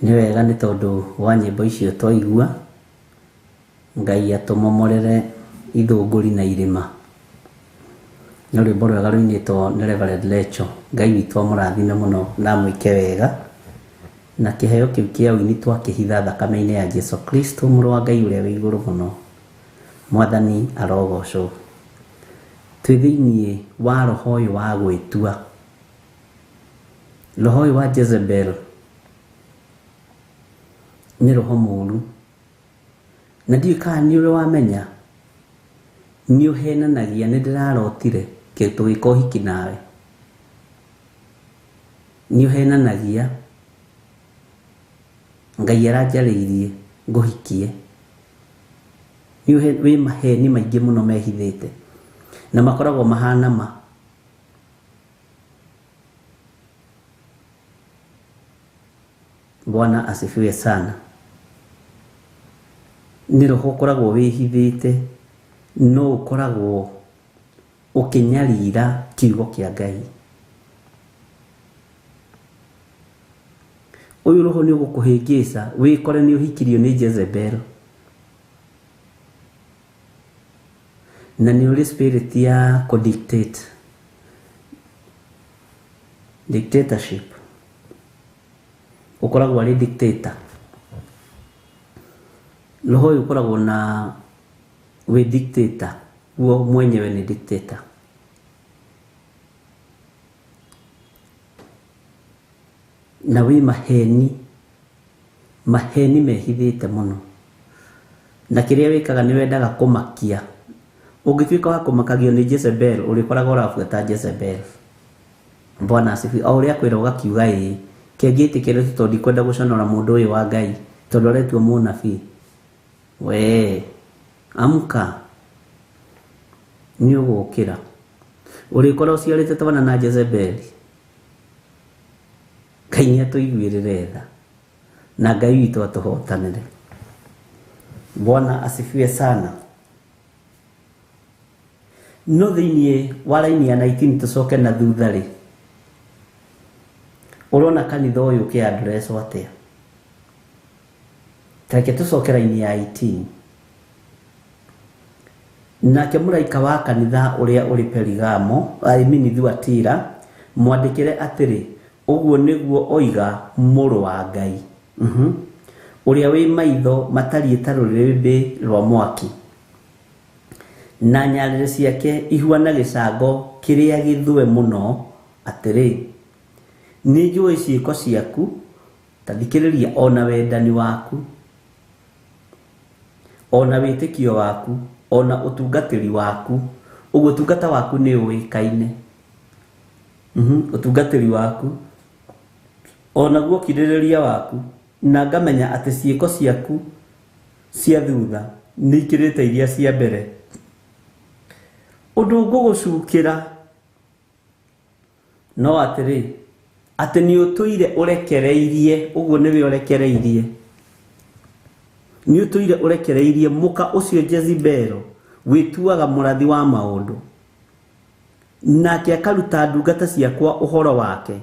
Nĩ wega nĩ tondũ wa nyĩmbo icio twaigua, Ngai atũmomorere ithũngũri na irĩma. Nĩ rwĩmbo rwega rũinĩtwo nĩ Reverend Lecho. Ngai witũ amũrathime mũno na amwĩke wega. Na kĩheo kĩu kĩa ũini twakĩhitha thakame-inĩ ya Jesu Kristo mũrũ wa Ngai ũrĩa wĩ igũrũ mũno. Mwathani arogocwo. Twĩ thĩiniĩ wa roho ũyũ wa gwĩtua. Roho ũyũ wa Jezebel nĩ roho mũru. Na ndiũĩ kana nĩ ũrĩ wamenya nĩ ũhenanagia nĩ ndĩrarotire tũgĩka ũhiki nawe. Nĩ ũhenanagia Ngai aranjarĩirie ngũhikie. Nĩ wĩ maheni maingĩ mũno mehithĩte na makoragwo mahana ma. Bwana asifiwe sana. Nĩ roho ũkoragwo wĩhithĩte no ũkoragwo ũkĩnyarira kiugo kĩa Ngai. Ũyũ roho nĩ ũgũkũhĩngĩca wĩkore nĩ ũhikirio nĩ Jezebel. Na nĩ ũrĩ spirit ya kũ-dictate. Dictatorship. Ũkoragwo arĩ dictator. Roho ũyũ ũkoragwo na wĩ dictator, guo mwenyewe ni dictator. Na wĩ maheni, maheni mehithĩte mũno. Na kĩrĩa wĩkaga nĩ wendaga kũmakia. Ũngĩtuĩka wa kũmakagio nĩ Jezebel, ũrĩkoragwo ũrabuata Jezebel. Bwana asifiwe. O ũrĩa akwĩra ũgakiuga ĩĩ. Kĩngĩtĩkĩre tondũ ndikwenda gũconora mũndũ ũyũ wa Ngai tondũ aretua mũnabii. We, amka. Nĩ ũgũkĩra. Ũrĩkorwo ũciarĩte twana na Jezebeli. Ngai nĩ atũiguĩrĩre tha. Na Ngai witũ atũhotanĩre. Bwana asifiwe sana. No thĩiniĩ wa raini ya 19 tũcoke na thutha rĩ. Ũrona kanitha ũyũ ũkĩandreswo atĩa? Tareke tũcoke raini ya 18. Nake mũraika wa kanitha ũrĩa ũrĩ Perigamo, I mean Thuatira, mwandĩkĩre atĩrĩ, ũguo nĩguo oiga mũrũ wa Ngai. Ũrĩa wĩ maitho matariĩ ta rũrĩrĩmbĩ rwa mwaki. Na nyarĩrĩ ciake ihuana gĩcango kĩrĩa gĩthũe mũno atĩrĩ, nĩ njũĩ ciĩko ciaku, ta thikĩrĩria ona wendani waku, ona wĩtĩkio waku, ona ũtungatĩri waku. Ũguo ũtungata waku nĩ ũĩkaine. Ũtungatĩri waku onaguo ũkirĩrĩria waku, na ngamenya atĩ ciĩko ciaku cia thutha nĩ ikĩrĩte iria cia mbere. Ũndũ ngũgũcukĩra no atĩrĩ, atĩ nĩ ũtũire ũrekereirie, ũguo nĩwe ũrekereirie. Nĩ ũtũire ũrekereirie mũka ũcio Jezebel wĩtuaga mũrathi wa maũndũ. Nake akaruta ndungata ciakwa ũhoro wake,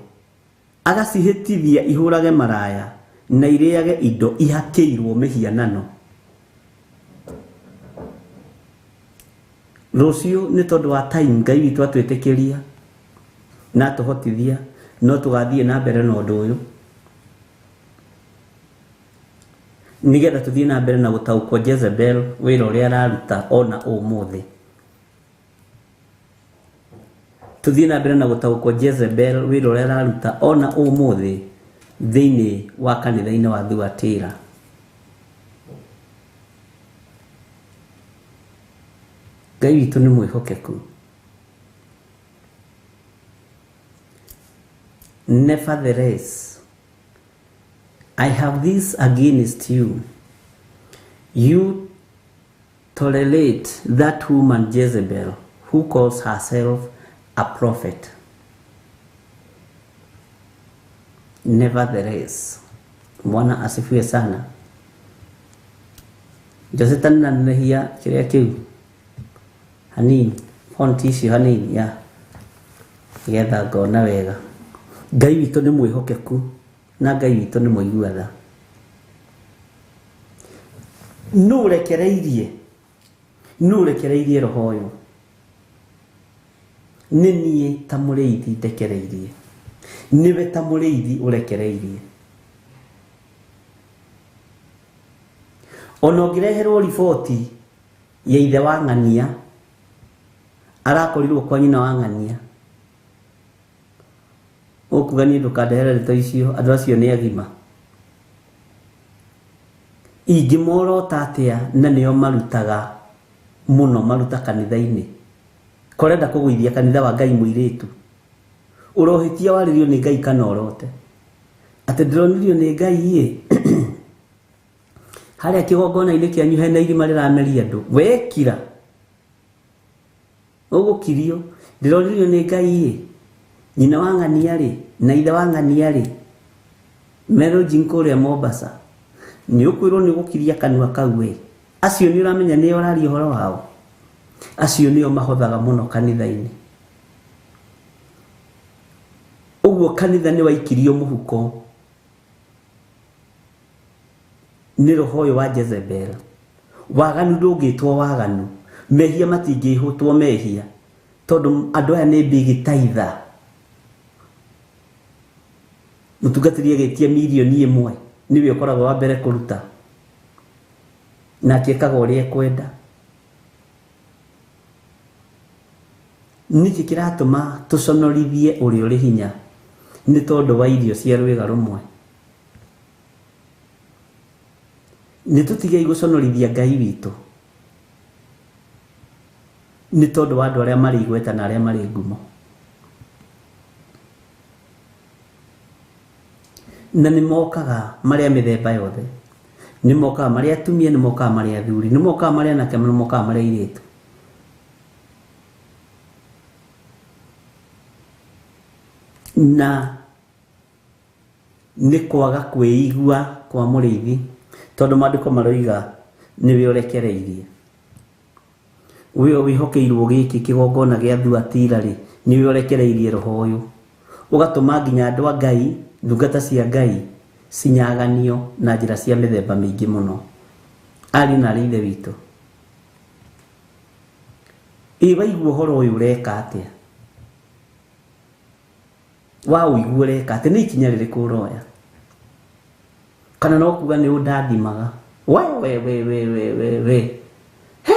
agacihĩtithia ihũrage maraya na irĩage indo ihakĩirwo mĩhianano. Rũciũ nĩ tondũ wa time Ngai witũ atwĩtĩkĩria na atũhotithia, no tũgathiĩ na mbere na ũndũ ũyũ nĩgetha tũthiĩ na mbere na gũtaũkwo Jezebel wĩra ũrĩa araruta ona ũmũthĩ. Tũthiĩ na mbere na gũtaũkwo Jezebel wĩra ũrĩa araruta ona ũmũthĩ thĩinĩ wa kanitha-inĩ wa Thuatira. Ngai witũ nĩ mwĩhokeku. Nevertheless, I have this against you. You tolerate that woman Jezebel, who calls herself a prophet. Nevertheless, Bwana asifiwe sana. Jose nanehia kĩrĩa kĩu hanini, font icio hanini ya nĩgetha ngona wega. Ngai witũ nĩ mwĩhokeku na Ngai witũ nĩ mũigua tha. Nũ ũrekereirie? Nũ ũrekereirie roho ũyũ? Nĩ niĩ ta mũrĩithi ndekereirie, nĩwe ta mũrĩithi ũrekereirie. Ona ũngĩreherwo riboti ya ithe wa ng'ania, arakorirwo kwa nyina wa ng'ania, ũkuga niĩ ndũkandehere ndeto icio, andũ acio nĩ agima. Ingĩmorota atĩa na nĩo marutaga mũno, maruta kanitha-inĩ. Korenda kũgũithia kanitha wa Ngai mũirĩtu, ũrohĩtia warĩrio nĩ Ngai kana ũrote atĩ ndĩronirio nĩ Ngai ĩ harĩa kĩgongona-inĩ kĩanyu hena irima rĩrameria andũ, wekira ũgũkirio. Ndĩronirio nĩ Ngai ĩ nyina wa ng'ania rĩ na ithe wa ng'ania rĩ merũnjin kũrĩa Mombasa, nĩ ũkwĩrwo nĩ ũgũkiria kanua kau we. Acio nĩ ũramenya nĩ ũraria ũhoro wao, acio nĩo mahothaga mũno kanitha-inĩ. Ũguo kanitha nĩ waikirio mũhuko nĩ roho ũyũ wa Jezebel. Waganu ndũngĩtwo waganu, mehia matingĩhũtwo mehia, tondũ andũ aya nĩ big tither. Mũtungatĩri agĩtia mirioni 1 nĩwe ũkoragwo wa mbere kũruta, na akĩkaga ũrĩa ekwenda. Nĩkĩ kĩratũma tũconorithie ũrĩa ũrĩ hinya? Nĩ tondũ wa irio cia rwĩga rũmwe. Nĩ tũtigei gũconorithia Ngai witũ nĩ tondũ wa andũ arĩa marĩ igweta na arĩa marĩ ngumo. Na nĩ mokaga marĩ a mĩthemba yothe, nĩ mokaga marĩ atumia, nĩ mokaga marĩ athuri, nĩ mokaga marĩ anake, nĩ mokaga marĩ airĩtu. Na nĩ kwaga kwĩigua kwa mũrĩithi, tondũ maandĩko maroiga nĩwe ũrekereirie. We wĩhokeirwo gĩkĩ kĩgongona gĩa Thuatira rĩ, nĩwe ũrekereirie roho ũyũ, ũgatũma nginya andũ a Ngai, ndungata cia Ngai cinyaganio na njĩra cia mĩthemba mĩingĩ mũno. Ariũ na aarĩ a Ithe witũ, ĩ waigua ũhoro ũyũ ũreka atĩa? Wa ũigua ũreka atĩa? Nĩ ikinya rĩrĩkũ ũroya? Kana no kuga nĩ ũndathimaga? We we we we we we we, he,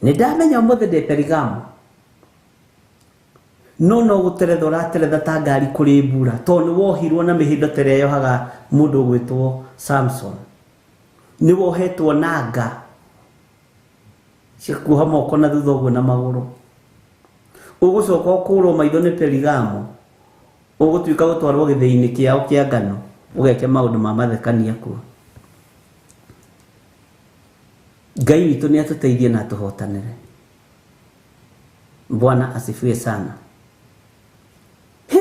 nĩ ndamenya ũmũthĩ ndĩ Perigamo, no no gũteretha ũrateretha ta ngari kũrĩ mbura, tondũ nĩ wohirwo na mĩhĩndo ta ĩrĩa yohaga mũndũ ũgwĩtwo Samson. Nĩ wohetwo nanga cia kuoha moko na thutha ũguo na magũrũ. Ũgũcoka ũkũrwo maitho nĩ Perigamo, ũgũtuĩka gũtwarwo gĩthĩi-inĩ kĩao kĩa ngano, ũgeke maũndũ ma mathekania kuo. Ngai witũ nĩ atũteithie na atũhotanĩre. Bwana asifiwe sana. He,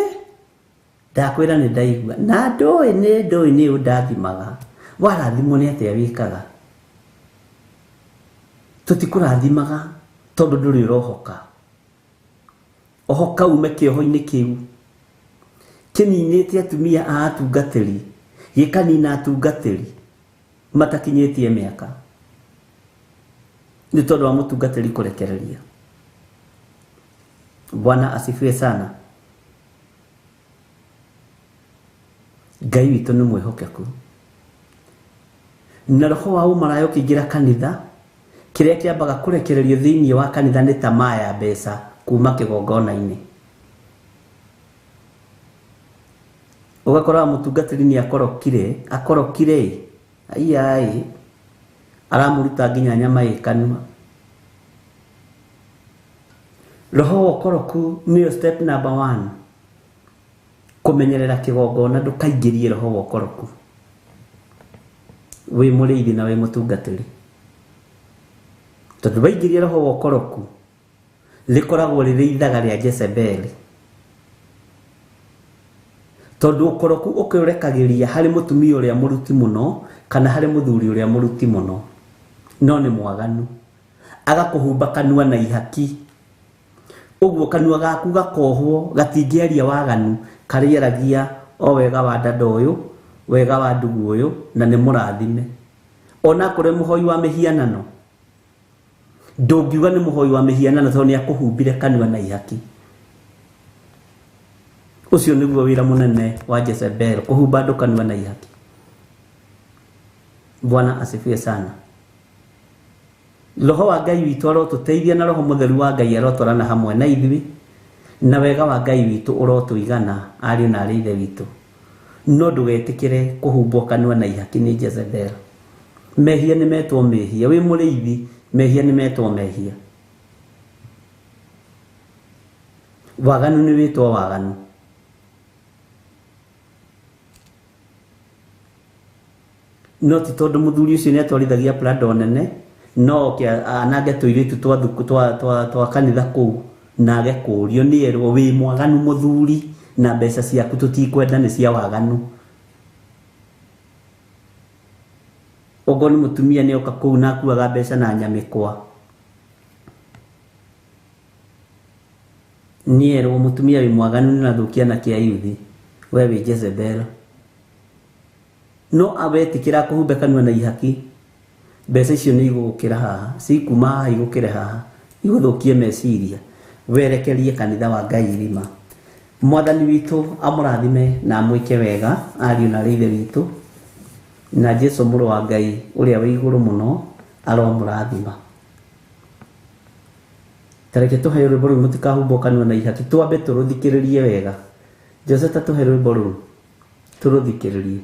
ndakwĩra nĩ ndaigua na ndũĩ nĩ ndũĩ nĩ ũndathimaga. Warathimwo nĩ atĩa wĩkaga? Tũtikũrathimaga tondũ ndũrĩ ũrohoka. Ohoka ume kĩoho-inĩ kĩu kĩninĩte atumia a atungatĩri, gĩkanina atungatĩri matakinyĩtie mĩaka nĩ tondũ wa mũtungatĩri kũrekereria. Bwana asifiwe sana. Ngai witũ nĩ mwĩhokeku. Na roho wa ũmaraya ũkĩingĩra kanitha, kĩrĩa kĩambaga kũrekererio thĩinĩ wa kanitha nĩ tamaa ya mbeca kuma kĩgongona-inĩ. Ũgakora mũtungatĩri nĩ akorokire, akorokire ai aramũruta nginya nyama ĩ kanua. Roho wa ũkoroku nĩyo step number 1. Kũmenyerera kĩgongona ndũkaingĩrie roho wa ũkoroku. Wĩ mũrĩithi na wĩ mũtungatĩri. Tondũ waingĩria roho wa ũkoroku, rĩkoragwo rĩrĩ ithaga rĩa Jezebeli. Tondũ ũkoroku ũkĩũrekagĩria harĩ mũtumia ũrĩa mũruti mũno kana harĩ mũthuri ũrĩa mũruti mũno, no nĩ mwaganu. Agakũhumba kanua na ihaki. Ũguo kanua gaku gakohwo, gatingĩaria waganu, karĩaragia o wega wa dada ũyũ, wega wa ndugu ũyũ, na nĩ mũrathime. Ona akorwo mũhoi wa mĩhianano, ndũngiuga nĩ mũhoi wa mĩhianano tondũ nĩ akũhumbire kanua na ihaki. Ũcio nĩguo wĩra mũnene wa Jezebel, kũhumba andũ kanua na ihaki. Bwana asifiwe sana. Roho wa Ngai witũ arotũteithia na Roho Mũtheru wa Ngai arotwarana hamwe na ithuĩ, na wega wa Ngai witũ ũrotũigana ariũ na arĩ ithe witũ. No ndũgetĩkĩre kũhumbwo kanua na ihaki nĩ Jezebel. Mehia nĩ metwo mehia, wĩ mũrĩithi, mehia nĩ metwo mehia. Waganu nĩ wĩtwo waganu. No ti tondũ mũthuri ũcio nĩ atwarithagia Prado nene, no oke anange tũirĩtu twa thuku twa kanitha kũu na age kũũrio nĩ erwo wĩ mwaganu mũthuri na mbeca ciaku tũtikwenda nĩ cia waganu. Ogo nĩ mũtumia nĩ oka kũu na akuaga mbeca na nyamĩkwa. Nĩ erwo mũtumia wĩ mwaganu nĩ athũkia na kĩa yuthi, we wĩ Jezebel. No awetĩkĩra kũhumbe kanua na ihaki, mbeca icio nĩ igũgũkĩra haha, cikuma haha igũkĩre haha, igũthũkie meciria, werekerie kanitha wa Ngai irima. Mwathani witũ amũrathime na amwĩke wega ariũ na arĩ ithe witũ, na Jesu mũrũ wa Ngai ũrĩa wĩ igũrũ mũno aromũrathima. Tareke tũhe rwĩmbo rũu mũtikahumbwo kanua na ihaki, twambe tũrũthikĩrĩrie wega. Jose ta tũhe rwĩmbo rũu tũrũthikĩrĩrie.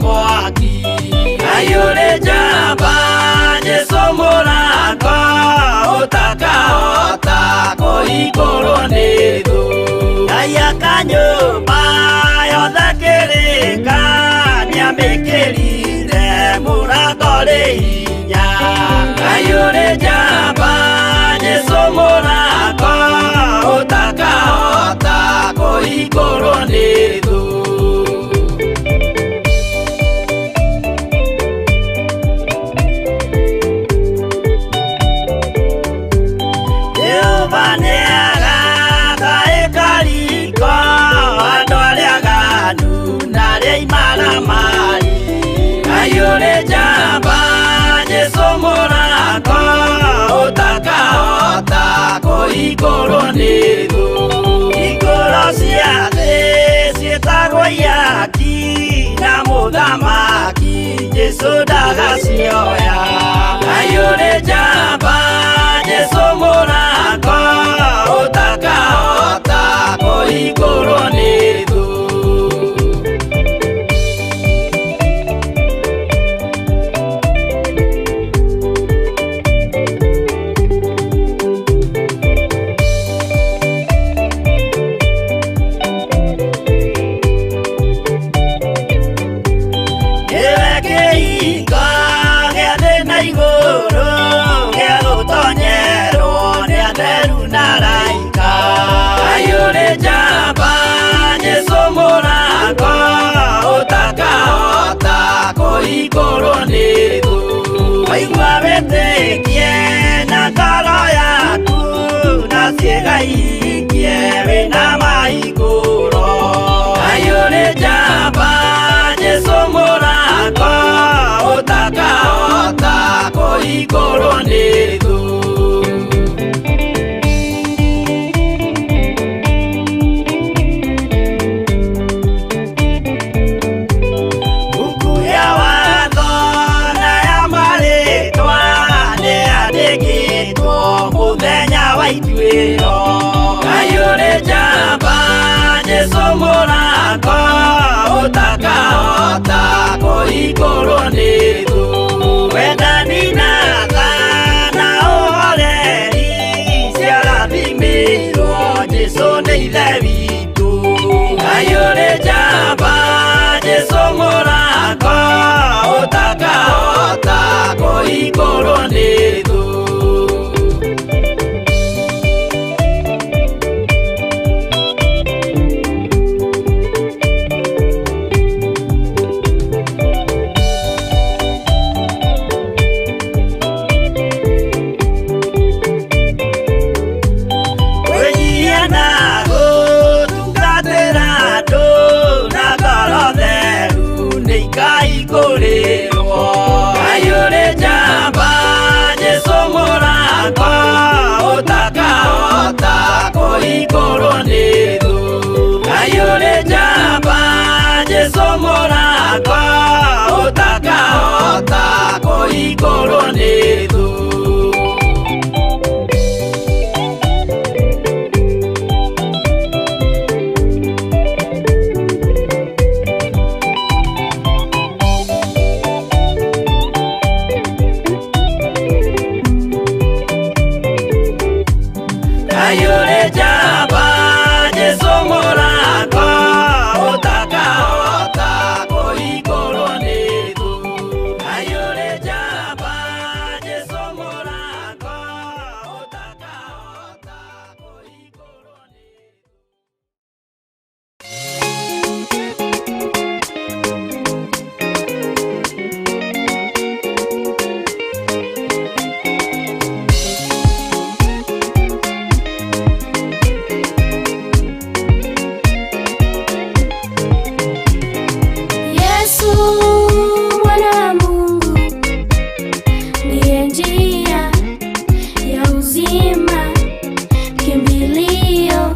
Mwaki ayure jamba Jesu mũrango ũtakahota kũhingũrwo nĩ thũ. Ngai akanyũmba yothe kĩrĩka nĩamĩkĩrire mũrango rĩ hinya. Ayure jamba Jesu mũrango ũtakahota kũhingũrwo nĩ thũ. Ayure jamba Jesu mũrango ũtakahota kũhingũrwo nĩ thũ. Hingũro cia thĩ ciĩtagwo ihaki na mũthamaki Jesu ndagacioya. Ayure jamba Jesu mũrango ũtakahota kũhingũrwo nĩ thũ. Kũhingũrwo nĩ thũ. Waigua wĩtĩkie na ngoro yaku na ciĩga ihingie wĩna mahingũro. Ayure jamba Jesu mũrango ũtakahota kũhingũrwo nĩ thũ. Ayure jamba Jesu mũrango ũtakahota kũhingũrwo nĩ thũ. Wendani na tha na ũhoreri ciarathimĩirwo Jesu nĩ ithe witũ. Ayure jamba Jesu mũrango ũtakahota kũhingũrwo nĩ thũ. kũhingũrwo nĩ thũ. Kayũrĩ njamba Jesũ mũrata ũtakahota kũhingũrwo nĩ thũ. Kayũrĩ njamba Jesũ mũrata ũtakahota kũhingũrwo nĩ thũ. Yesu mwana wa Mungu ndiye njia ya uzima, kimbilio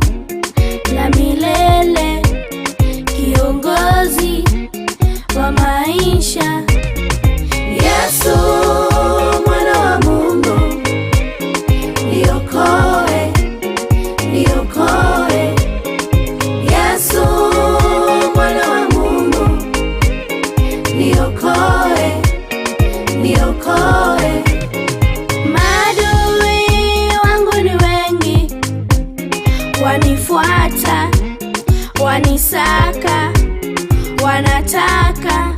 la milele, kiongozi wa maisha. Yesu mwana wa Mungu, niokoe, niokoe. Yesu mwana wa Mungu, niokoe, niokoe. Maadui wangu ni wengi, wanifuata, wanisaka, wanataka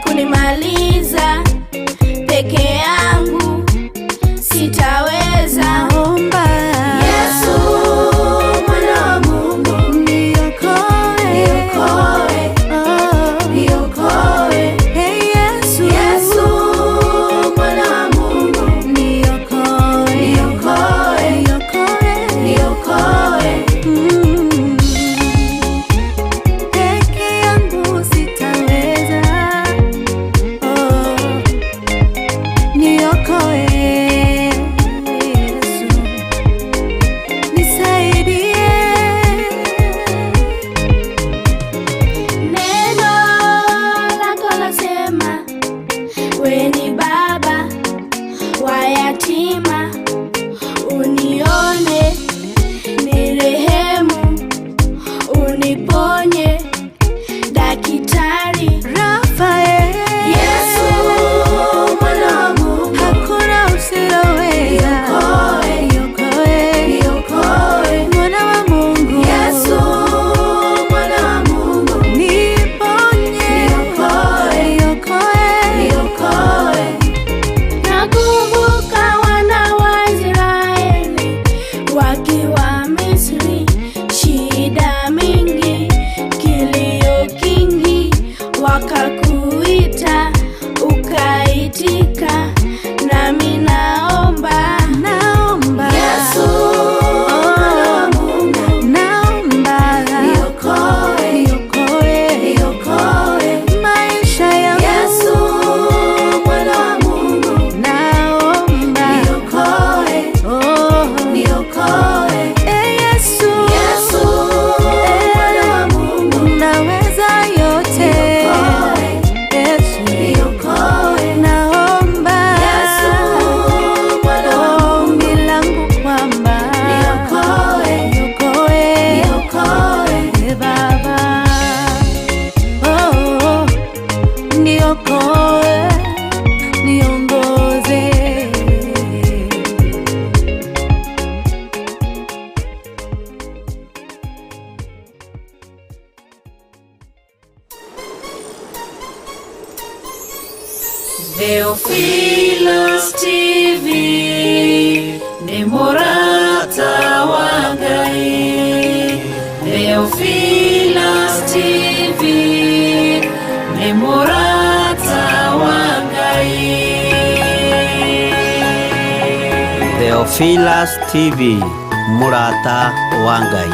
kunimaliza. Peke yangu sitaweza. Naomba Yesu mwana wa Mungu, niokoe, niokoe, oh. niokoe. Hey Yesu, Yesu mwana wa Mungu, niokoe, niokoe, niokoe, niokoe. Peke yangu sitaweza, oh. Niokoe Yesu, nisaidie. Neno lako lasema, we ni baba wa yatima, unione nirehemu, uniponye daktari. Rafael, Yesu mwana wa Mungu, hakuna usiloweza. Niokoe, Niokoe, niokoe. mwana wa Mungu. Yesu mwana wa Mungu, niponye, Niokoe, niokoe, niokoe. Nakumbuka wana wa Israeli wakiwa Misri, shida mingi, kilio kingi, wakakuita ukaitika, nami naomba naomba, Yesu mwana wa Mungu, naomba, niokoe, niokoe, niokoe. maisha yangu. Yesu mwana wa Mungu, naomba, niokoe, oh, niokoe. eh, Yesu, Yesu mwana wa Mungu, unaweza yote. Niokoe, Yesu, niokoe. naomba, Yesu mwana wa Mungu, ombi langu kwamba niokoe, niokoe, niokoe. eh, Baba, oh, niokoe, niongoze. Theophilus TV nĩ mũrata wa Ngai. Theophilus TV nĩ mũrata wa Ngai. Theophilus TV, mũrata wa Ngai.